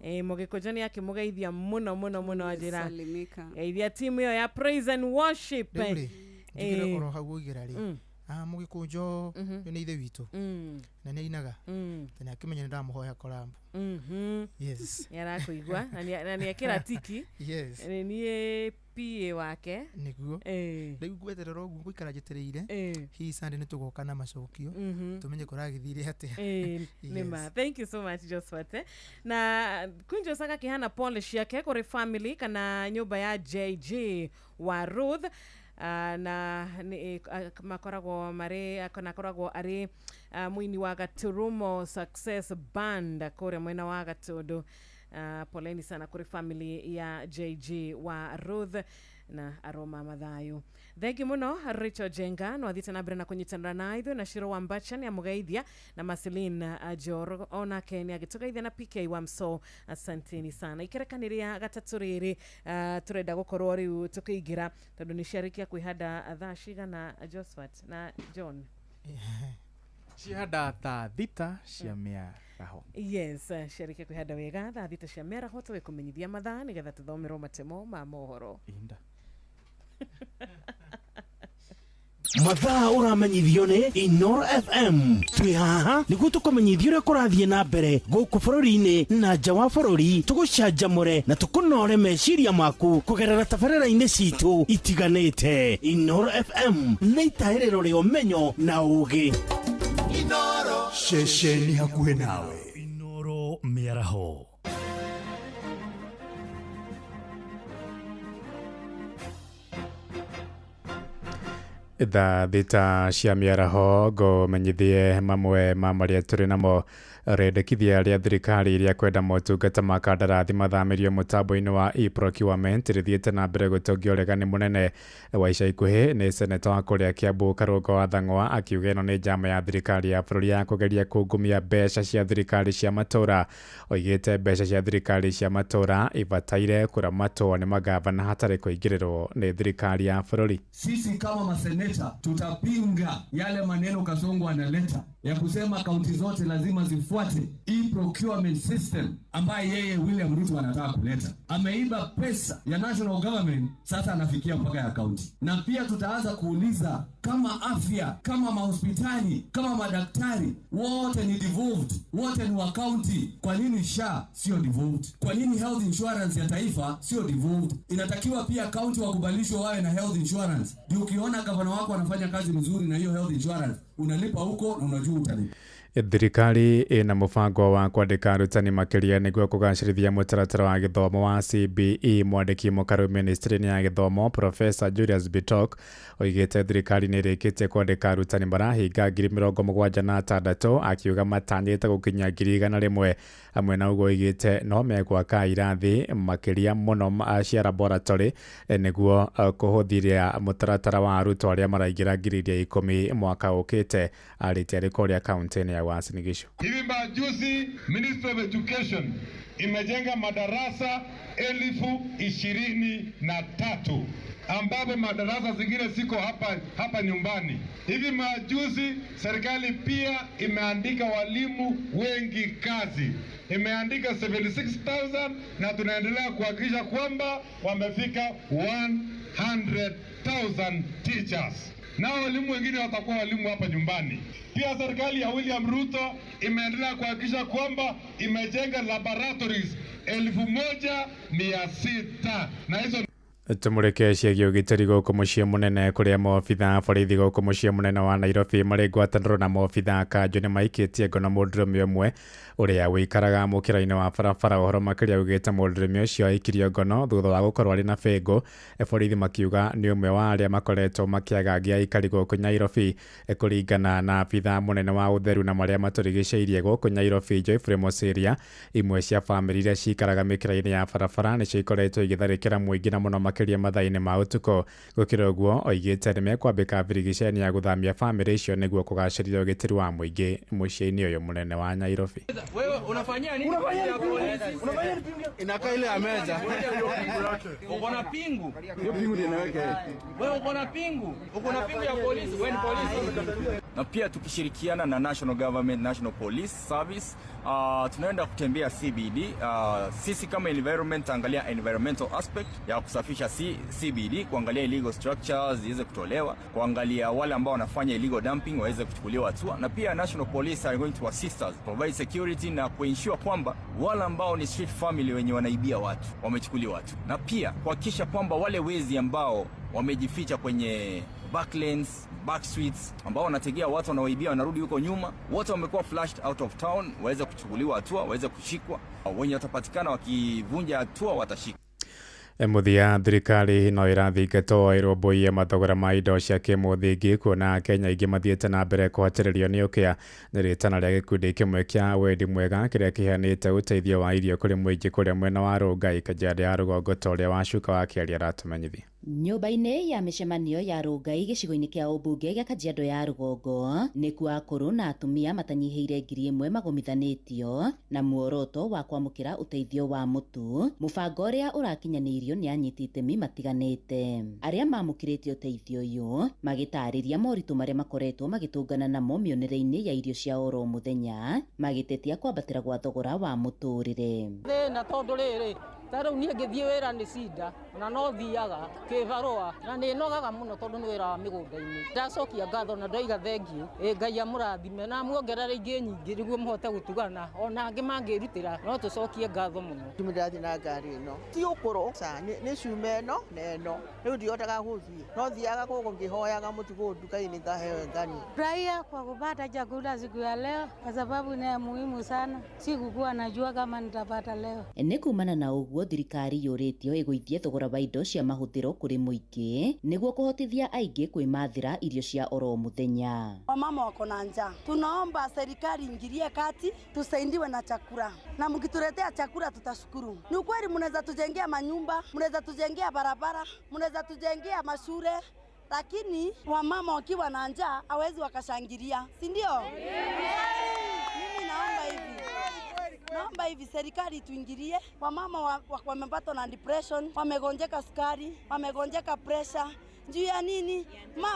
Mũgĩkũnjo nĩ akĩmũgeithia mũno mũno mũno, anjĩra Salimika. Geithia timu ĩyo ya praise and worship. Rĩu rĩ, njugire oro hau ũigĩra rĩ, mũgĩkũnjo ũyũ nĩ ithe witũ na nĩ ainaga na nĩ akĩmenya nĩ ndamũhoya korambo. Yes. Nĩ arakũigua na nĩ ekĩra tiki. Yes. Nĩ niĩ PA wake. Nĩguo. Rĩu ngweterera ũguo ngũikara njetereire, hihi Sunday nĩ tũgoka na macokio, tũmenye kũragĩthire atĩa. Nĩ ma. Thank you so much, Josephat. Na Kunjos agakĩhana pole ciake kũrĩ family kana nyũmba ya JJ wa Ruth, na nĩ makoragwo marĩ kana akoragwo arĩ mũini wa Gaturumo Success Band kũrĩa mwena wa Gatundu. Poleni sana kũrĩ family ya JJ wa Ruth na aroma mathayo. Thank you mũno Rachel Jenga, no athiĩte na mbere na kũnyitanĩra na ithuĩ, na Shiro wa Mbacha nĩ amũgeithia, na Marceline Joro onake nĩ agĩtũgeithia, na PK wa Mso, asanteni sana. Ikerekani rĩa gatatũ rĩrĩ, tũrenda gũkorwo rĩu tũkĩingĩra tondũ nĩ ciarĩkia kwĩhanda thaa cigana, Josephat na John? Cihanda thaa 6 cia mĩaraho. Yes, ciarĩkia kwĩhanda wega thaa 6 cia mĩaraho. Tũgĩkũmenyithia mathaa nĩgetha tũthomerwo matemo ma mohoro. Ihinda. Mathaa ũramenyithio nĩ Inoro FM. Twĩ haha nĩguo tũkũmenyithia ũrĩa kũrathiĩ na mbere gũkũ bũrũri-inĩ na nja wa bũrũri, tũgũcanjamũre na tũkũnore meciria maku kũgerera tabarĩra-inĩ citũ itiganĩte. Inoro FM nĩ itahĩrĩro rĩa ũmenyo na ũũgĩ. Inoro ceceni hakuhĩ nawe. Inoro mĩaraho. Thaa 6 cia mĩaraho ngũmenyithie mamwe ma marĩa tũrĩ namo. Rĩendekithia rĩa thirikari rĩa kwenda motungata ma kandarathi mathamĩrio mũtambo-inĩ wa e-procurement rĩthiĩte na mbere gũtongia ũregani mũnene wa ica ikuhĩ. Nĩ seneta wa kũrĩa Kiambu Karũngo wa Thang'wa akiuga ĩno nĩ njama ya thirikari ya bũrũri ya kũgeria kungumia mbeca cia thirikari cia matũra. Oigĩte mbeca cia thirikari cia matũra ibataire kũramatwo nĩ magavana hatarĩ kũingĩrĩrwo nĩ thirikari ya bũrũri. Sisi kama maseneta tutapinga yale maneno Kasongo analeta ya kusema kaunti zote lazima zifuate e-procurement system ambaye yeye William Ruto anataka kuleta. Ameiba pesa ya national government, sasa anafikia mpaka ya kaunti. Na pia tutaanza kuuliza kama afya, kama mahospitali, kama madaktari wote ni devolved, wote ni wa county, kwa nini SHA sio devolved? Kwa nini health insurance ya taifa sio devolved? Inatakiwa pia county wakubalishwe wawe na health insurance. Ndio ukiona gavana wako anafanya kazi mzuri na hiyo health insurance, unalipa huko na unajua utalipa. Thirikari ĩna mũbango wa kwandĩka arutani makĩria nĩguo kũgacĩrithia mũtaratara wa gĩthomo wa CBE. Mwandĩki mũkaru ministry-inĩ ya gĩthomo Professor Julius Bitok oigĩte thirikari nĩ ĩrĩkĩtie kwandĩka arutani marahinga 76,000, akiuga matanyĩte gũkinya 100,000. Hamwe na ũguo oigĩte no megwaka irathi makĩria mũno cia laboratory nĩguo kũhũthĩria mũtaratara wa arutwo arĩa maraingĩra 10,000 mwaka ũkĩte. Arĩtie arĩ kũrĩa kaunti-inĩ ya Uasin Gishu. Hivi majuzi Ministry of Education imejenga madarasa 23,000 ambapo madarasa zingine ziko hapa nyumbani. Hivi majuzi serikali pia imeandika walimu wengi kazi, imeandika 76,000 na tunaendelea kuhakikisha kwamba wamefika 100,000 teachers. Na walimu wengine watakuwa walimu hapa nyumbani. Pia serikali ya William Ruto imeendelea kuhakikisha kwamba imejenga laboratories 1,600 na hizo. Tumureke ciĩgiĩ ũgitĩri gũkũ mũciĩ mũnene kũrĩa maobitha a borithi gũkũ mũciĩ mũnene wa Nairobi marĩ ngwatanĩro na maobitha a kanjũ nĩ maikĩtie ngono mũndũrũme ũmwe ũrĩa ũikaraga mũkĩra-inĩ wa barabara. Ũhoro makĩria ugĩte mũndũrũme ũcio aikirio ngono thutha wa gũkorwo arĩ na bĩngũ. Borithi makiuga nĩ ũmwe wa arĩa makoretwo makĩagagia aikari gũkũ Nairobi. Kũringana na abitha mũnene wa ũtheru na marĩa matũrigicĩirie gũkũ Nairobi Geoffrey Mosiria, imwe cia bamĩrĩ iria cikaraga mĩkĩra-inĩ ya barabara nĩcio ikoretwo igĩtharĩkĩra mũingĩ na mũno makĩria mathaa-inĩ ma ũtukũ. Gũkĩra ũguo oigĩte nĩmekwambĩka birigiceni ya gũthamia bamĩrĩ icio nĩguo kũgacĩrithia ũgitĩri wa mũingĩ mũciĩ-inĩ ũyũ mũnene wa Nairobi. Wewe unafanyia nini? Unafanyia nini? Inakaa ile ya meza. Uko na pingu. Hiyo pingu ndio inaweka. Wewe uko na pingu. Uko na pingu ya polisi, wewe ni polisi. Na pia tukishirikiana na National Government, National Police Service, tunaenda kutembea CBD. Sisi kama environment angalia environmental aspect ya kusafisha CBD, kuangalia illegal structures ziweze kutolewa, kuangalia wale ambao wanafanya illegal dumping waweze kuchukuliwa hatua, na pia National Police are going to assist us provide security na kuensure kwamba wale ambao ni street family wenye wanaibia watu wamechukuliwa hatua, na pia kuhakikisha kwamba wale wezi ambao wamejificha kwenye backlanes, back streets, ambao wanategea watu wanaoibia wanarudi huko nyuma, wote wamekuwa flushed out of town, waweze kuchukuliwa hatua, waweze kushikwa. Wenye watapatikana wakivunja hatua watashikwa. Mũthia thirikari no ĩrathingatwo ĩrũmbũiye mathogora ma indo cia kĩmũthingi kuona Kenya aingĩ mathiĩte na mbere kũhatĩrĩrio nĩ ũkĩa. Nĩ rĩtana rĩa gĩkundi kĩmwe kĩa wendi mwega kĩrĩa kĩheanĩte ũteithio wa irio kũrĩ mũingĩ kũrĩa mwena wa Rongai, Kajiado ya rũgongo, ta ũrĩa Wacuka wa Kĩaria aratũmenyithia. Nyũmba-inĩ ya mĩcemanio ya Rongai gĩcigo-inĩ kĩa ũmbunge gĩa Kajiado ya rũgongo nĩkuo akũrũ na atumia matanyihĩire 1,000 magomithanĩtio na muoroto wa kwamũkĩra ũteithio wa mũtu, mũbango ũrĩa ũrakinyanĩirio nĩ anyiti itemi matiganĩte. Arĩa mamũkĩrĩte ũteithio ũyũ magĩtarĩria moritũ marĩa makoretwo magĩtũngana namo mĩonere-inĩ ya irio cia oro mũthenya, magĩtetia kwambatĩra gwa thogora wa mũtũrĩre. Thĩna tondũ rĩrĩ ta rĩu niĩ ngĩthiĩ wĩra nĩ cinda na no thiaga kĩbarũa na nĩ nogaga mũno tondũ nĩ wĩra wa mĩgũnda-inĩ. Ndacokia ngatho na ndoiga thengiũ, ĩ Ngai amũrathime na amuongerere ingĩ nyingĩ nĩguo mũhote gũtugana, ona angĩ mangĩrutĩra no tũcokie ngatho mũno. Ndĩ ndathiĩ na ngari ĩno ti ũkũrũ nĩ cuma ĩno na ĩno rĩu ndihotaga gũthiĩ, no thiaga gũkũ ngĩhoyaga mũtu kũu nduka-inĩ ngaheo ngani. Furahia kwa kupata chakula siku ya leo kwa sababu ni muhimu sana, sikukuwa najua kama nitapata leo. Nĩ kumana na ũguo thirikari yũrĩtio ĩgũithie thogora wa indo cia mahũthĩro kũrĩ mũingĩ nĩguo kũhotithia aingĩ kwĩmathĩra irio cia oro mũthenya. Wamama wako na njaa, tunaomba serikali ingilie kati tusaidiwe na chakula, na mkituletea chakula tutashukuru. Ni ukweli mnaweza tujengea manyumba, mnaweza tujengea barabara, mnaweza tujengea mashule, lakini wamama wakiwa na njaa hawezi wakashangilia, si ndio? Mimi naomba hivi, naomba hivi serikali tuingilie. Wamama wamepatwa na depression, wamegonjeka sukari, wamegonjeka pressure. Juu ya nini?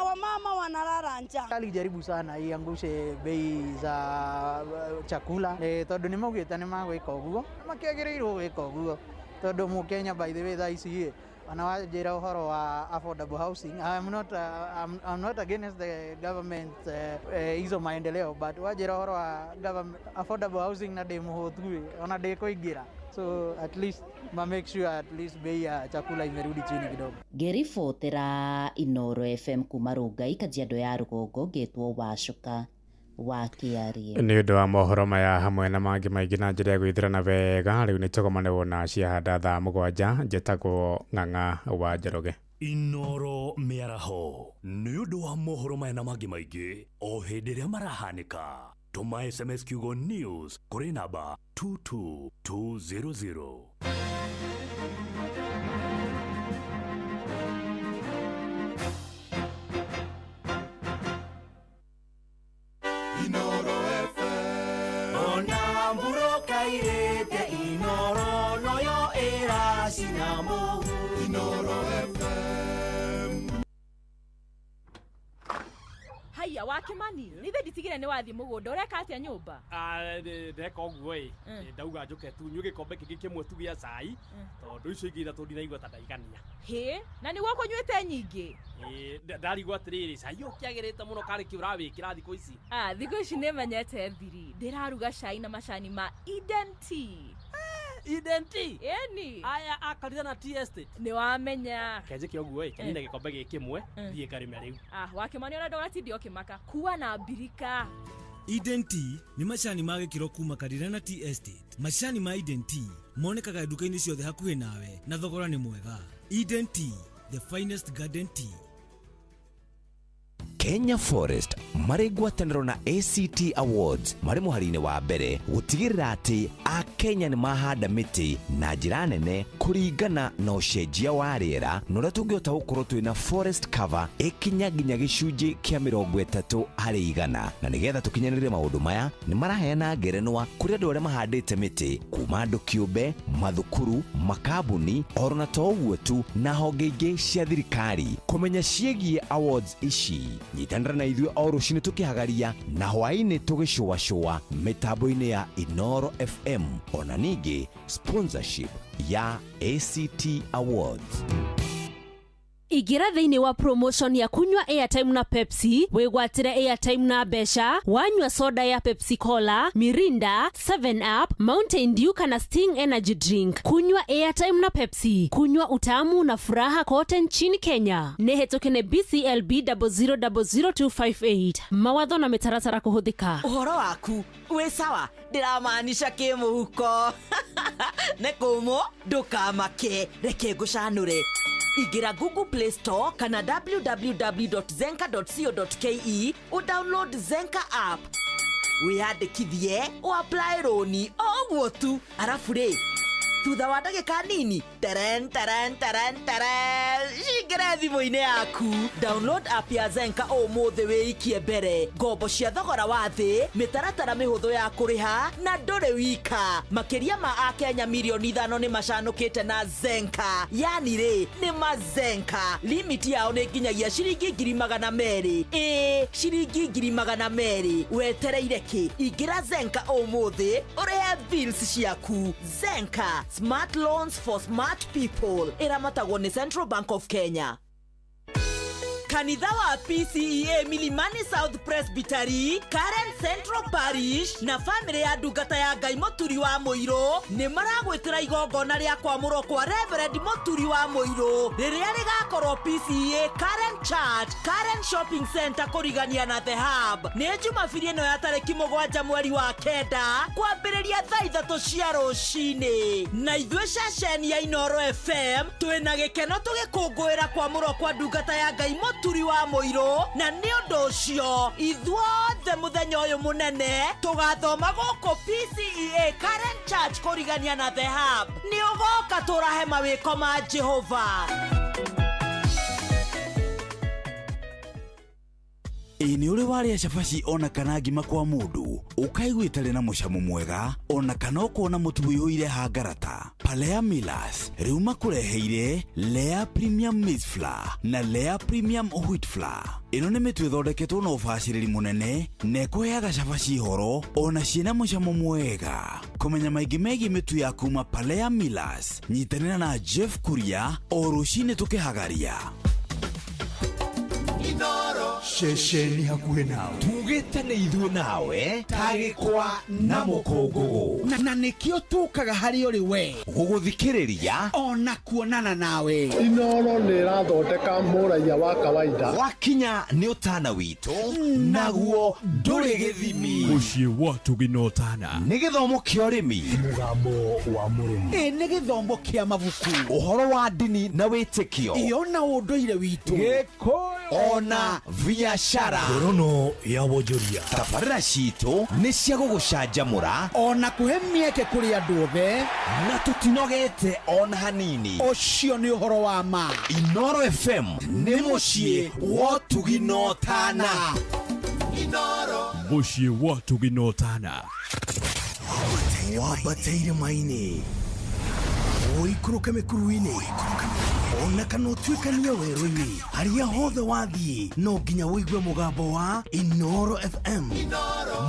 Wamama wanalala njaa. Serikali jaribu sana iangushe bei za chakula tondu ni maugite ni magwika uguo, makiagiriirwo gwika uguo tondu Mukenya by the way thaa ici ona wanjĩra ũhoro wa affordable housing, I'm not against the government hizo maendeleo, but wanjĩra ũhoro wa government affordable housing na ndĩ mũhũtu ona ndĩ kũingĩra, so at least ma make sure at least bei ya chakula imerudi chini kidogo. Ngĩribotera Inoro FM kuma Rongai, Kajiado ya rũgongo, ngetwo Wacuka Wa Kĩarie. Nĩ ũndũ wa mohoro maya hamwe na mangĩ maingĩ na njĩra ya gwĩthĩrana wega, rĩu nĩ tũgomane na ciahanda thaa 7. Njĩtagwo Ng'ang'a wa Njoroge. Inoro mĩaraho nĩ ũndũ wa mohoro maya na mangĩ maingĩ o hĩndĩ ĩrĩa marahanĩka, tũma SMS kiugo news kũrĩ namba 22200. Inoro FM. Ona mburoka irĩte Inoro noyo ĩracina mũhu. Inoro FM. Haiya wa Kimani, nithe nditigire nĩ wathiĩ mũgũnda, ũreka atĩa nyũmba? Ndeka ũguo ĩ, ndauga njũke tu nyue gĩkombe kĩngĩ kĩmwe tu gĩa cai, tondũ icio ingĩ ithatũ ndinaigua ta ndaigania. Hĩ, na nĩguo kũnyuĩte nyingĩ? Ndarigwo atĩrĩrĩ, cai ũkĩagĩrĩte mũno karĩ kĩ ũrawĩkĩra thikũ ici? Thikũ ici nĩmenyete thiri, ndĩraruga cai na macani ma Eden Tea. Eden Tea? Ĩni. Aya akarire na tea estate. Nĩwamenya. Kenjĩke ũguo ĩ, kenine gĩkombe gĩkĩ kĩmwe, thiĩ ngarĩme rĩu. Wa Kimani ona ndũgatinde ũkĩmaka, kua na mbirika. Eden Tea nĩ macani ma gĩkĩro kuma Karirana Tea Estate. Macani ma Eden Tea monekaga nduka-inĩ ciothe hakuhĩ nawe na thogora nĩ mwega. Eden Tea, the finest garden tea. Kenya Forest marĩ ngwatanĩro na ACT Awards marĩ mũhari-inĩ wa mbere gũtigĩrĩra atĩ Akenya nĩ mahanda mĩtĩ na njĩra nene kũringana na ũcenjia wa rĩera na ũrĩa tũngĩhota gũkorwo twĩna forest cover ĩkinya nginya gĩcunjĩ kĩa 30%. Na nĩgetha tũkinyanĩrie maũndũ maya, nĩ maraheana ngerenwa kũrĩ andũ arĩa mahandĩte mĩtĩ kuma andũ kĩũmbe, mathukuru, makambuni, oro na to ũguo tu na honge ingĩ cia thirikari. Kũmenya ciĩgiĩ awards ici, nyitanĩra na ithuĩ o rũcinĩ tũkĩhagaria na hwaĩ-inĩ tũgĩcũacũa mĩtambo-inĩ ya Inoro FM, ona ningĩ sponsorship ya ACT Awards. Ingĩra thĩinĩ wa promotion ya kunywa airtime na Pepsi, wĩgwatĩre airtime na mbeca wanyua soda ya Pepsi Cola, Mirinda, 7 Up, Mountain Dew kana Sting Energy Drink. Kunywa airtime na Pepsi, kunywa utamu na furaha kote nchini Kenya. Nĩ hetũke nĩ BCLB 0000258. Mawatho na mĩtaratara kũhũthĩka. Ũhoro waku wĩ sawa, ndĩramaanisha kĩmũhuko. Nĩ kũmũ, ndũkamake, reke ngũcanũre. Ingĩra Google Play Store kana www.zenka.co.ke udownload Zenka app, wĩyandĩkithie, ũapply rũni o ũguo tu, arabu rĩ, thutha wa ndagĩka nini, teren teren teren teren, cingĩre thimũ-inĩ yaku. Download app ya Zenka ũmũthĩ, wĩikie mbere ngombo cia thogora wa thĩ, mĩtaratara mĩhũthũ ya kũrĩha, na ndũrĩ wika. Makĩria ma Akenya mirioni 5 nĩ macanũkĩte na Zenka. Yani rĩ, nĩ mazenka. Limit yao nĩ nginyagia ciringi 200,000. Ĩĩ, ciringi 200,000. Wetereire kĩ? Ingĩra Zenka ũmũthĩ ũrĩhe bills ciaku. Zenka, smart loans for smart people. Ĩramatagwo nĩ Central Bank of Kenya. Kanitha wa PCEA Milimani South Presbytery, Karen Central Parish na famĩlĩ ya ndungata ya Ngai Mũturi wa Mũirũ nĩ maragwĩtĩra igongona rĩa kwamũrwo kwa Reverend Mũturi wa Mũirũ rĩrĩa rĩgakorwo PCEA Karen Church, Karen Shopping Center, kũrigania na The Hub. Nĩ Jumabiri ĩno ya tarĩki 7 mweri wa 9 kwambĩrĩria thaa 3 cia rũcinĩ. Na ithuĩ ceceni ya Inoro FM twĩna gĩkeno tũgĩkũngũĩra kwamũrwo kwa ndungata ya Ngai Mũturi wa Mũirũ, na nĩ ũndũ ũcio ithuothe mũthenya ũyũ mũnene tũgathoma gũkũ PCEA Karen Church kũrigania na The Hub. Nĩ ũgoka tũrahe mawĩko ma Jehova. Ĩ nĩ ũrĩ warĩa cabaci ona kana ngima kwa mũndũ ũkaigua ĩtarĩ na mũcamo mwega, ona kana ũkona mũtu ũihũire hangarata? Palea Millers rĩu makũreheire Lea Premium Maize Flour na Lea Premium Wheat Flour. Ĩno nĩ mĩtu ĩthondeketwo na ũbacĩrĩri mũnene na ĩkũheaga cabaci horo ona ciĩna mũcamo mwega. Kũmenya maingĩ megiĩ mĩtu ya kuma Palea Millers, nyitanĩra na Jeff Kuria o rũcinĩ tũkĩhagaria. Ceceni hakuhĩ nawe. Tugĩte nĩ ithuĩ nawe ta gĩkwa na mũkũngũgũ. Na nĩkĩo tũkaga harĩ ũrĩ we gũgũthikĩrĩria ona kuonana nawe. Inoro nĩ ĩrathondeka mũraiya wa kawaida. Wakinya nĩ ũtana witũ naguo ndũrĩ gĩthimi. Mũciĩ wa Tũgina Ũtana. Nĩ gĩthomo kĩa ũrĩmi. Mũgambo wa mũrĩmi. Ĩ nĩ gĩthomo kĩa mabuku. Ũhoro wa ndini na wĩtĩkio. Ĩyo na ũndũire witũ. Gĩkũyũ ona biacara. Ngorono ya wonjoria. Tabarĩra citũ nĩ cia gũgũcanjamũra ona kũhe mĩeke kũrĩ andũ othe, na tũtinogete ona hanini. Ũcio nĩ ũhoro wa ma. Inoro FM nĩ mũciĩ wa ũtugi na ũtana. Mũciĩ wa Ũtugi na Ũtana. Wambate irĩma-inĩ, ũikũrũke mĩkuru-inĩ, ona kana ũtuĩkanie werũ-inĩ, harĩa hothe wathiĩ no nginya ũigue mũgambo wa Inoro FM.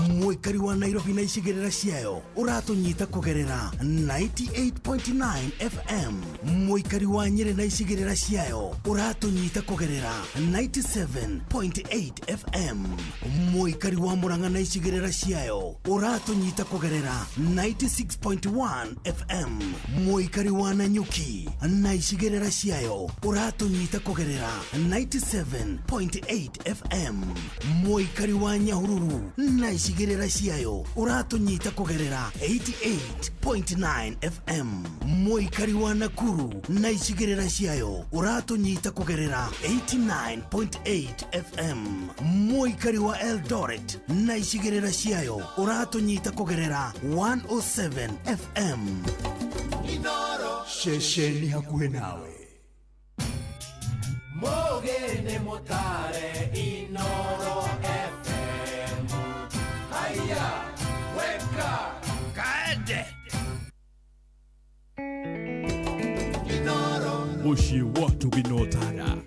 Mũikari wa Nairobi na icigĩrĩra ciayo ũratũnyita kũgerera 98.9 FM. Mũikari wa Nyĩrĩ na icigĩrĩra ciayo ũratũnyita kũgerera 97.8 FM. Mũikari wa Murang'a na icigĩrĩra ciayo ũratũnyita kũgerera 96.1 FM. Mũikari wa Nanyuki na icigĩrĩra ciayo ũratũnyita kũgerera 97.8 FM. Mũikari wa Nyahururu na icigĩrĩra ciayo ũratũnyita kũgerera 88.9 FM. Mũikari wa Nakuru na icigĩrĩra ciayo ũratũnyita kũgerera 89.8 FM. Mũikari wa Eldoret na icigĩrĩra ciayo ũratũnyita kũgerera 107 FM. Ceceni hakuhĩ nawe. Mũgĩ nĩ mũtare Inoro FM. Haya, weka kaende. Mũciĩ wa Ũtugi na Ũtana.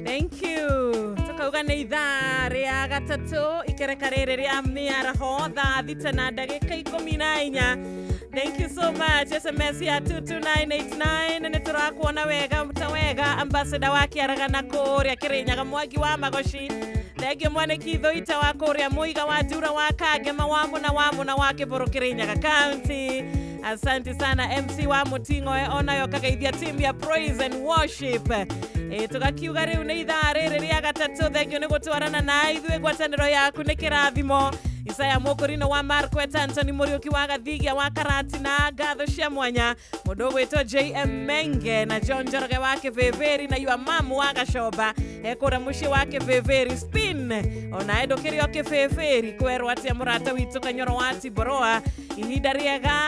Thank you. Tukauga nĩ ithaa rĩa gatatũ ikereka rĩrĩ rĩa mĩaraho thaa 6 na ndagĩka 14. Thank you so much. SMS ya 22989 nĩ tũrakuona wega ta wega. Ambassador wa Kĩaragana kũrĩa Kĩrĩnyaga Mwangi wa Magoci. Thengiũ Mwanĩki Thũita wa kũrĩa Mũiga wa Njura wa Kangema wa Mũna wa Mũna wa Kĩbũrũ Kĩrĩnyaga County. Asante sana MC wa Mũting'oe onayo kageithia team ya Praise and Worship. Tũgakiuga rĩu nĩ ithaa rĩrĩ rĩa gatatũ. Thengiũ nĩ gũtwarana na ithuĩ, ngwatanĩro yaku nĩ kĩrathimo. Isaya Mũkũrino wa Marquet, Anthony Mũriũki wa Gathigia wa Karatina, ngatho cia mwanya mũndũ ũgwĩtwo JM Menge na John Njoroge wa Kĩbĩbĩri na yua mamu wa Gacomba ekũrĩa mũciĩ wa Kĩbĩbĩri Spin ona ndũkĩrĩ o Kĩbĩbĩri kwerwo atĩa mũrata witũ Kanyoro wa Tiboroa. Ihinda rĩega,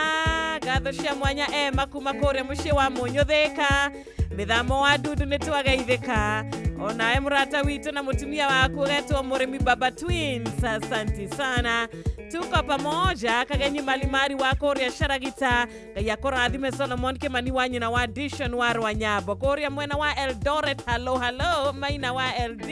ngatho cia mwanya Emma kuma kũrĩa mũciĩ wa Mũnyũthĩka. Mĩthamo wa Ndundu nĩ twageithĩka onawe mũrata witũ na mũtumia waku ũgetwo Mũrĩmi Baba Twins, asanti sana. Tuko pamoja. Kagenyi Malimari wa kũrĩa Sharagita, Ngai akũrathime. Solomon Kimani wa nyina wa Dishon wa Rwanyambo kũrĩa mwena wa Eldoret. Hello hello Maina wa LD.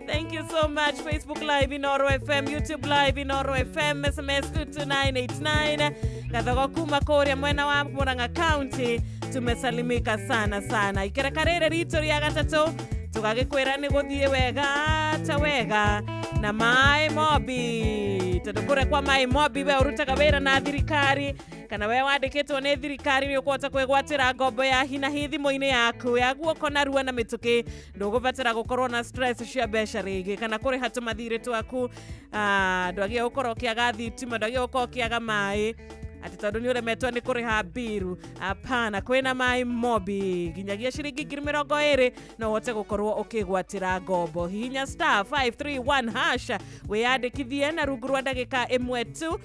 Thank you so much. Facebook Live Inoro FM, YouTube Live Inoro FM, SMS 22989. Gathogo kuma kũrĩa mwena wa Murang'a County. Tumesalimika sana sana. Ikereka rĩrĩ ritũ rĩa gatatũ tũgagĩkwĩra nĩ gũthiĩ wega ta wega na Maĩ Mobi, tondũ kũrĩa kwa Maĩ Mobi we ũrutaga wĩra na thirikari kana we wandĩkĩtwo nĩ thirikari nĩ ũkũhota kwĩgwatĩra ngombo ya hi na hi thimũ-inĩ yaku ya guoko narua na mĩtũkĩ. Ndũgũbatara gũkorwo na stress cia mbeca rĩngĩ kana kũrĩha tũmathirĩ twaku. Ndwagĩrĩire gũkorwo ũkĩaga thitima, ndwagĩrĩire gũkorwo ũkĩaga maĩ atĩ tondũ nĩ ũremetwo nĩ kũrĩha mbiru. Hapana, kwĩna Maĩ Mobi nginyagia ciringi 20,000 no ũhote gũkorwo ũkĩgwatĩra ngombo. Hihinya *531 hash wĩyandĩkithie na rungu rwa ndagĩka ĩmwe tu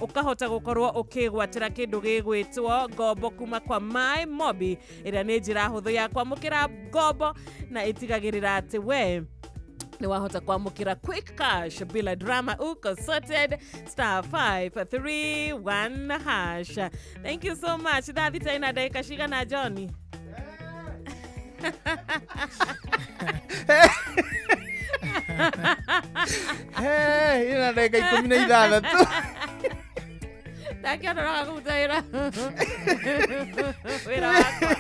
ũkahota gũkorwo ũkĩgwatĩra kĩndũ gĩgwĩtwo ngombo kuma kwa Maĩ Mobi, ĩrĩa nĩ njĩra hũthũ ya kwamũkĩra ngombo na ĩtigagĩrĩra atĩ we nĩ wahota kwamũkĩra quick cash bila drama, uko sorted. *531 hash. Thank you so much. Thaa 6 ina ndagĩka cigana Johnny? Hey, ina ndagĩka 16. Ndakĩona kũruta wĩra wĩra wakwa.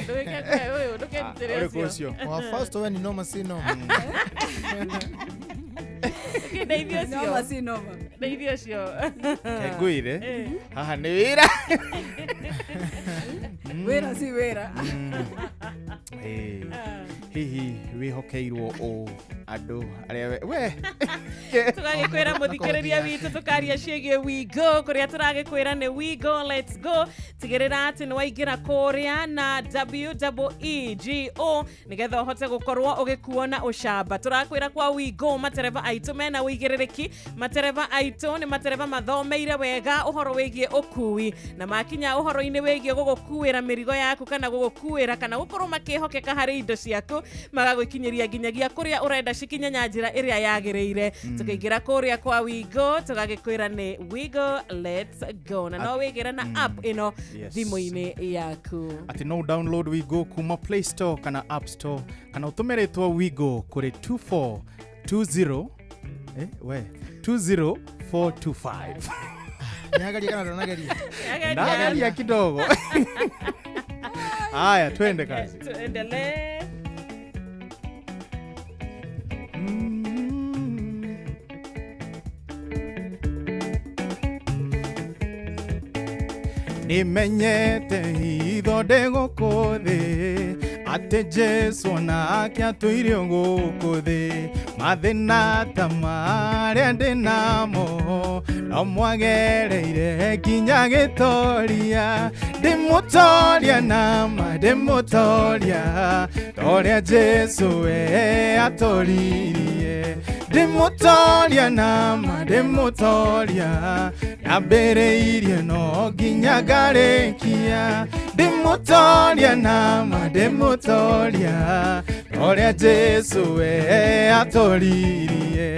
Ndũgĩke kwe ũyũ, ndũkerutĩre Ũrĩkũ ũcio. ũcio? Wa first we ni noma si noma. Ndeithia ũcio. Noma si noma. Ndeithia ũcio. Ngwire haha nĩ wĩra. Wĩra si wĩra. Ĩĩ. Hihi wĩhokeirwo ũ andũ arĩa we Tũgagĩkwĩra mũthikĩrĩria witũ tũkaria ciĩgiĩ We Go kũrĩa tũragĩkwĩra nĩ We Go Let's Go. Tigĩrĩra atĩ nĩ waingĩra kũrĩa na WEEGO nĩgetha ũhote gũkorwo ũgĩkuo na ũcamba. Tũrakwĩra kwa We Go matereba aitũ mena ũigĩrĩrĩki, matereba aitũ nĩ matereba mathomeire wega ũhoro wĩgiĩ ũkui na makinya ũhoro-inĩ wĩgiĩ gũgũkuĩra mĩrigo yaku kana gũgũkuĩra kana gũkorwo makĩhokeka harĩ indo ciaku magagũkinyĩria nginyagia kũrĩa ũrenda cikinye na njĩra ĩrĩa yagĩrĩire. Tũkĩingĩra kũrĩa kwa We Go tũgagĩkwĩra nĩ We Go Let's Go na no wĩgĩre na app ĩno Yes. thimũ-inĩ yaku. Atĩ no download WeGo kuma Play Store kana App Store kana ũtũme rĩtwa WeGo kũrĩ 2420 we 20425. Nĩageria kana ndanageria? Nageria kidogo. Haya, twende kazi. Tuendelee. Nimenyete hitho ndĩ gũkũ thĩ atĩ Jesũ onake atũire gũkũ thĩ mathĩna ta marĩa ndĩ namo no mwagereire nginya gĩtoria ndĩmũtoria nama ndĩmũtoria torĩa Jesũ we atoririe ndĩmũtoria nama ndĩmũtoria nyambĩrĩirie no nginya ngarĩkia ndĩmũtoria nama ndĩmũtoria torĩa Jesũ we atoririe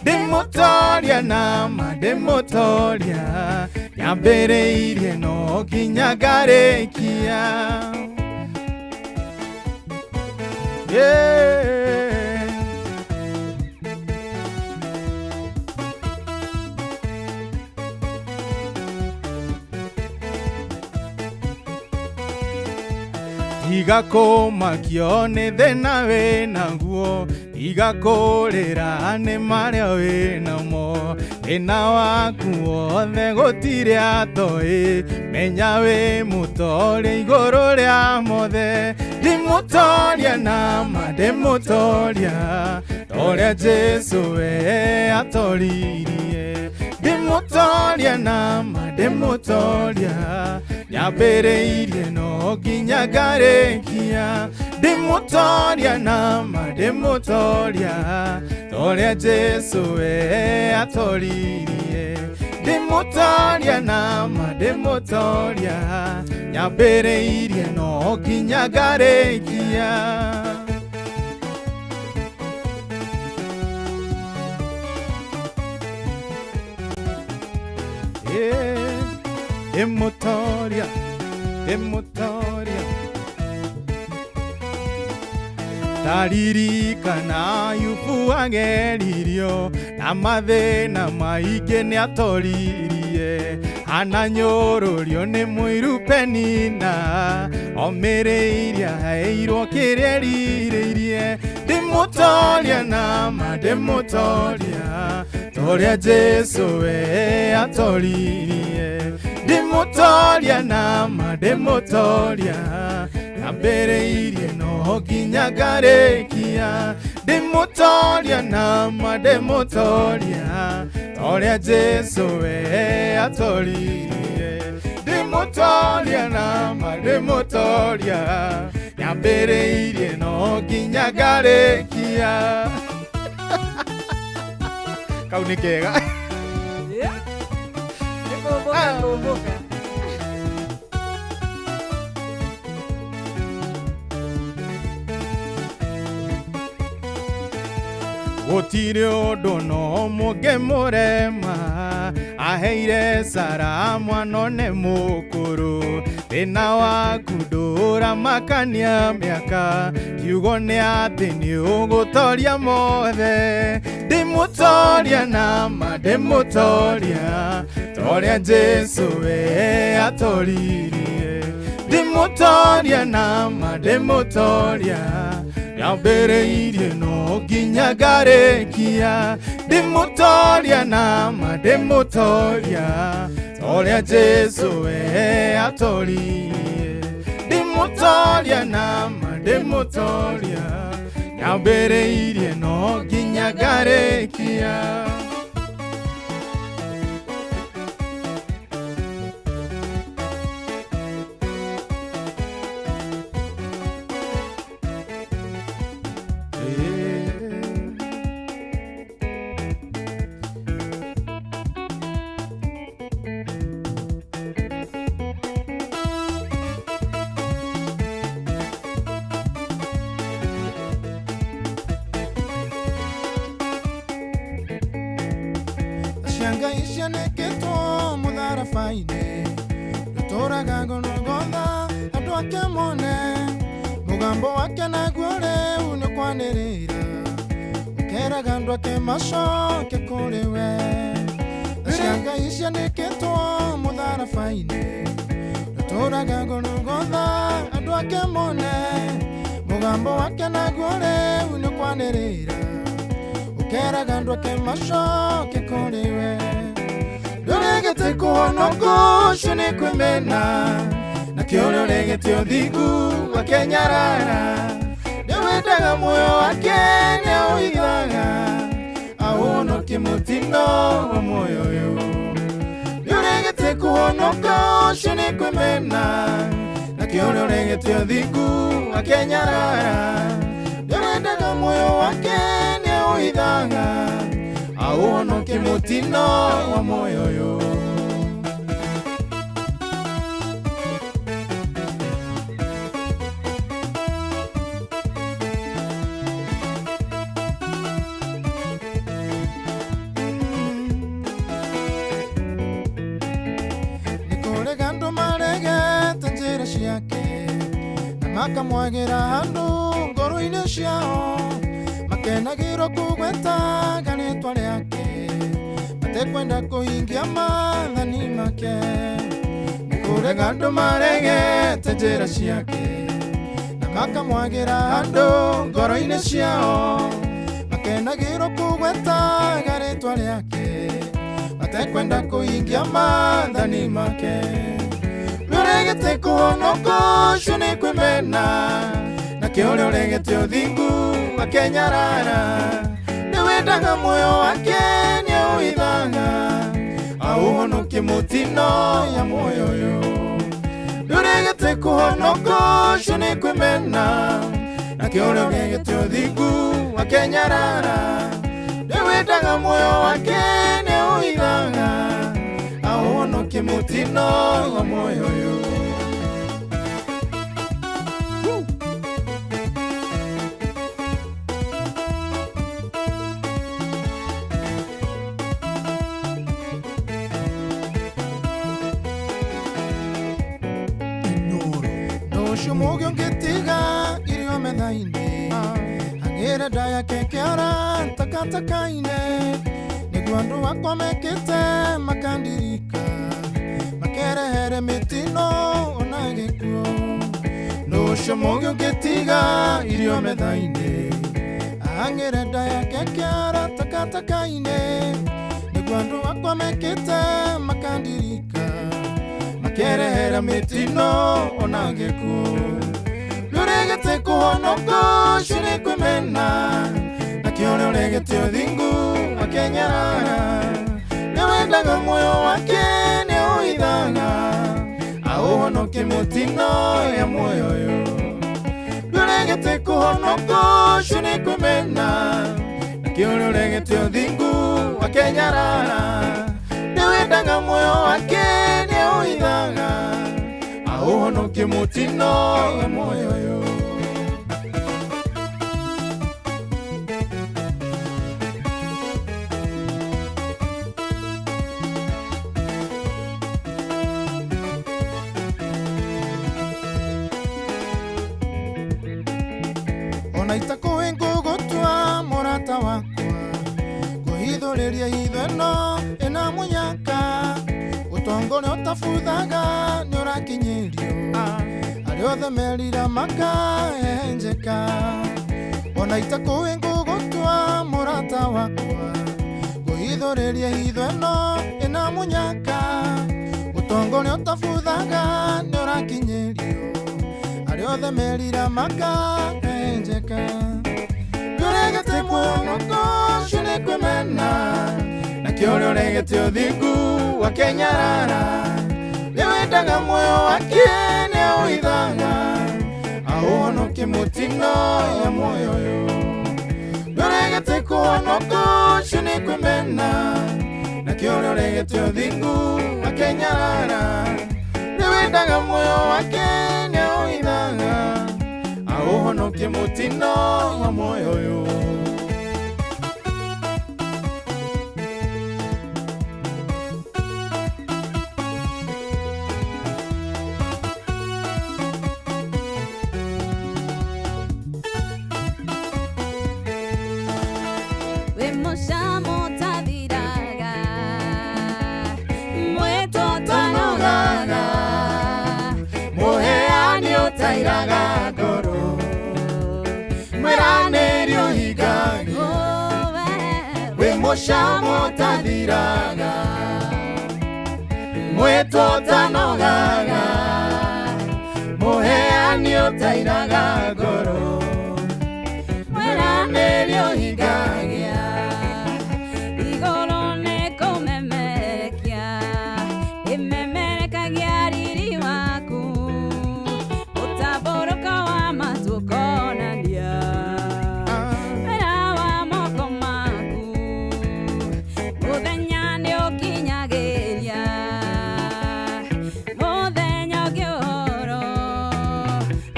ndĩmũtoria nama ndĩmũtoria nyambĩrĩirie no nginya ngarĩkia. Yeah. Tiga kũmakio nĩ thĩna wĩnaguo, tiga kũrĩra nĩ marĩa wĩnamo, thĩna waku wothe gũtirĩ atoĩ, menya wĩ mũtoria igũrũ rĩa mothe, ndĩmũtoria nama ndĩmũtoria, torĩa Jesũ we atoririe, ndĩmũtoria nama ndĩmũtoria, nyambĩrĩirie no nginya ngarĩkia, ndĩmũtoria nama ndĩmũtoria, torĩa Jesũ we atoririe, ndĩmũtoria nama ndĩmũtoria, nyambĩrĩirie no nginya ngarĩkia. Ndĩmũtoria, ndĩmũtoria. Taririkana Ayubu ageririo na mathĩna maingĩ nĩatoririe, ananyũrũrio nĩ mũiru Penina, omĩrĩirie aheirwo kĩrĩa erirĩirie, ndĩmũtoria nama ndĩmũtoria, torĩa Jesũ we atoririe, ndĩmũtoria nama ndĩmũtoria, nyambĩrĩirie no nginya ngarĩkia, ndĩmũtoria nama ndĩmũtoria, torĩa Jesũ we atoririe, ndĩmũtoria nama ndĩmũtoria, nyambĩrĩirie no nginya ngarĩkia. Kau nĩ kega. Nĩ kũmbũka kũmbũka. Gũtirĩ ũndũ no mũngĩmũrema Aheire Sara mwana mũkũrũ thĩna waku ndũramakania mĩaka kiugo nĩ atĩ nĩ ũgũtoria mothe ndĩmũtoria nama ndĩmũtoria toria Jesu we atoririe ndĩmũtoria nama ndĩmũtoria nyambĩrĩirie no nginya ngarĩkia ndĩmũtoria nama ndĩmũtoria toria Jesu we atoririe ndĩmũtoria nama ndĩmũtoria nyambĩrĩirie no nginya ngarĩkia. Ciangaisha nĩkĩtwo mũtharaba-inĩ rũtũraga Golgotha andũ ake mone mũgambo wake naguo rĩu nĩ kwanĩrĩra ũkeraga andũ ake macoke kũrĩ we. Ciangaisha nĩkĩtwo mũtharaba-inĩ rũtũraga Golgotha andũ ake mone mũgambo wake naguo rĩu nĩ kwanĩrĩra ũkeraga andũ ake macoke kũrĩ we. Ndũregete kũhonoka ũcio nĩ kwĩmena nakĩo ũrĩa ũregete ũthingu akenyarara nĩwendaga muoyo wake nĩaũigaga aũhonokie mũtino wa muoyo ũyũ. Nĩũregete kũhonoka ũcio nĩ kwĩmena nakĩo ũrĩa ũregete ũthingu akenyarara nĩwendaga muoyo wake nĩaũigaga aũhonokie mũtino wa muoyo ũyũ. Nĩkũrega andũ maregete njĩra ciake na makamwagĩra andũ ngoro-inĩ ciao makenagĩrwo kũgwetaga rĩtwa rĩake matekwenda kũhingia maathani make. Nĩkũrega andũ maregete njĩra ciake na makamwagĩra andũ ngoro-inĩ ciao makenagĩrwo kũgwetaga rĩtwa rĩake matekwenda kũhingia maathani make. Nĩũregete kũhonoka ũcio nĩ kwĩmena nakĩo ũrĩa ũregete ũthingu akenyarara nĩwendaga muoyo wake nĩaũithaga aũhonokie mũtino ya muoyo ũyũ. Nĩũregete kũhonoka ũcio nĩ kwĩmena nakĩo ũrĩa ũregete ũthingu akenyarara nĩwendaga muoyo wake nĩaũithaga aũhonokie mũtino wa muoyo ũyũ. Ũcio mũgĩ ũngĩtiga irio metha-inĩ agĩre nda yake kĩara takataka-inĩ nĩguo andũ akwa mekĩte makandirika makerehere mĩtino ona gĩkuũ. Ũcio mũgĩ ũngĩtiga irio metha-inĩ agĩre nda yake kĩara takataka-inĩ nĩguo andũ akwa mekĩte makandirika makerehera mĩtino ona gĩkuũ. Nĩũregete kũhonoka ũcio nĩ kwĩmena nakĩo ũrĩa ũregete ũthingu akenyarara nĩwendaga muoyo wake nĩaũithaga aũhonokie mũtino ya muoyo ũyũ. Nĩũregete kũhonoka ũcio nĩ kwĩmena nakĩo ũrĩa ũregete ũthingu akenyarara nĩwendaga muoyo wake nĩaũithaga aũhonokie mũtino ya muoyo ũyũ. wakwa Kũhithũrĩria hitho ĩno ĩna mũnyaka Ũtonga ũrĩa ũtabuthaga nĩ ũrakinyĩrio Arĩa othe merira makahenjeka Ona itakũĩ ngũgũtua mũrata wakwa Kũhithũrĩria hitho ĩno ĩna mũnyaka Ũtonga ũrĩa ũtabuthaga nĩ ũrakinyĩrio Arĩa othe merira makahenjeka Nĩũregete muonoko ũcio nĩ kwĩmena Nakĩo ũrĩa ũregete ũthingu akenyarara Nĩwendaga muoyo wake nĩaũhithaga Aũhonokie mũtino ya muoyo ũyũ Nĩũregete kũhonoka ũcio nĩ kwĩmena Nakĩo ũrĩa ũregete ũthingu akenyarara Nĩwendaga muoyo wake nĩaũhithaga Aũhonokie mũtino wa muoyo ũyũ Iraga ngoro Mwĩranĩrio hingagia Wĩ mũcamo ũtathiraga Mwĩtwo ũtanogaga Mũheani ũtairaga ngoro Mwĩranĩrio hingagia Igũrũ nĩkũmemerekia Ĩmemerekagia riri waku Ũtambũrũko wa matu ũkonania Wĩra wa moko maku Mũthenya nĩũkinyagĩria Mũthenya ũngĩ ũhoro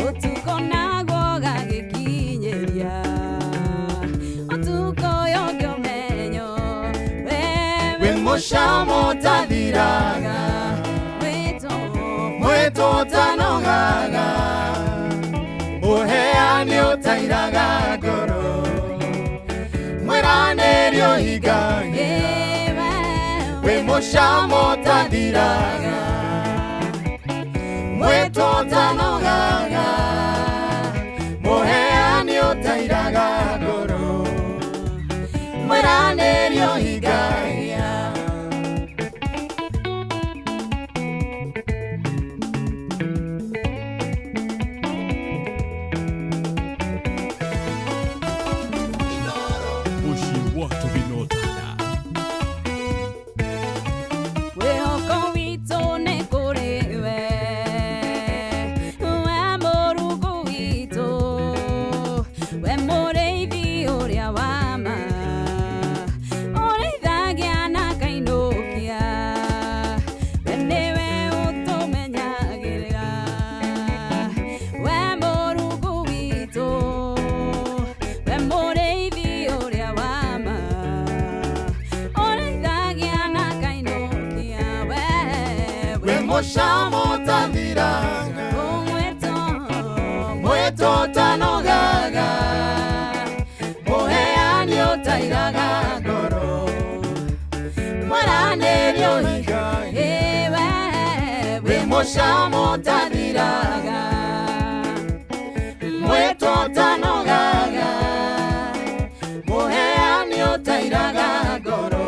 Ũtukũ naguo ũgagĩkinyĩria Ũtukũ ũyũ ũngĩ ũmenyo Wĩ mũcamo ũtathiraga Mwĩtwo ũtanogaga Mũheani ũtairaga ngoro Mwĩranĩrio hingagia Wĩ mũcamo ũtathiraga Mwĩtwo ũtanogaga Mũheani ũtairaga ngoro Mwĩranĩrio hingagia Wĩhoko witũ nĩ kũrĩ we We Mũrungu witũ We mũrĩithi ũrĩa wa ma Ũrĩithagia na akainũkia We nĩwe ũtũmenyagĩrĩra We Mũrungu witũ We mũrĩithi ũrĩa wa ma Ũrĩithagia na akainũkia we Wĩ mũcamo ũtathiraga Mwĩtwo ũtanogaga Mũheani ũtairaga ngoro Mwĩranĩrio hingagia Wĩ mũcamo ũtathiraga Mwĩtwo ũtanogaga Mũheani ũtairaga ngoro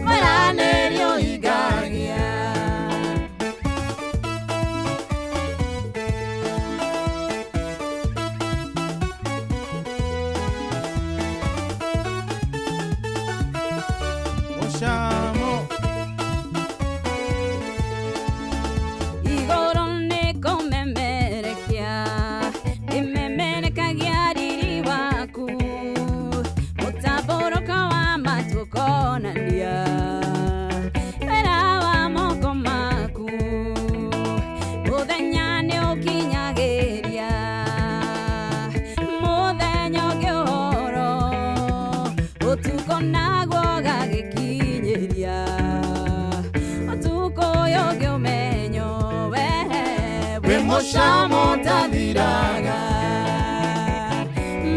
Mwĩranĩrio hingagia Mũcamo Igũrũ nĩkũmemerekia Ĩmemerekagia riri waku Mũtambũrũko wa matu ũkonania Wĩra wa moko maku Mũthenya nĩũkinyagĩria Mũthenya ũngĩ ũhoro Ũtukũ naguo ũgagĩkinyĩria Ũtukũ ũyũ ũngĩ ũmenyo we Wĩ mũcamo ũtathiraga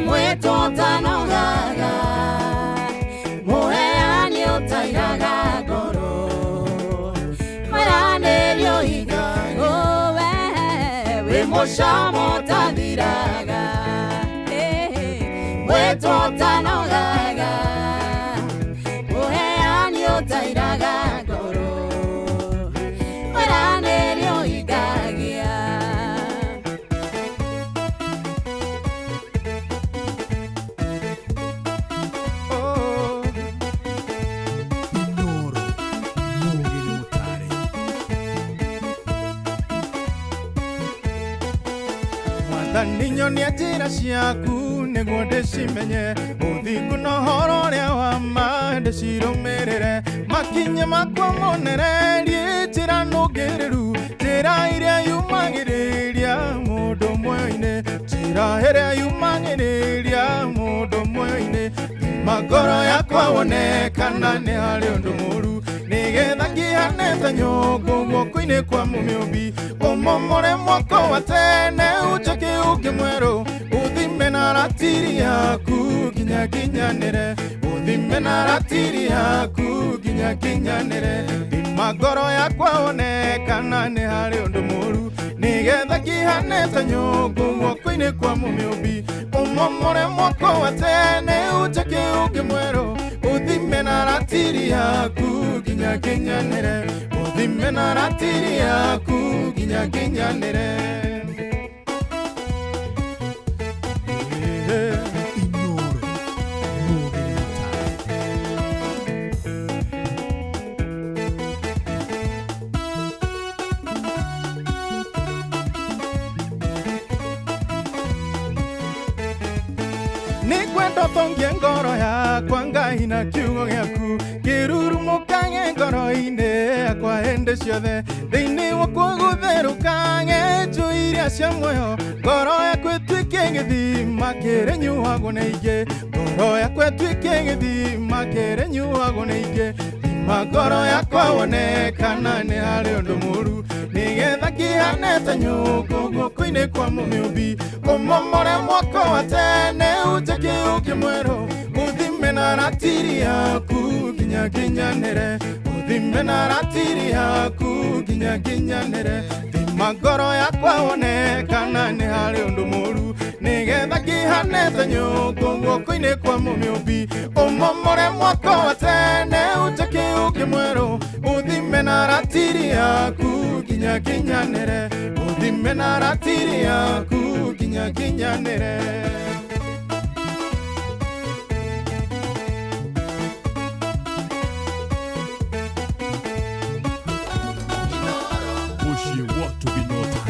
Mwĩtwo ũtanogaga Mũcamo ũtathiraga, mwĩtwo ũtanogaga, mũheani ũtairaga ngoro, mwĩranĩri ũhingagia. Mwathani nyonia njĩra ciaku nĩguo ndĩcimenye, ũthingu na ũhoro ũrĩa wa ma ndĩcirũmĩrĩre, makinya makwa monererie njĩra nũngĩrĩru, njĩra ĩrĩa yumagĩrĩria mũndũ muoyo-inĩ, njĩra ĩrĩa yumagĩrĩria mũndũ muoyo-inĩ. Thima ngoro yakwa wone kana nĩ harĩ ũndũ mũũru, nĩgetha ngĩhane ta nyũngũ guoko-inĩ kwa mũmĩũmbi. Ũmomore mwako wa tene ũnjake ũngĩ mwerũ, ũthime na ratiri yaku nginya nginyanĩre, ũthime na ratiri yaku nginya nginyanĩre. Thima ngoro yakwa wone kana nĩ harĩ ũndũ mũũru, nĩgetha ngĩhane ta nyũngũ guoko-inĩ kwa mũmĩũmbi. Ũmomore mwako wa tene ũnjake ũngĩ mwerũ, ũthime na ratiri yaku nginya nginyanĩre, ũthime na ratiri yaku nginya nginyanĩre. Nĩngwenda ũtongie ngoro yakwa Ngai na kiugo gĩaku, kĩrurumũkage ngoro-inĩ yakwa hĩndĩ ciothe, thĩinĩ wakwa gũtherũkage njũĩ iria cia muoyo, ngoro yakwa ĩtuĩke gĩthima kĩrĩnyuagwo nĩ ingĩ, ngoro yakwa ĩtuĩke gĩthima kĩrĩnyuagwo nĩ ingĩ. Thima ngoro yakwa wone kana nĩ harĩ ũndũ mũũru, nĩgetha kĩhane ta nyũngũ guoko-inĩ kwa mũmĩũmbi. Ũmomore mwako wa tene ũnjake ũngĩ mwerũ, ũthime na ratiri yaku nginya nginyanĩre, ũthime na ratiri yaku nginya nginyanĩre. Thima ngoro yakwa wone kana nĩ harĩ ũndũ mũũru, nĩgetha kĩhane ta nyũngũ guoko-inĩ kwa mũmĩũmbi. Ũmomore mwako wa tene ũnjake ũngĩ mwerũ, ũthime na ratiri yaku nginya nginyanĩre, ũthime na ratiri yaku nginya nginyanĩre. Mũciĩ watu binotana.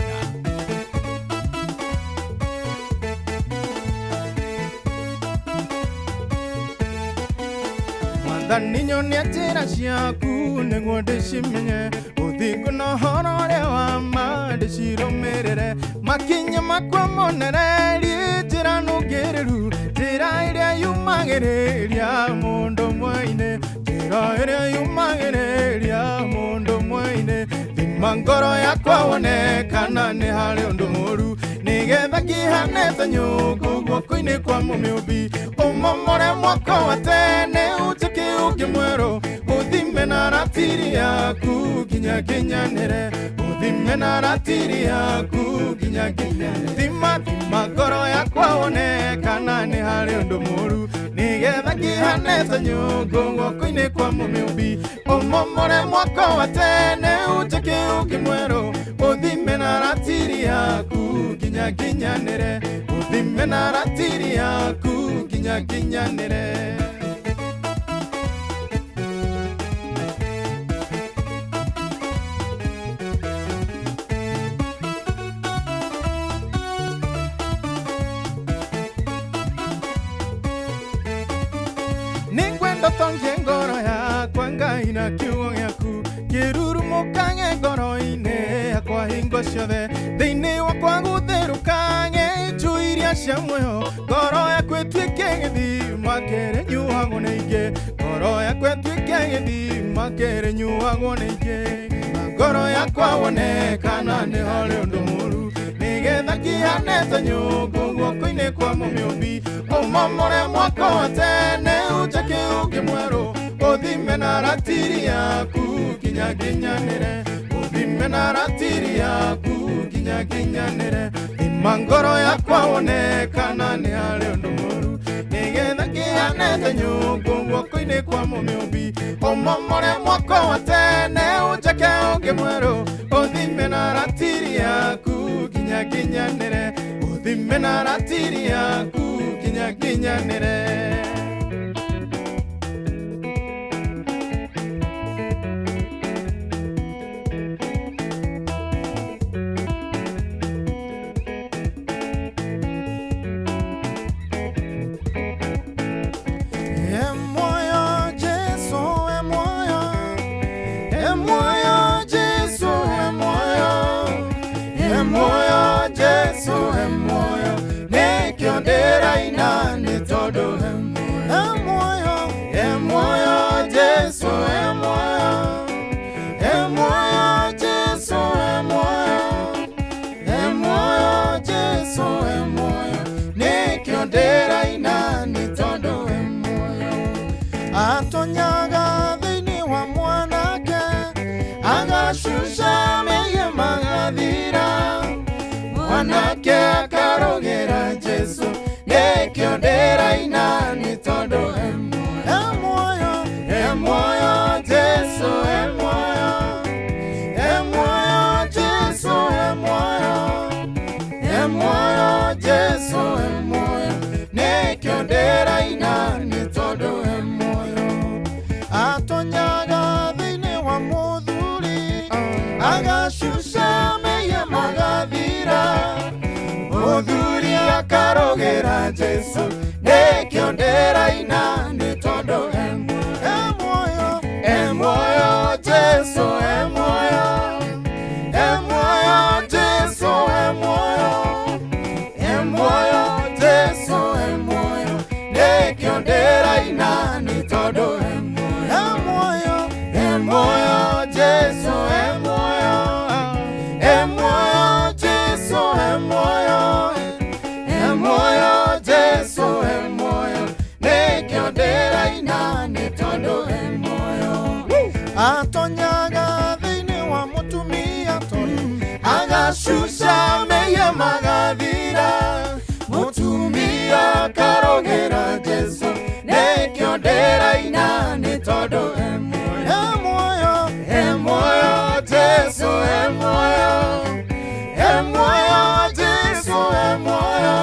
Mwathani nyonia njĩra ciaku nĩguo ndĩcimenye, ũthingu na ũhoro ũrĩa wa ma ndĩcirũmĩrĩre, makinya makwa monererie njĩra nũngĩrĩru, njĩra ĩrĩa yumagĩrĩria mũndũ muoyo-inĩ, njĩra ĩrĩa yumagĩrĩria mũndũ muoyo-inĩ. Thima ngoro yakwa wone kana nĩ harĩ ũndũ mũũru, nĩgetha kĩhane ta nyũngũ guoko-inĩ kwa mũmĩũmbi. Ũmomore mwako wa tene ũnjake ũngĩ mwerũ, ũthime na ratiri yaku nginya nginyanĩre, ũthime na ratiri yaku nginya nginyanĩre. Thima thima ngoro yakwa wone kana nĩ harĩ ũndũ mũũru, nĩgetha kĩhane ta nyũngũ guoko-inĩ kwa mũmĩũmbi. Ũmomore mwako wa tene ũnjake ũngĩ mwerũ, ũthime na ratiri yaku nginya nginyanĩre, ũthime na ratiri yaku nginya nginyanĩre. Nĩngwenda ũtongie ngoro yakwa Ngai na kiugo gĩaku, kĩrurumũkage ngoro-inĩ yakwa hingo ciothe, thĩinĩ wakwa gũtherũkage njũĩ iria cia muoyo, ngoro yakwa ĩtuĩke gĩthima kĩrĩnyuagwo nĩ ingĩ, ngoro yakwa ĩtuĩke gĩthima kĩrĩnyuagwo nĩ ingĩ. Ngoro yakwa wone kana nĩ harĩ ũndũ mũũru, nĩgetha kĩhane ta nyũngũ guoko-inĩ kwa mũmĩũmbi. Ũmomore mwako wa tene ũnjake ũngĩ mwerũ, ũthime na ratiri yaku nginya nginyanĩre, ũthime na ratiri yaku nginya nginyanĩre. Thima ngoro yakwa wone kana nĩ harĩ ũndũ mũru, nĩgetha kĩhane ta nyũngũ guoko-inĩ kwa mũmĩũmbi. Ũmomore mwako wa tene ũnjake ũngĩ mwerũ, ũthime na ratiri yaku nginya nginyanĩre, ũthime na ratiri yaku nginya nginyanĩre. Atonyaga thĩinĩ wa mwanake, agacuca mehia magathira, mwanake akarũgĩra Jesũ, nĩkĩo ndĩraina nĩ tondũ e muoyo, e muoyo Jesũ, e muoyo, e muoyo Jesũ, e muoyo, e muoyo Jesũ, e muoyo, nĩkĩo ndĩraina nĩ tondũ e muoyo. Atonyaga thĩinĩ wa mũthuri, agacuca mehia magathira, mũthuri akarũgĩra Jesũ, nĩkĩo ndĩraina nĩ tondũ e muoyo, e muoyo Jesũ, e muoyo, e muoyo Jesũ, e muoyo, e muoyo Jesũ, e muoyo, nĩkĩo ndĩraina nĩ tondũ e muoyo, e muoyo Jesũ, e muoyo, e muoyo Jesũ, e muoyo, e muoyo Jesũ, e muoyo, nĩkĩo ndĩraina nĩ tondũ e muoyo. Atonyaga thĩinĩ wa mũtumia tondũ agacuca mehia magathira, mũtumia akarũgĩra Jesũ, nĩkĩo ndĩraina nĩ tondũ e muoyo, e muoyo Jesũ, e muoyo, e muoyo Jesũ, e muoyo,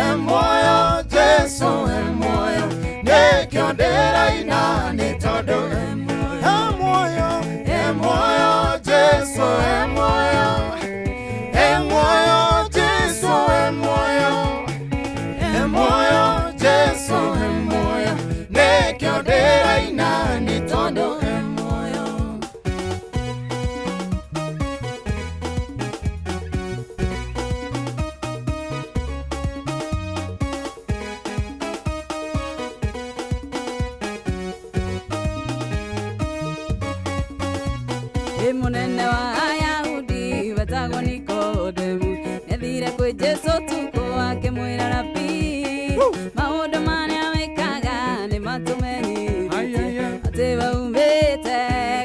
e muoyo Jesũ, e muoyo, nĩkĩo ndĩraina nĩ tondũ e muoyo, e muoyo Jesũ, e muoyo, e muoyo Jesũ, e muoyo, e muoyo Jesũ, e muoyo, nĩkĩo ndĩraina nĩ tondũ e muoyo. Ĩ mũnene wa Ayahudi wetagwo Nikodemu nĩathire kwĩ Jesũ ũtukũ akĩmwĩra rabi, maũndũ marĩa wĩkaga nĩ matũmenyithĩtie atĩ waumĩte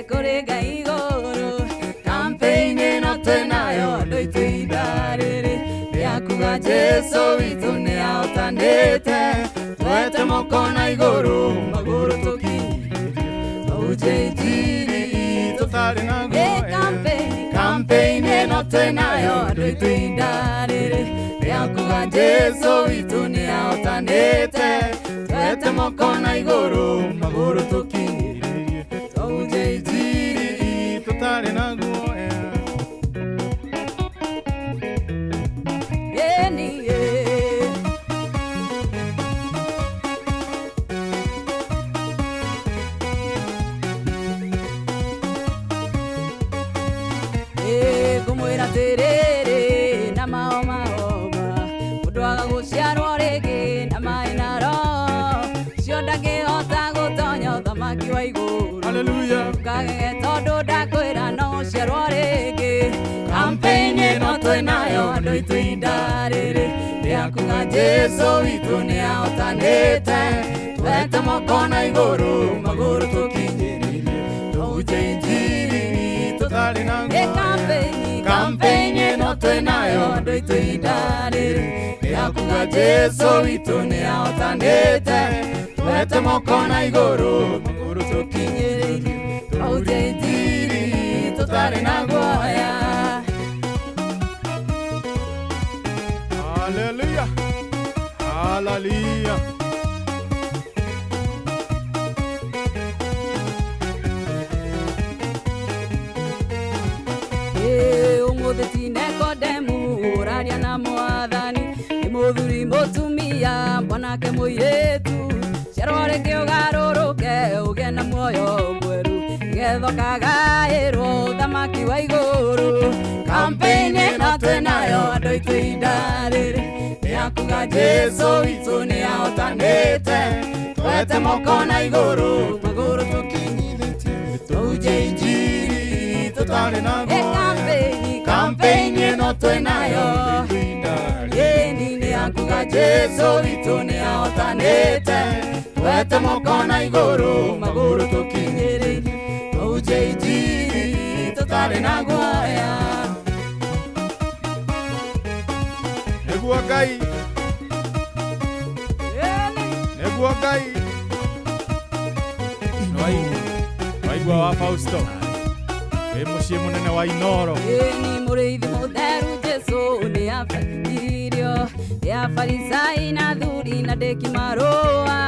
kũrĩ Ngai igũrũ. Campaign ĩno twĩnayo andũ aitũ ihinda rĩrĩ rĩa kuga Jesũ witũ nĩahotanĩte, twete moko na igũrũ magũrũ tũkinyĩrie tũhunjie injiri tũtarĩ na Ĩ campaign, campaign ĩno twĩnayo andũ aitũ ihinda rĩrĩ rĩa kuga Jesũ witũ nĩahotanĩte, twete moko na igũrũ magũrũ tũkinyĩrie tũhunjie injiri tũtarĩ na guoya. Ĩni ĩ. Ngũmwĩra atĩrĩrĩ na mahoma mũndũ aga gũciarwo rĩngĩ na maĩ na roho ũcio ndangĩhota gũtonya ũthamaki wa igũrũ. Hallelujah. Ndũkagege tondũ ndakwĩra no ũciarwo rĩngĩ. Campaign ĩno twĩnayo andũ aitũ ihinda rĩrĩ rĩa kuga Jesũ witũ nĩahotanĩte, twete moko na igũrũ magũrũ tũkinyĩrĩrie tũhunjie injiri tũtarĩ na Ĩ campaign, campaign twĩnayo andũ aitũ ihinda rĩrĩ nĩ ya kuga Jesũ witũ nĩ ahotanĩte twete moko na igũrũ magũrũ tũkinyĩrĩirie tũhunjie injiri tũtarĩ na guoya. Hallelujah. Hallelujah. Ũmũthĩ ti Nikodemu ũraria na mwathani nĩ mũthuri mũtumia mwanake mũirĩtu ciarwo rĩngĩ ũgarũrũke ũgĩe na muoyo mwerũ nĩgetha ũkagaĩrwo ũthamaki wa igũrũ. Kampeni ĩno twĩnayo andũ aitũ ihinda rĩrĩ nĩ ya kuga Jesũ witũ nĩ ahotanĩte twete moko na igũrũ magũrũ tũkinyithĩtie tũhunjie injiri tũtarĩ na guoya. Kampeni ĩno twĩnayo ĩni nĩ ya kuga Jesũ witũ nĩ ahotanĩte twete moko na igũrũ magũrũ tũkinyĩrĩirie tũhunjie injiri tũtarĩ na guoya. Nĩguo Ngai, nĩguo Ngai. Waigua wa Fausto wĩ mũciĩ mũnene wa Inoro. Ĩni mũrĩithi mũtheru Jesũ nĩ abatithirio nĩ Afarisai na athuri na ndĩki marũa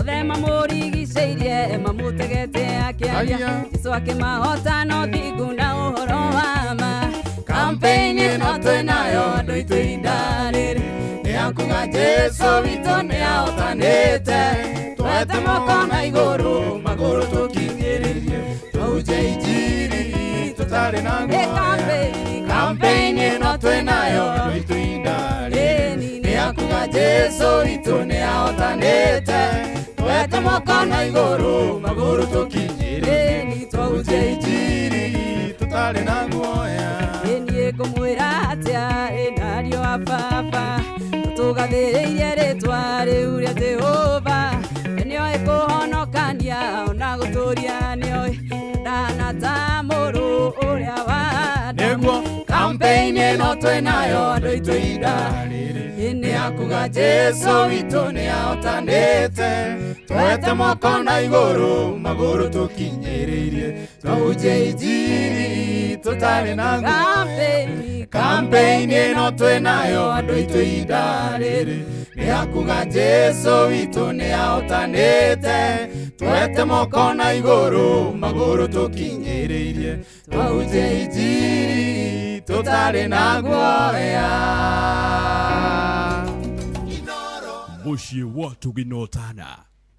othe mamũrigicĩirie mamũtegete akĩaria Jesũ akĩmahota na ũthingu na ũhoro wa ma. Kampeni ĩno twĩnayo andũ aitũ ihinda rĩrĩ nĩ ya kuga Jesũ witũ nĩ ahotanĩte twete moko na igũrũ magũrũ tũkinyĩrĩrie tũhunjie injiri tũtarĩ na guoya. Kampeni ĩno twĩnayo andũ aitũ ihinda rĩrĩ nĩ ya kuga Jesũ witũ nĩ ahotanĩte twete moko na igũrũ magũrũ tũkinyĩrĩrie tũhunjie injiri tũtarĩ na guoya. Niĩ ngũmwĩra atĩa ĩnario a baba tũgathĩrĩirie rĩtwa rĩu rĩa Jehova nĩoĩ kũhonokania ona gũtũria nĩoĩ ndana ta mũrũ ũrĩa wa Adamu. Kampeni ĩno twĩnayo andũ aitũ ihinda rĩrĩ nĩ ya kuga Jesũ witũ nĩ ahotanĩte twete moko na igũrũ magũrũ tũkinyĩrĩirie tũhunjie injiri tũtarĩ na guoya. Kampeni ĩno twĩnayo andũ aitũ ihinda rĩrĩ nĩ ya kuga Jesũ witũ nĩ ahotanĩte twete moko na igũrũ magũrũ tũkinyĩrĩirie tũhunjie injiri tũtarĩ na guoya. Mũciĩ wa Tũginotana.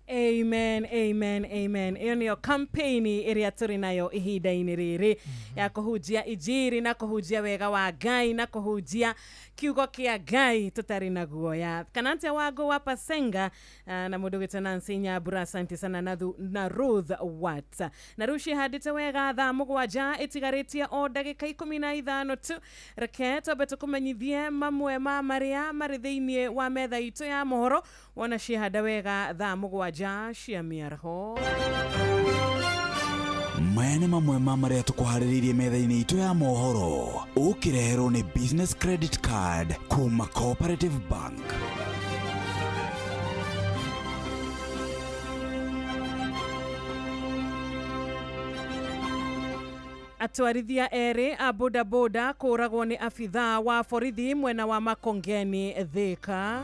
Amen, amen, amen. Ĩyo nĩyo kampeni ĩrĩa tũrĩ nayo ihinda-inĩ rĩrĩ ya kũhunjia injiri na kũhunjia wega wa Ngai na kũhunjia kiugo kĩa Ngai tũtarĩ na guoya. Kana atĩa Wango wa Pasenga na mũndũ gwĩtwo Nancy Nyambura, asante sana na Ruth Watt. Na rĩu ciĩhandĩte wega thaa 7 ĩtigarĩtie o ndagĩka 15 tu. Reke twambe tũkũmenyithie mamwe ma marĩa marĩ thĩinĩ wa metha itũ ya mohoro wona ciĩhanda wega thaa 7 cia mĩaraho. Maya nĩ mamwe ma marĩa tũkũharĩrĩirie metha-inĩ itũ ya mohoro ũkĩreherwo nĩ Business Credit Card kuma Cooperative Bank. Atwarithia erĩ a bodaboda kũragwo nĩ abithaa wa borithi mwena wa Makongeni Thika.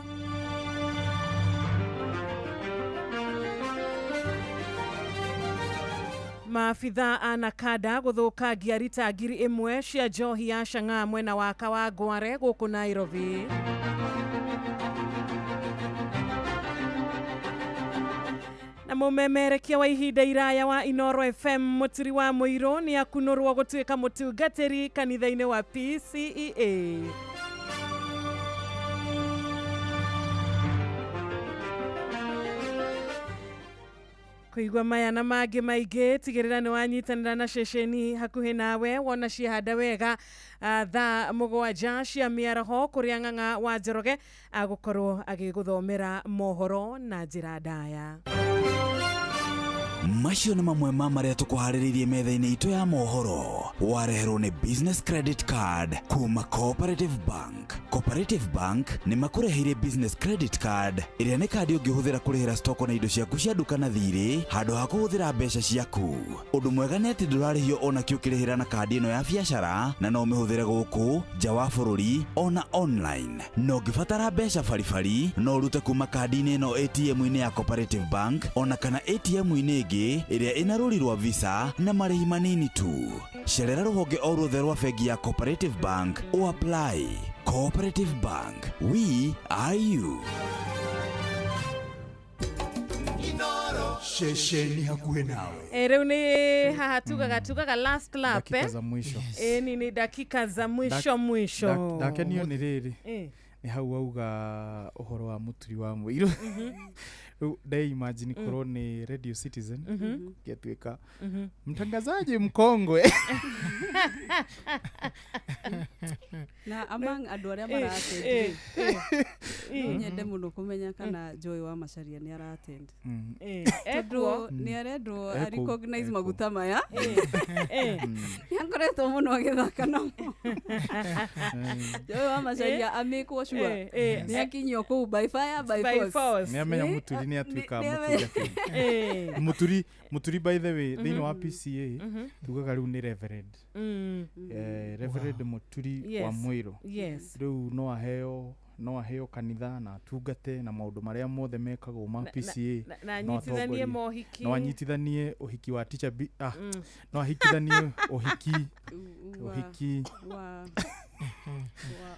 Maabithaa a Nakada gũthũkangia rita 1000 cia njohi ya chang'aa mwena wa Kawangware gũkũ Nairobi. Na mũmemerekia wa ihinda iraya wa Inoro FM Mũturi wa Mũirũ nĩ akunũrwo gũtuĩka mũtungatĩri kanitha-inĩ wa PCEA. Kũigua maya na mangĩ maingĩ tigĩrĩra nĩ wanyitanĩra na ceceni hakuhĩ nawe wona ciehanda wega thaa 7 cia mĩaraho kũrĩa Ng'ang'a wa Njoroge agũkorwo agĩgũthomera mohoro na njĩra ndaya. Macio nĩ mamwe ma marĩa tũkũharĩrĩirie metha-inĩ itũ ya mohoro. Wareherwo nĩ Business Credit Card kuma Cooperative Bank. Cooperative Bank nĩ makũreheire Business Credit Card ĩrĩa nĩ kandi ũngĩhũthĩra kũrĩhĩra stoko na indo ciaku cia nduka na thirĩ handũ ha kũhũthĩra mbeca ciaku. Ũndũ mwega nĩ atĩ ndũrarĩhio ona kĩ ũkĩrĩhĩra na kandi ĩno ya biacara na no ũmĩhũthĩre gũkũ nja wa bũrũri ona online. Na ũngĩbatara mbeca baribari no ũrute kuma kandi-inĩ ĩno ATM-inĩ ya Cooperative Bank ona kana ATM-inĩ ĩngĩ ĩrĩa ĩna rũri rwa Visa na marĩhi manini tu. Cerera rũhonge o ruothe rwa bengi ya Cooperative Bank o apply. Cooperative Bank, we are you. Ceceni hakuhĩ nawe. Rĩu nĩ haha tugaga last lap. Dakika za mwisho. Ni dakika za mwisho mwisho. Ndakenio nĩ rĩrĩ nĩ hau auga ũhoro wa Mũturi wa Mũirũ. Rĩu ndai imagine korwo nĩ Radio Citizen gĩatuĩka mtangazaji mkongwe. Na among andũ arĩa maratend no nyende mũno kũmenya kana Joy wa Macharia nĩ aratend. Tondũ nĩ arendwo a recognize maguta maya. Nĩ akoretwo mũno agĩthaka namo. Joy wa Macharia amĩkwo sure nĩ akinyio kũu by fire by force. Nĩ amenya Mũturi nĩ atuĩka Mũturi. Mũturi by the way thĩinĩ wa PCA tugaga rĩu nĩ reverend. Reverend Mũturi wa Mũirũ. Rĩu no aheo kanitha na atungate na maũndũ marĩa mothe mekagwo ma PCA. Na anyitithanie mohiki. No anyitithanie ũhiki wa teacher B, no ahikithanie ũhiki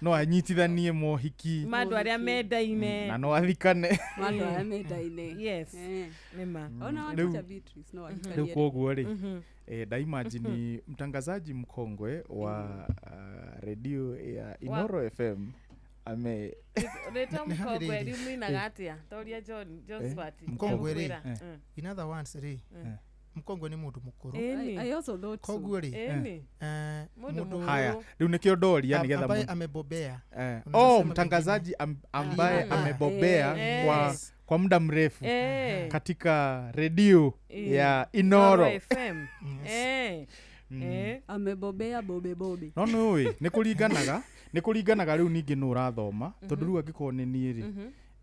no anyitithanie mohiki ma andũ arĩa mendaine na no athikane ma andũ arĩa mendaine. Yes, nĩma. Ona wa teacher Beatrice no ahikanie. Rĩu koguo rĩ nda imagine mtangazaji mkongwe wa redio ya Inoro FM ame Reta mkongwe rĩu muinaga atĩa? Toria John Josephat. Mkongwe rĩ, in other words rĩ, mkongwe nĩ mũndũ mũkũrũ. I also thought so. Koguo rĩ, mũndũ haya rĩu nĩkĩo ndoria nĩgetha ambaye amebobea. Oh, mtangazaji ambaye amebobea kwa muda mrefu katika redio ya Inoro FM. Amebobea bobe bobe. No nĩ nĩ kũringanaga rĩu ningĩ nũ ũrathoma tondũ rĩu angĩkorwo nĩ niĩ rĩ,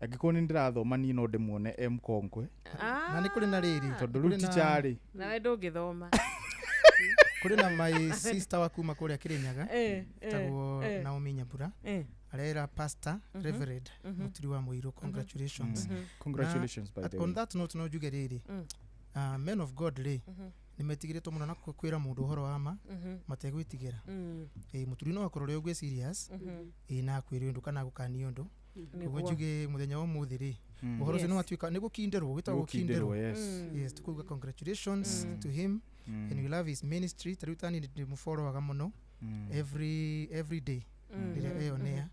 angĩkorwo nĩ ndĩrathoma niĩ no ndĩmuone e mkongwe. Na nĩ kũrĩ na rĩrĩ tondũ rĩu teacher rĩ nawe ndũngĩthoma. Kũrĩ na my sister wa kuma kũrĩa Kĩrĩnyaga etagwo Naomi Nyambura. Arera pastor Reverend Mũturi wa Mũirũ, congratulations. Congratulations by the way. On that note no njuge rĩrĩ, men of God rĩ nĩ metigĩrĩtwo mũno na kwĩra mũndũ ũhoro wa ma mategwĩtigĩra. Mũturi no akorwo ũrĩa ũguo serious na akwĩre ũndũ kana agũkanie ũndũ. Koguo njuge mũthenya wa ũmũthĩ rĩ ũhoro ũcio nĩ watuĩka nĩ gũkinderwo, gwĩtagwo gũkinderwo. Yes, tukuga congratulations to him and we love his ministry. Ta rĩu tani ndĩmũfollowaga mũno every day rĩrĩa eyonea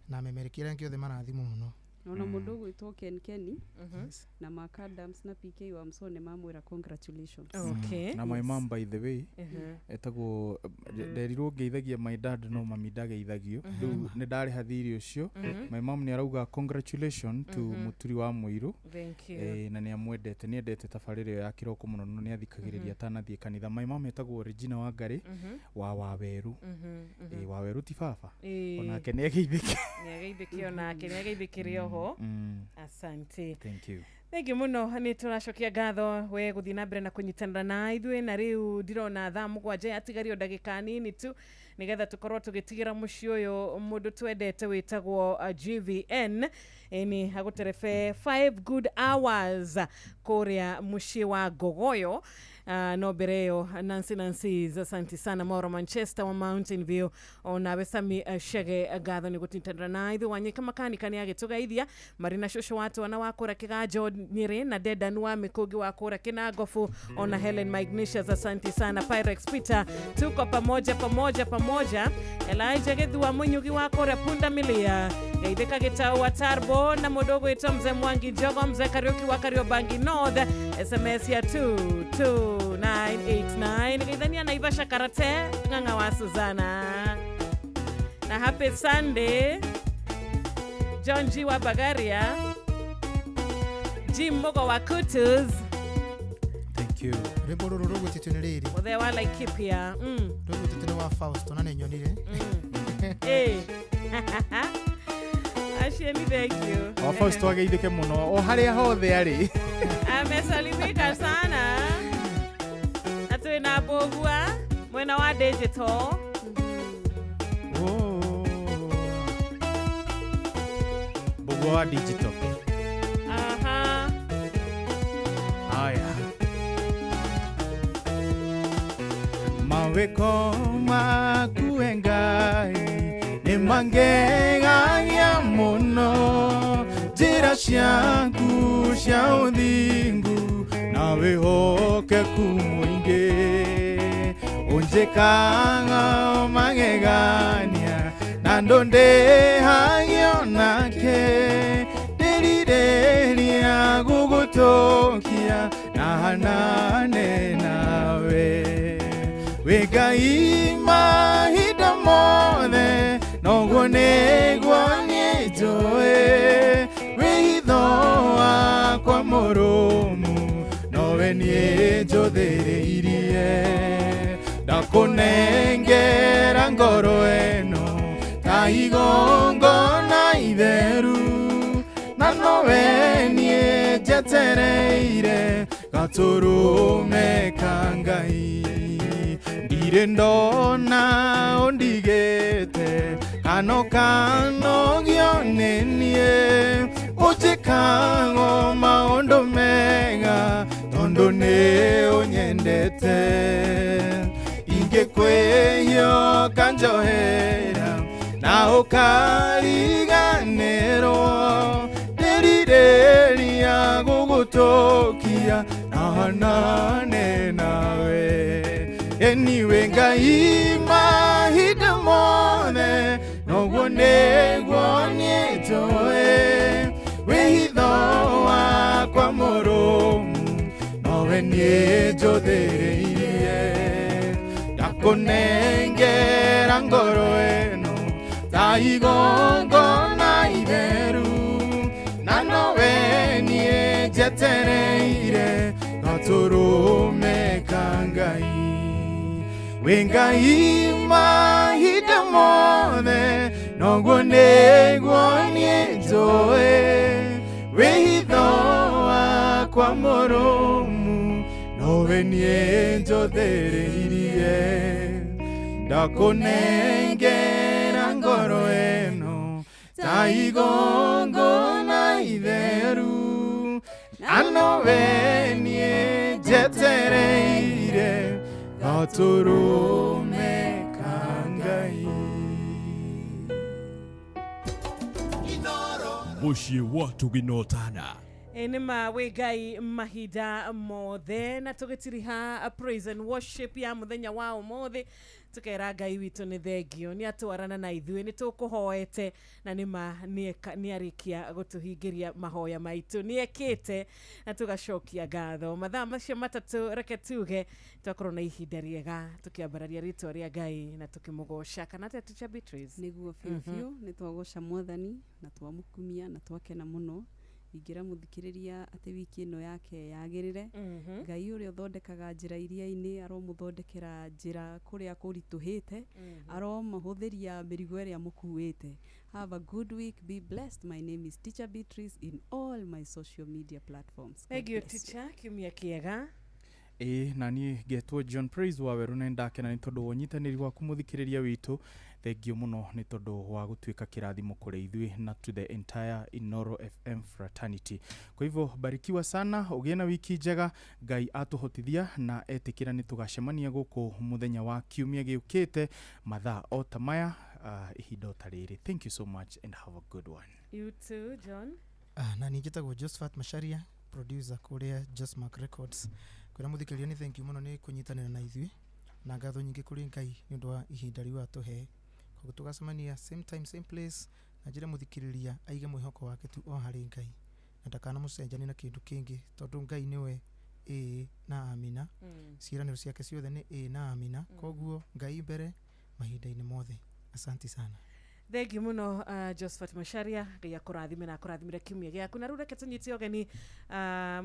na memerekia arĩa othe marathimwo mũno. Ona mũndũ ũgwĩtwo Ken Kenny na Mark Adams na PK wa Msone mamwĩra congratulations. Okay. Na my mom by the way etagwo nderirwo ngeithagia my dad no mami ndageithagio. Rĩu nĩ ndarĩha thirĩ ũcio. My mom nĩ arauga congratulations to Mũturi wa Mũirũ. Thank you. Na nĩ amwendete, nĩ endete tabarĩra ĩyo ya kĩroko mũno no nĩ athikagĩrĩria atanathiĩ kanitha. My mom etagwo Regina Wangari wa Waweru. Waweru ti baba. Onake nĩ ageithĩke. Nĩ ageithĩke onake, nĩ ageithĩkĩre oho. Asante. Thank you. Thank you muno nĩ tũracokia ngatho we gũthiĩ na mbere na kũnyitanĩra na ithuĩ. Na rĩu ndirona thaa 7 yatigario ndagĩka nini tu nĩgetha tũkorwo tũgĩtigĩra mũciĩ ũyũ mũndũ twendete wĩtagwo GVN nĩ agũterebe 5 good hours kũrĩa mũciĩ wa Ngogoyo. No mbere ĩyo Nancy Nancy, asante sana Mauro Manchester wa Mountain View, onawe Sami Shege ngatho nĩ gũtindanĩra na ithuĩ. Wanyika makanika nĩ agĩtũgeithia marĩ na cũcũ wa twana wa kũrĩa Kĩganjo Nyĩrĩ na Dedan wa Mĩkũngĩ wa kũrĩa Kĩnangobu, ona Helen Magnesius, asante sana Pyrex Peter, tuko pamoja pamoja pamoja. Elijah Gĩthua Mũnyugi wa kũrĩa Punda Milia, Geithĩka Gĩtau wa Tarbo na mũndũ ũgwĩtwo Mzee Mwangi Njogo, Mzee Kariuki wa Kariobangi North, SMS ya 22989. Geithania Naivasha Karate Ng'ang'a wa Suzana na happy Sunday John G wa Bagaria, Jim Mogo wa Kutus. Thank you. Rwĩmbo rũrũ rũgwĩtĩtio nĩ rĩrĩ. Mũthee wa Laikipia. Rũgwĩtĩtio nĩ wa Fausto na nĩ nyonire. Eh. Acieni, thank you. O Fausto ageithĩke mũno o harĩa hothe arĩ. Amesalimika sana. Na twĩna Mbũgua mwena wa digital. Mbũgua wa digital. Aha. Haya. Mawĩko maku we Ngai nĩ mangegagia mũno, njĩra ciaku cia ũthingu na wĩhokeku mũingĩ, ũnjĩkaga magegania na ndũndĩhagio nake, ndĩrirĩria gũgũtũkia na hanane nawe. Wĩ Ngai mahinda mothe noguo nĩguo niĩ njũĩ, wĩhitho wakwa mũrũmu nowe niĩ njũthĩrĩirie, ndakũnengera ngoro ĩno ta igongona itheru, na nowe niĩ njetereire gatũrũme ka Ngai. Ndirĩ ndona ũndigĩte kano kanogio nĩ niĩ, ũnjĩkago maũndũ mega tondũ nĩ ũnyendete, ingĩkwĩhia ũkanjohera na ũkariganĩrwo, ndĩrirĩria gũgũtũkia na hanane nawe. Eniwe Ngai mahinda mothe noguo nĩguo niĩ njũĩ, wĩhitho wakwa mũrũmu nowe niĩ njũthĩrĩirie, ndakũnengera ngoro ĩno ta igongona itheru, na nowe niĩ njetereire gatũrũme ka Ngai. Wĩ Ngai mahinda mothe noguo nĩguo niĩ njũĩ, wĩhitho wakwa mũrũmu nowe niĩ njũthĩrĩirie, ndakũnengera ngoro ĩno ta igongona itheru, na nowe niĩ njetereire gatũrũme ka Ngai. Mũciĩ wa Tũginotana. Nĩ ma wĩ Ngai mahinda mothe, na tũgĩtiriha praise and worship ya mũthenya wa ũmũthĩ, tũkera Ngai witũ nĩ thengio nĩ atwarana na ithuĩ, nĩ tũkũhoete na nĩ ma nĩ arĩkia gũtũhingĩria mahoya maitũ, nĩ ekĩte na tũgacokia ngatho. Mathaa macio matatũ reke tuge twakorwo na ihinda rĩega tũkĩambararia rĩtwa rĩa Ngai na tũkĩmũgoca. Kana atĩa Teacher Beatrice? Nĩguo biũ biũ, nĩ twagoca Mwathani na twamũkumia na twakena mũno. Ingĩra mũthikĩrĩria atĩ wiki ĩno yake yagĩrĩre. Ngai ũrĩa ũthondekaga njĩra iria-inĩ aromũthondekera njĩra kũrĩa kũritũhĩte, aromahũthĩria mĩrigo ĩrĩa mũkuĩte. Have a good week, be blessed. My name is Teacher Beatrice in all my social media platforms. Thank you teacher, kiumia kĩega. Ĩĩ na niĩ ngetwo John Praise wa Weru na ndakena nĩ tondũ wa ũnyitanĩri waku mũthikĩrĩria witũ. Thengio mũno nĩ tondũ wa gũtuĩka kĩrathimo kũrĩ ithuĩ na to the entire Inoro FM fraternity. Kwa hivyo barikiwa sana, ũgĩe na wiki njega. Ngai atũhotithia na etĩkĩra nĩ tũgacemania gũkũ mũthenya wa kiumia gĩũkĩte mathaa o ta maya, ihinda o ta rĩrĩ. Thank you so much and have a good one. You too, John. Na niĩ njĩtagwo Josephat Macharia, producer kũrĩa Josmark Records. Kwĩra mũthikĩrĩria nĩ thank you mũno nĩ kũnyitanĩra na ithuĩ, na ngatho nyingĩ kũrĩ Ngai nĩ ũndũ wa ihinda rĩu atũhe. Koguo tũgacemania same time same place, na njĩre mũthikĩrĩria aige mwĩhoko wake tu o harĩ Ngai na ndakanamũcenjanie na kĩndũ kĩngĩ, tondũ Ngai nĩwe ĩĩ na amina. Ciĩranĩro ciake ciothe nĩ ĩĩ na amina. Koguo Ngai mbere mahinda-inĩ mothe. Asante sana. Thengiå må no Josephat Macharia, Ngai akårathime na akårathimire kiumia gĩaku. Na rĩu reke tũnyite ũgeni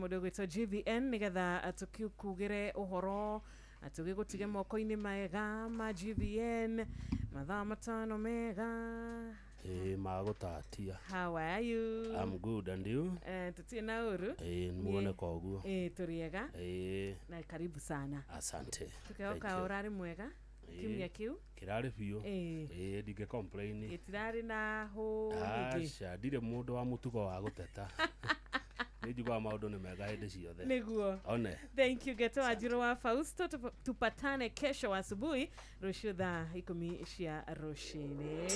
mũndũ ũgwĩtwo GVN nĩgetha tũkĩkugĩre ũhoro na tũgĩgũtige moko-inĩ mega ma GVN. Mathaa 5 mega. Ĩĩ, magũtatia. How are you? I'm good, and you? Tutirĩ na ũru. Ĩĩ, nĩmuoneka ũguo. Ĩĩ, tũrĩ ega. Ĩĩ. Na karibu sana. Asante. Thank Tũkehoka you. ũrarĩ mwega Ĩĩ, kiumia kĩu. Kĩrarĩ biũ. Ĩĩ. Ĩĩ, ndingĩ complain. Gĩtirarĩ na hũ nyingĩ. Aca, ndirĩ mũndũ wa mũtugo wa gũteta. Nĩ njugaga maũndũ nĩ mega hĩndĩ ciothe. Nĩguo. One. Thank you, Geto Wanjiru wa Fausto. Tupatane kesho asubuhi, rũciũ thaa 10 cia rũcinĩ.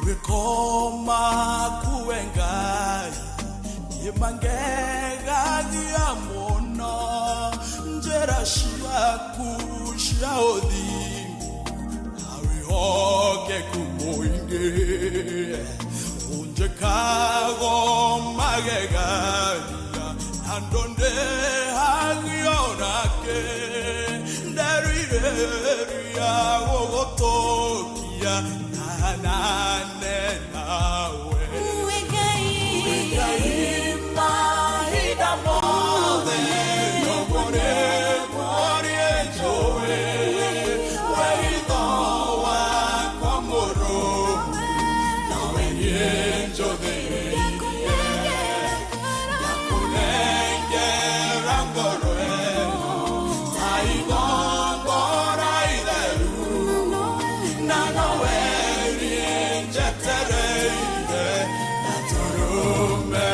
Mawikoma kuwe Ngai nĩmangegagia mũno njĩra ciaku cia ũthingu na wĩhokeku mũingĩ ũnjĩkago magegania na ndũndĩhagio nake nderirĩria gũgũtũkia na nawe. Ngai mahinda mothe noguo nĩguo njũĩ wĩitho wakwa mũrũmu nawe niĩ njũthĩrĩirie ngakũnengera ngoro ĩno ta igongona itheru na nowe niĩ njetereire na tũrũme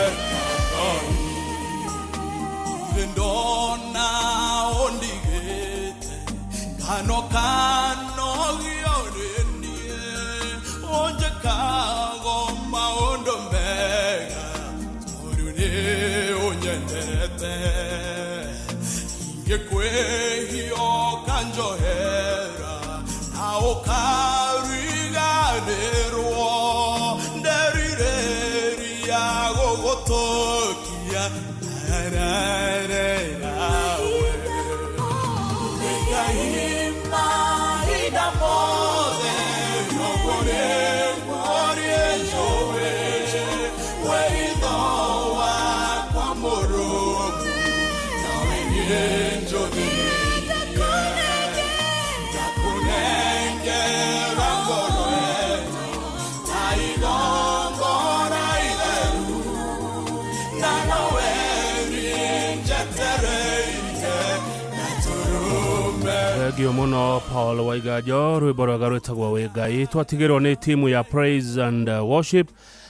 ndona ũndigĩte kano kanogio nĩ niĩ ũnjĩkago maũndũ mega tondũ nĩ ũnyendete ingĩkwĩhia ũkanjohera na ũkariganĩrwo nderirĩria gũgũtũkia nawe. Ngai mahinda mothe noguo nĩguo njũĩ wĩitho wakwa mũrũmu nawe niĩ njũthĩrĩirie ngakũnengera ngoro ĩno ta igongona itheru na nowe niĩ njetereire na tũrũme. Thengio mũno Paul Waiganjo, rwĩmbo rwega rwĩtagwo Wĩ Ngai. Twatigĩrwo nĩ timu ya Praise and Worship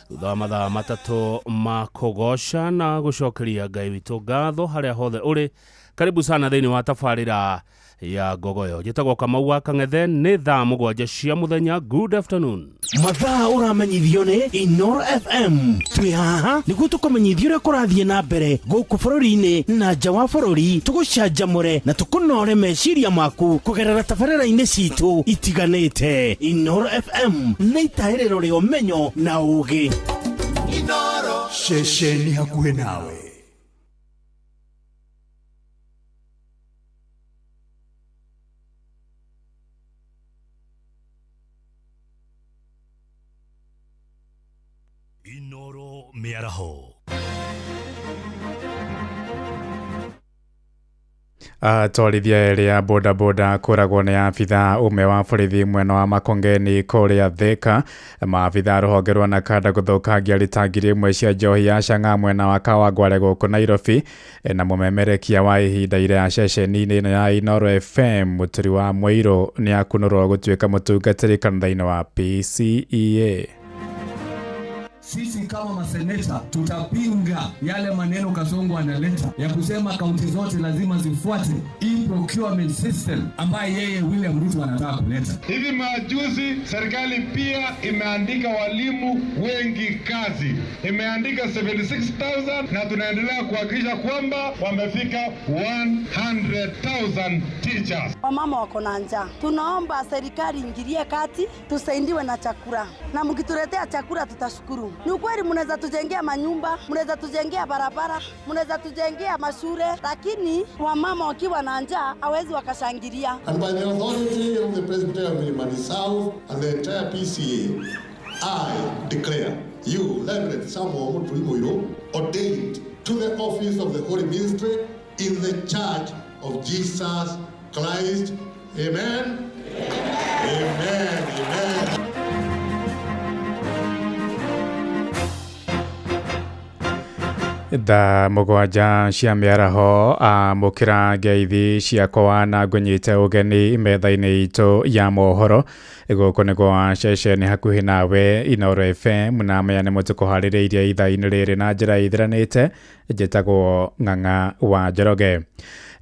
thutha wa mathaa 3 ma kũgoca na gũcokeria Ngai witũ ngatho harĩa hothe ũrĩ. Karibu sana thĩinĩ wa tabarĩra ya Ngogoyo. Njĩtagwo Kamau wa Kang'ethe. Nĩ thaa 7 cia mũthenya. Good afternoon. Mathaa ũramenyithio nĩ Inoro FM. Twĩ haha nĩguo tũkũmenyithia ũrĩa kũrathiĩ na mbere gũkũ bũrũri-inĩ na nja wa bũrũri, tũgũcanjamũre na tũkũnore meciria maku kũgerera tabarĩra-inĩ citũ itiganĩte. Inoro FM nĩ itahĩrĩro rĩa ũmenyo na ũũgĩ. Ceceni hakuhĩ nawe. Inoro Mĩaraho. Atwarithia erĩ a bodaboda kũragwo nĩ abithaa ũmwe wa borithi mwena wa Makongeni kũrĩa Thika. Maabithaa rũhonge rwa Nakanda gũthũkangia rita 1000 cia njohi ya chang'aa mwena wa Kawangware gũkũ Nairobi. Na mũmemerekia wa ihinda iraya ceceni-inĩ ĩno ya Inoro FM Mũturi wa Mũirũ nĩ akunũrwo gũtuĩka mũtungatĩri kanitha-inĩ wa PCEA. Sisi kama maseneta tutapinga yale maneno Kasongo analeta ya kusema kaunti zote lazima zifuate e-procurement system ambaye yeye William Ruto anataka kuleta. Hivi majuzi serikali pia imeandika walimu wengi kazi, imeandika 76,000 na tunaendelea kuhakikisha kwamba wamefika 100,000 teachers. Wamama wako na njaa, tunaomba serikali ingilie kati, tusaidiwe na chakula, na mkituletea chakula tutashukuru. Ni ukweli mnaweza tujengea manyumba, mnaweza tujengea barabara, mnaweza tujengea mashule, lakini wamama wakiwa na njaa hawezi wakashangilia. And by the authority of the Presbyterian of Milimani South and the entire PCA, I declare you, Reverend Samuel Muturi Muiru, ordained to the office of the Holy Ministry in the Church of Jesus Christ. Amen. Amen. Amen. Thaa mũgwanja cia mĩaraho amũkĩra ngeithi ciakwa na ngũnyite ũgeni metha-inĩ itũ ya mohoro. Gũkũ nĩ gwa ceceni hakuhĩ nawe Inooro FM, na maya nĩmo tũkũharĩrĩirie ithaa-inĩ rĩrĩ na njĩra ĩthiranĩte. Njĩtagwo Ng'ang'a wa Njoroge.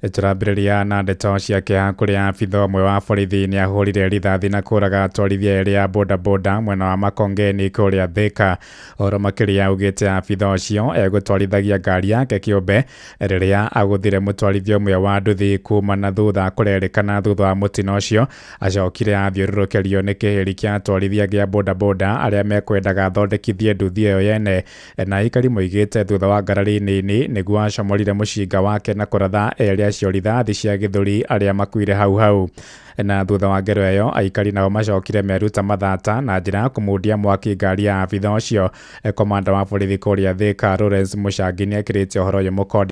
Tũrambĩrĩria na ndeto cia kĩeha kũrĩa abitha ũmwe wa borithi nĩ ahũrire rithathi na kũraga atwarithia erĩ a bodaboda mwena wa Makongeni kũrĩa Thika. Ũhoro makĩria augĩte abitha ũcio egũtwarithagia ngari yake kĩũmbe rĩrĩa agũthire mũtwarithia ũmwe wa nduthi kuma na thutha. Kũrerĩkana thutha wa mũtino ũcio acokire athiũrũrũkĩrio nĩ kĩhĩri kĩa atwarithia gĩa bodaboda arĩa mekwendaga athondekithie nduthi ĩyo yene, na aikari moigĩte thutha wa ngarari nini nĩguo acomorire mũcinga wake na kũratha erĩ acio rithathi cia gĩthũri arĩa makuire hau hau. Na thutha wa ngero ĩyo aikari nao macokire meruta mathata na njĩra ya kũmundia mwaki ngari ya abitha ũcio. Komanda wa borithi kũrĩa Thika Lawrence Mũcangi nĩekĩrĩte ũhoro ũyũ mũkonde.